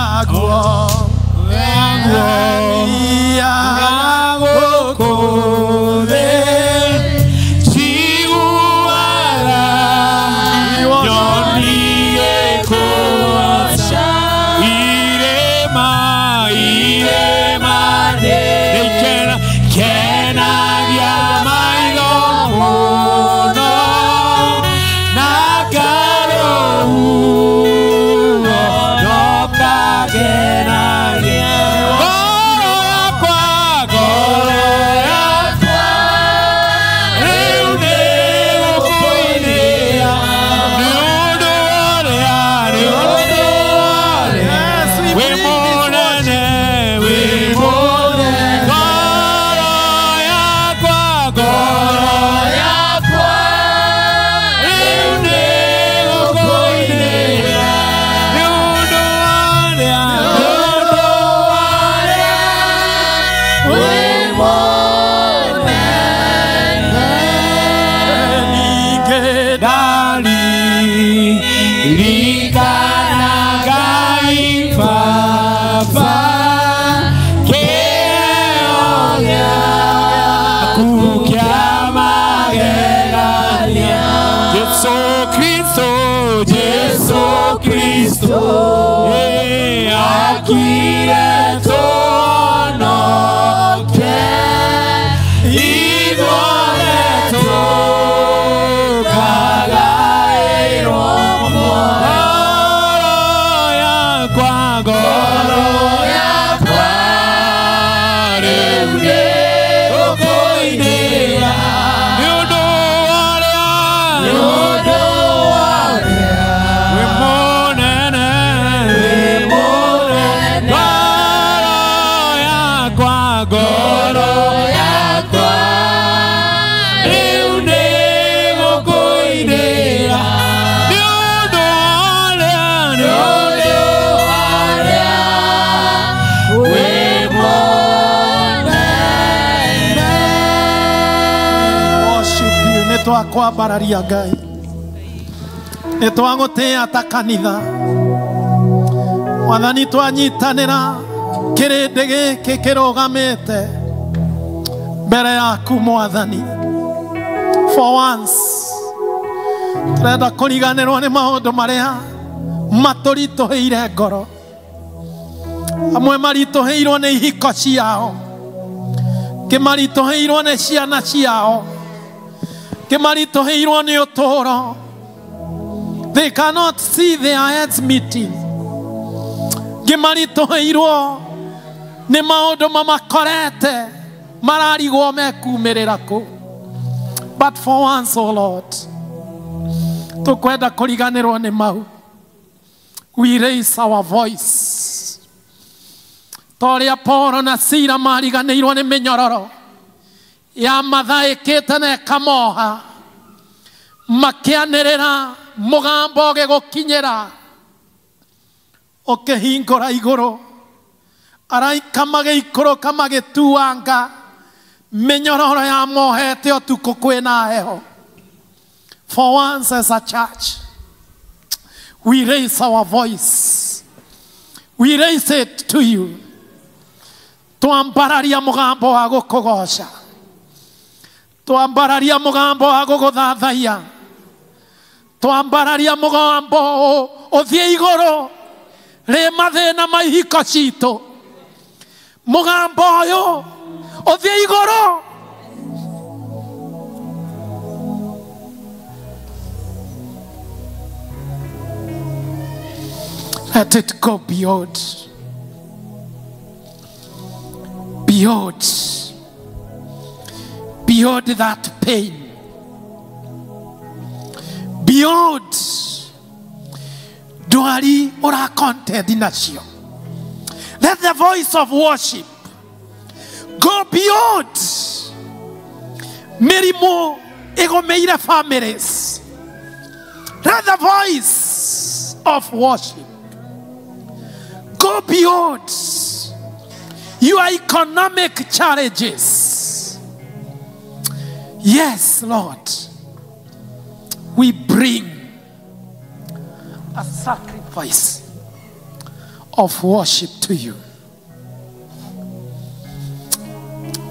gũkũ thĩ njiguaga nyoni igĩkũgoca irĩma nĩikenagia maitho mũno na ngarũhuho no kagenagia ngoro yakwa rĩu nĩgũkũinĩra nĩ ũndũ ũrĩa wĩ mũnene ngoro yakwa rĩu nĩgũkũinĩra nĩ ũndũ ũrĩa wĩ mũnene. Ningĩ ndaririkana Ngai Baba kĩheo gĩaku kĩa magegania. Jesũ Kristo akuire tũhonoke ithuothe tũkagaĩrwo muoyo. Ngoro yakwa rĩu nĩgũkũinĩra nĩ ũndũ ũrĩa wĩ mũnene. Ngoro yakwa rĩu nĩgũkũinĩra nĩ ũndũ ũrĩa wĩ mũnene. Worship you. Nĩ twakwambararia Ngai. Nĩ twagũtĩĩa ta kanitha. Mwathani twanyitanĩra kĩrĩndĩ gĩkĩ kĩrũgamĩte mbere yaku Mwathani. For once tũrenda kũriganĩrwo nĩ maũndũ marĩa matũritũhĩire ngoro. Amwe maritũhĩirwo nĩ ihiko ciao, angĩ maritũhĩirwo nĩ ciana ciao, angĩ maritũhĩirwo nĩ ũtũũro. They cannot see their heads meeting. Angĩ maritũhĩirwo nĩ maũndũ mamakorete mararigwo mekumĩrĩra kũ. But for once, O Lord, tũkwenda kũriganĩrwo nĩ mau. We raise our voice. Ta ũrĩa Paulo na Sila mariganĩirwo nĩ mĩnyororo ya mathaĩkĩte na ĩkamoha, makĩanĩrĩra mũgambo ũgĩgũkinyĩra. Ũkĩhingũra igũrũ, araika magĩikũrũka magĩtuanga mĩnyororo ya mohete ũtukũ kwĩna heho. For once as a church, we raise our voice. We raise it to you. Twambararia mũgambo wa gũkũgoca. Twambararia mũgambo wa gũgũthathaiya. Twambararia mũgambo ũthiĩ igũrũ rĩ mathĩna ma ihiko citũ. Mũgambo ũyũ ũthiĩ igũrũ. Let it go beyond. Beyond. Beyond that pain. Beyond. Ndwari ũracontend nacio. Let the voice of worship go beyond. Mĩrimũ ĩgũmĩire families. Let the voice of worship go beyond your economic challenges. Yes, Lord, we bring a sacrifice of worship to you.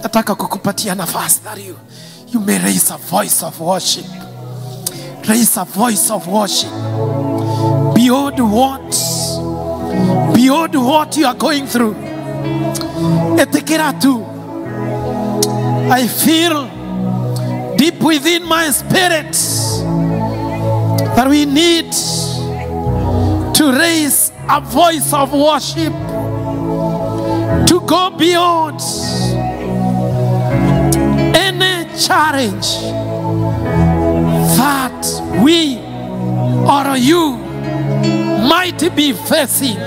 Nataka kukupatia nafasi that you may raise a voice of worship. Raise a voice of worship beyond what you are going through. Etekera tu. I feel deep within my spirit that we need to raise a voice of worship, to go beyond any challenge that we or you might be facing.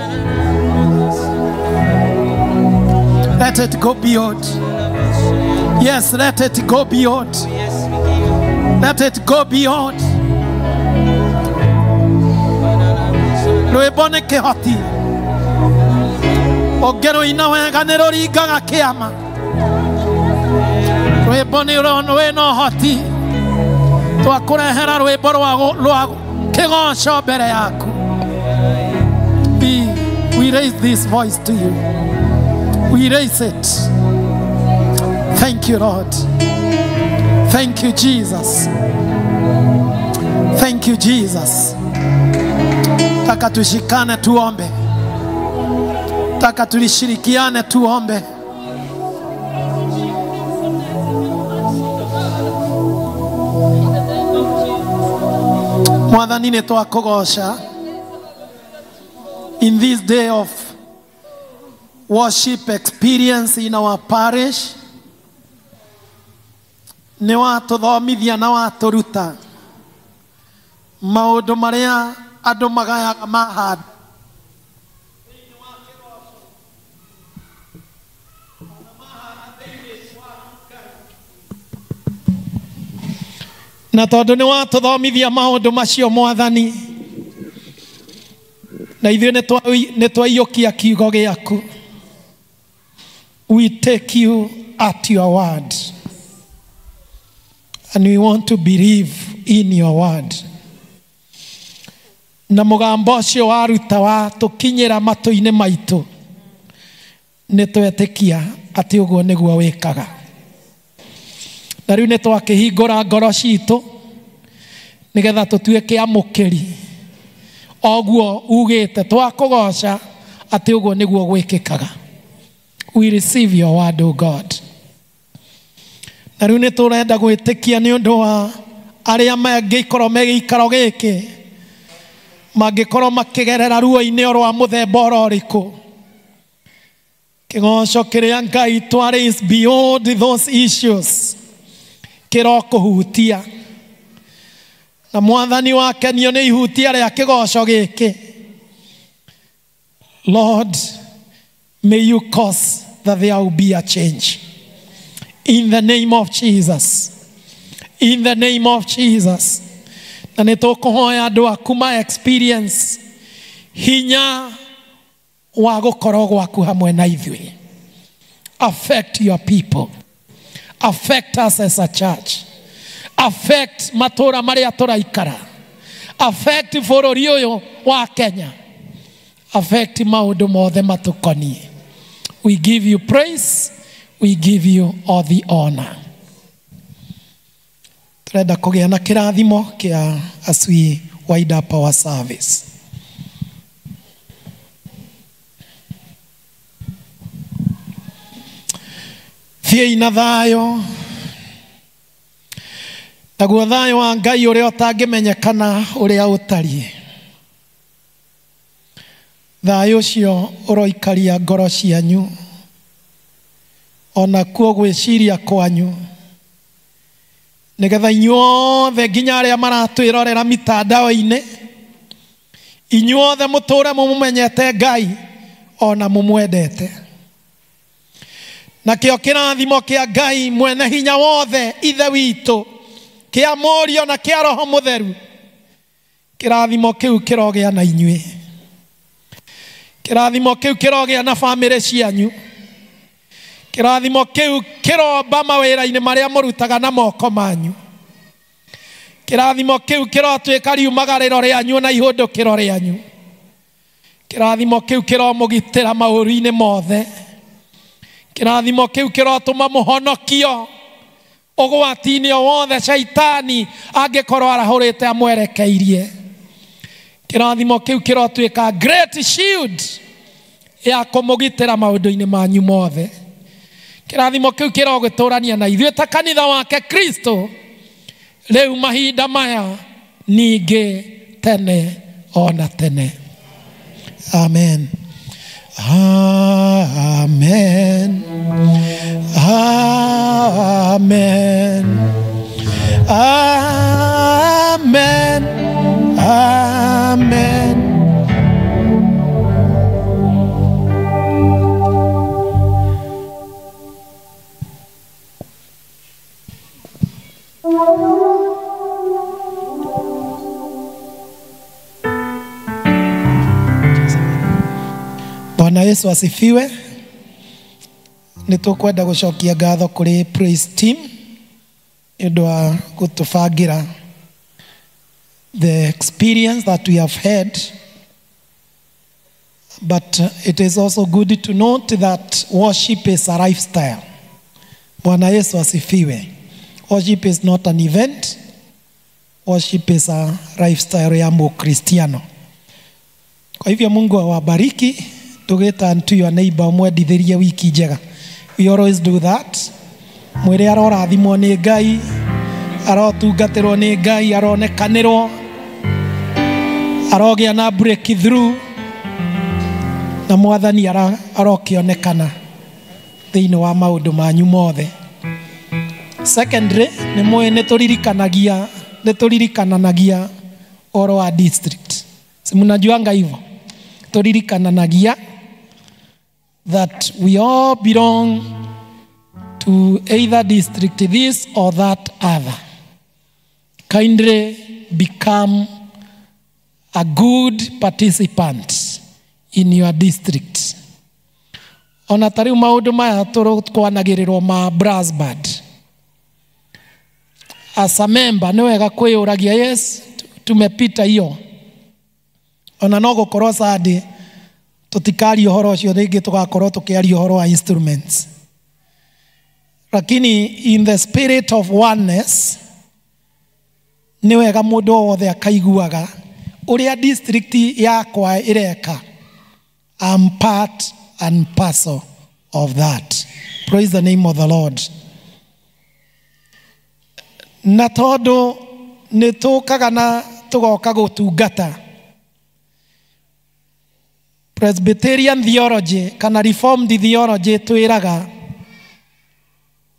Let it go beyond. Yes, let it go beyond. Let it go beyond. Rwĩmbo nĩ kĩhoti. Ũngĩrũina wega nĩ rũringaga kĩama. Rwĩmbo nĩ rwĩna ũhoti. Twakũrehera rwĩmbo rwa kĩgoco mbere yaku. We raise this voice to you. We raise it. Thank you, Lord. Thank you, Jesus. Thank you, Jesus. Taka tushikane tuombe. Taka tulishirikiane tuombe. Mwathani nĩ twakũgoca. In this day of worship experience in our parish, nĩ watũthomithia na watũruta maũndũ marĩa andũ magayaga mahanda. Na tondũ nĩ watũthomithia maũndũ macio Mwathani, na ithuĩ nĩ twaiyũkia kiugo gĩaku. We take you at your word, and we want to believe in your word. Na mũgambo ũcio waruta wa tũkinyĩra matũ-inĩ maitũ, nĩ twetĩkia atĩ ũguo nĩguo wĩkaga. Na rĩu nĩ twakĩhingũra ngoro citũ nĩgetha tũtuĩke amũkĩri oguo ugĩte twakũgoca atĩ ũguo nĩguo gwĩkĩkaga. We receive your word, O God. Na rĩu nĩ tũrenda gwĩtĩkia nĩ ũndũ wa arĩa mangĩkorwo me gĩikaro gĩkĩ, mangĩkorwo makĩgerera ruo-inĩ o rwa mũthemba oro ũrĩkũ. Kĩgoco kĩrĩa Ngai twarĩ is beyond those issues, kĩrokũhutia. Na Mwathani wakenio nĩ ihutia rĩa kĩgoco gĩkĩ. Lord, may you cause that there will be a change. In the name of Jesus. In the name of Jesus. Na nĩ tũkũhoya andũ aku ma experience hinya wa gũkorwo gwaku hamwe na ithuĩ. Affect your people, affect us as a church, affect matũra marĩa tũraikara, affect bũrũri ũyũ wa Kenya, affect maũndũ mothe matũkoniĩ. We give you praise, we give you all the honor. Tũrenda kũgĩa na kĩrathimo kĩa as we wind up our service. Thiĩi na thayũ, naguo thayũ wa Ngai ũrĩa ũtangĩmenyekana ũrĩa ũtariĩ, thayũ ũcio ũroikaria ngoro cianyu ona kuo gwĩciria kwanyu, nĩgetha inyuothe nginya arĩa maratwĩrorera mitandao-inĩ, inyuothe mũtũre mũmũmenyete Ngai ona mũmwendete. Nakĩo kĩrathimo kĩa Ngai mwene hinya wothe Ithe witũ, kĩa Mũriũ na kĩa Roho Mũtheru, kĩrathimo kĩu kĩrogĩa na inyuĩ, kĩrathimo kĩu kĩrogĩa na bamĩrĩ cianyu, kĩrathimo kĩu kĩromba mawĩra-inĩ marĩa mũrutaga na moko manyu, kĩrathimo kĩu kĩrotuĩka riumagarĩro rĩanyu na ihũndũkĩro rĩanyu, kĩrathimo kĩu kĩromũgitĩra maũru-inĩ mothe, kĩrathimo kĩu kĩrotũma mũhonokio ũgwati-inĩ o wothe caitani angĩkorwo arahũrĩte amwerekeirie. Kĩrathimo kĩu kĩrotuĩka great shield ya kũmũgitĩra maũndũ-inĩ manyu mothe. Kĩrathimo kĩu kĩrogĩtũrania na ithuĩ ta kanitha wake Kristo rĩu mahinda maya ningĩ tene ona tene. Amen. Amen. Amen. Amen. Amen. Bwana Yesu asifiwe. Nĩtũkwenda gũcokia ngatho kũrĩ praise team nĩ ũndũ wa gũtũbangĩra the experience that we have had, but it is also good to note that worship is a lifestyle. Bwana Yesu asifiwe. Worship is not an event. Worship is a lifestyle ya Mkristiano. Kwa hivyo Mungu awabariki. Tugeta unto your neighbor mwendithĩrie wiki njega. We always do that. Mwĩre arorathimwo nĩ Ngai, arotungatĩrwo nĩ Ngai, aronekanĩrwo, arogĩa na breakthrough, na Mwathani arokĩonekana thĩinĩ wa maũndũ manyu mothe. Secondly, nĩ mũĩ nĩ tũririkananagia ũhoro wa district. Si mnajuanga hivyo? Tũririkananagia that we all belong to either district this or that other. Kindly become a good participant in your district. Ona tariu maundu maya tũkwanagĩrĩrwo ma brass band. As a member nĩ wega kwĩyũragia, yes, tumepita hiyo. Ona no gũkorwo Sunday tutikaria ũhoro ũcio rĩngĩ, tũgakorwo tũkĩaria ũhoro wa instruments. Lakini in the spirit of oneness nĩ wega mũndũ o wothe akaiguaga ũrĩa district yakwa ĩreka. I'm part and parcel of that. Praise the name of the Lord. Na tondũ nĩ tũkaga na tũgoka gũtungata, Presbyterian theology kana Reformed theology twĩraga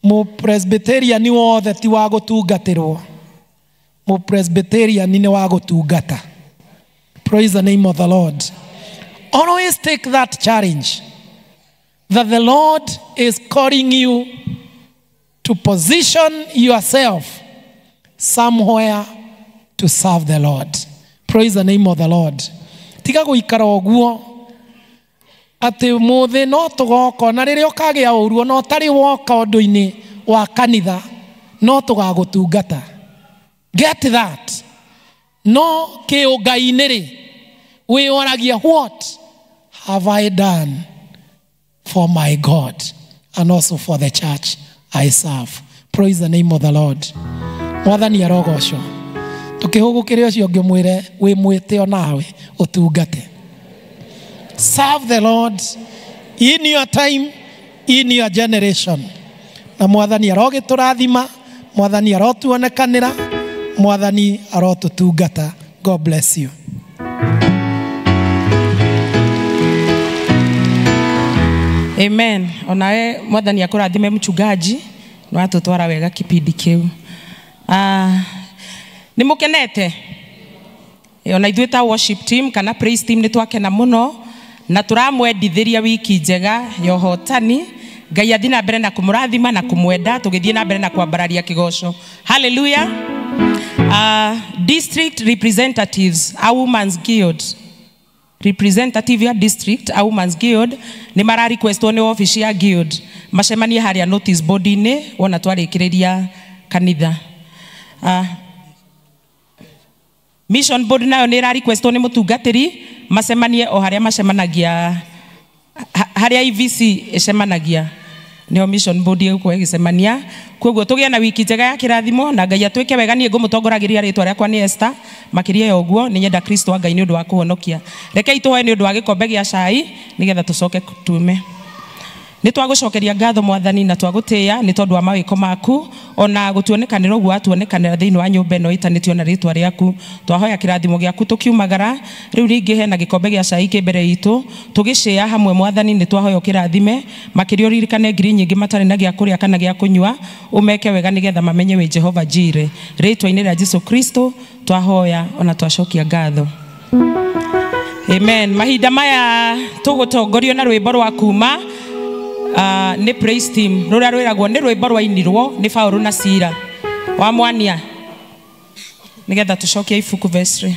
Mũpresbyterian wothe ti wa gũtungatĩrwo, Mũpresbyterian nĩ wa gũtungata. Praise the name of the Lord. Always take that challenge that the Lord is calling you to position yourself somewhere to serve the Lord. Praise the name of the Lord. Tiga gũikara ũguo Atĩ mũthĩ no tũgoka na rĩrĩa ũkagĩa ũru ona ũtarĩ woka ũndũ-inĩ wa kanitha no tũgagũtungata. Get that. No kĩũngai-inĩ rĩ, wĩyoragia what have I done for my God and also for the church I serve. Praise the name of the Lord. Mwathani arogocwo. Tukĩhũgũkĩre ũcio ũngĩ ũmwĩre wĩ mwĩte onawe ũtungate. Serve the Lord in your time, in your generation. Na mwathani arogĩtũrathima, mwathani arotuonekanĩra, mwathani arotũtungata. God bless you. Amen. Onawe mwathani akũrathime mchungaji nĩ watũtwara wega kipindi kĩu. Nĩ mũkenete? Ona ithuĩ ta worship team kana praise team nĩ twakena mũno na tũramwendithĩria wiki njega ya ũhotani. Ngai athiĩ na mbere na kũmũrathima na kũmwenda tũgĩthiĩ na mbere na kwambararia kĩgoco. Hallelujah. District representatives, a women's guild. Representative ya district a women's guild nĩ mara requestwo nĩ office ya guild macemanie harĩa notice board-inĩ wona twarĩkĩrĩria kanitha. Mission board nayo nĩ ĩra requestwo nĩ mũtungatĩri macemanie o harĩa macemanagia harĩa IVC ĩcemanagia nĩho mission board ĩgũkorwo ĩgĩcemania. Koguo tũgĩe na wiki njega ya kĩrathimo na Ngai atwĩke wega. Niĩ ngũmũtongoragĩria rĩtwa rĩakwa nĩ Esther. Makĩria ya ũguo nĩ nyenda Kristo wa Ngai nĩ ũndũ wa kũhonokia. Rekei tũhoe nĩ ũndũ wa gĩkombe gĩa cai nĩgetha tũcoke tume. Nĩ twagũcokeria ngatho mwathani na twagũtĩĩa nĩ tondũ wa mawĩko maku ona gũtuonekanĩra ũguo watuonekanĩra thĩinĩ wa nyũmba ĩno ĩtanĩtio na rĩtwa rĩaku. Twahoya kĩrathimo gĩaku tũkiumagara rĩu rĩngĩ hena gĩkombe gĩa cai kĩ mbere itũ tũgĩcĩa hamwe mwathani nĩ twahoya ũkĩrathime makĩria ũririkane ngiri nyingĩ matarĩ na gĩa kũrĩa kana gĩa kũnyua ũmeke wega nĩgetha mamenye wĩ Jehova Jireh. Rĩtwa-inĩ rĩa Jesu Kristo twahoya ona twacokia ngatho. Amen. Mahinda maya tũgũtongorio na rwĩmbo rwa kuma nĩ praise team rũrĩa rwĩragwo nĩ rwĩmbo rwainirwo nĩ Paũlũ na Sila wa mwania nĩgetha tũcokie ibuku verse 3.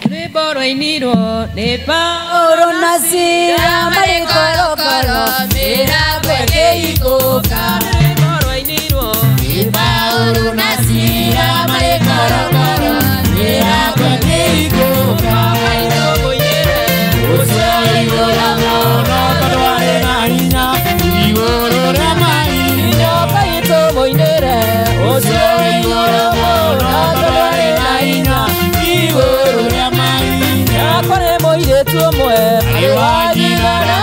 Rwĩmbo rwainirwo nĩ Paũlũ na Sila marĩ korokoro mĩrango ĩkĩhingũka. Rwĩmbo rwainirwo nĩ Paũlũ na Sila marĩ korokoro mĩrango ĩkĩhingũka. Ũcio igũrũ mũno tondũ arĩ na hinya igũrũ rĩa mahinya tũmũinĩre. Ũcio igũrũ mũno tondũ arĩ na hinya igũrũ rĩa mahinya. Kũrĩ mũirĩtu ũmwe arĩ wa nyina na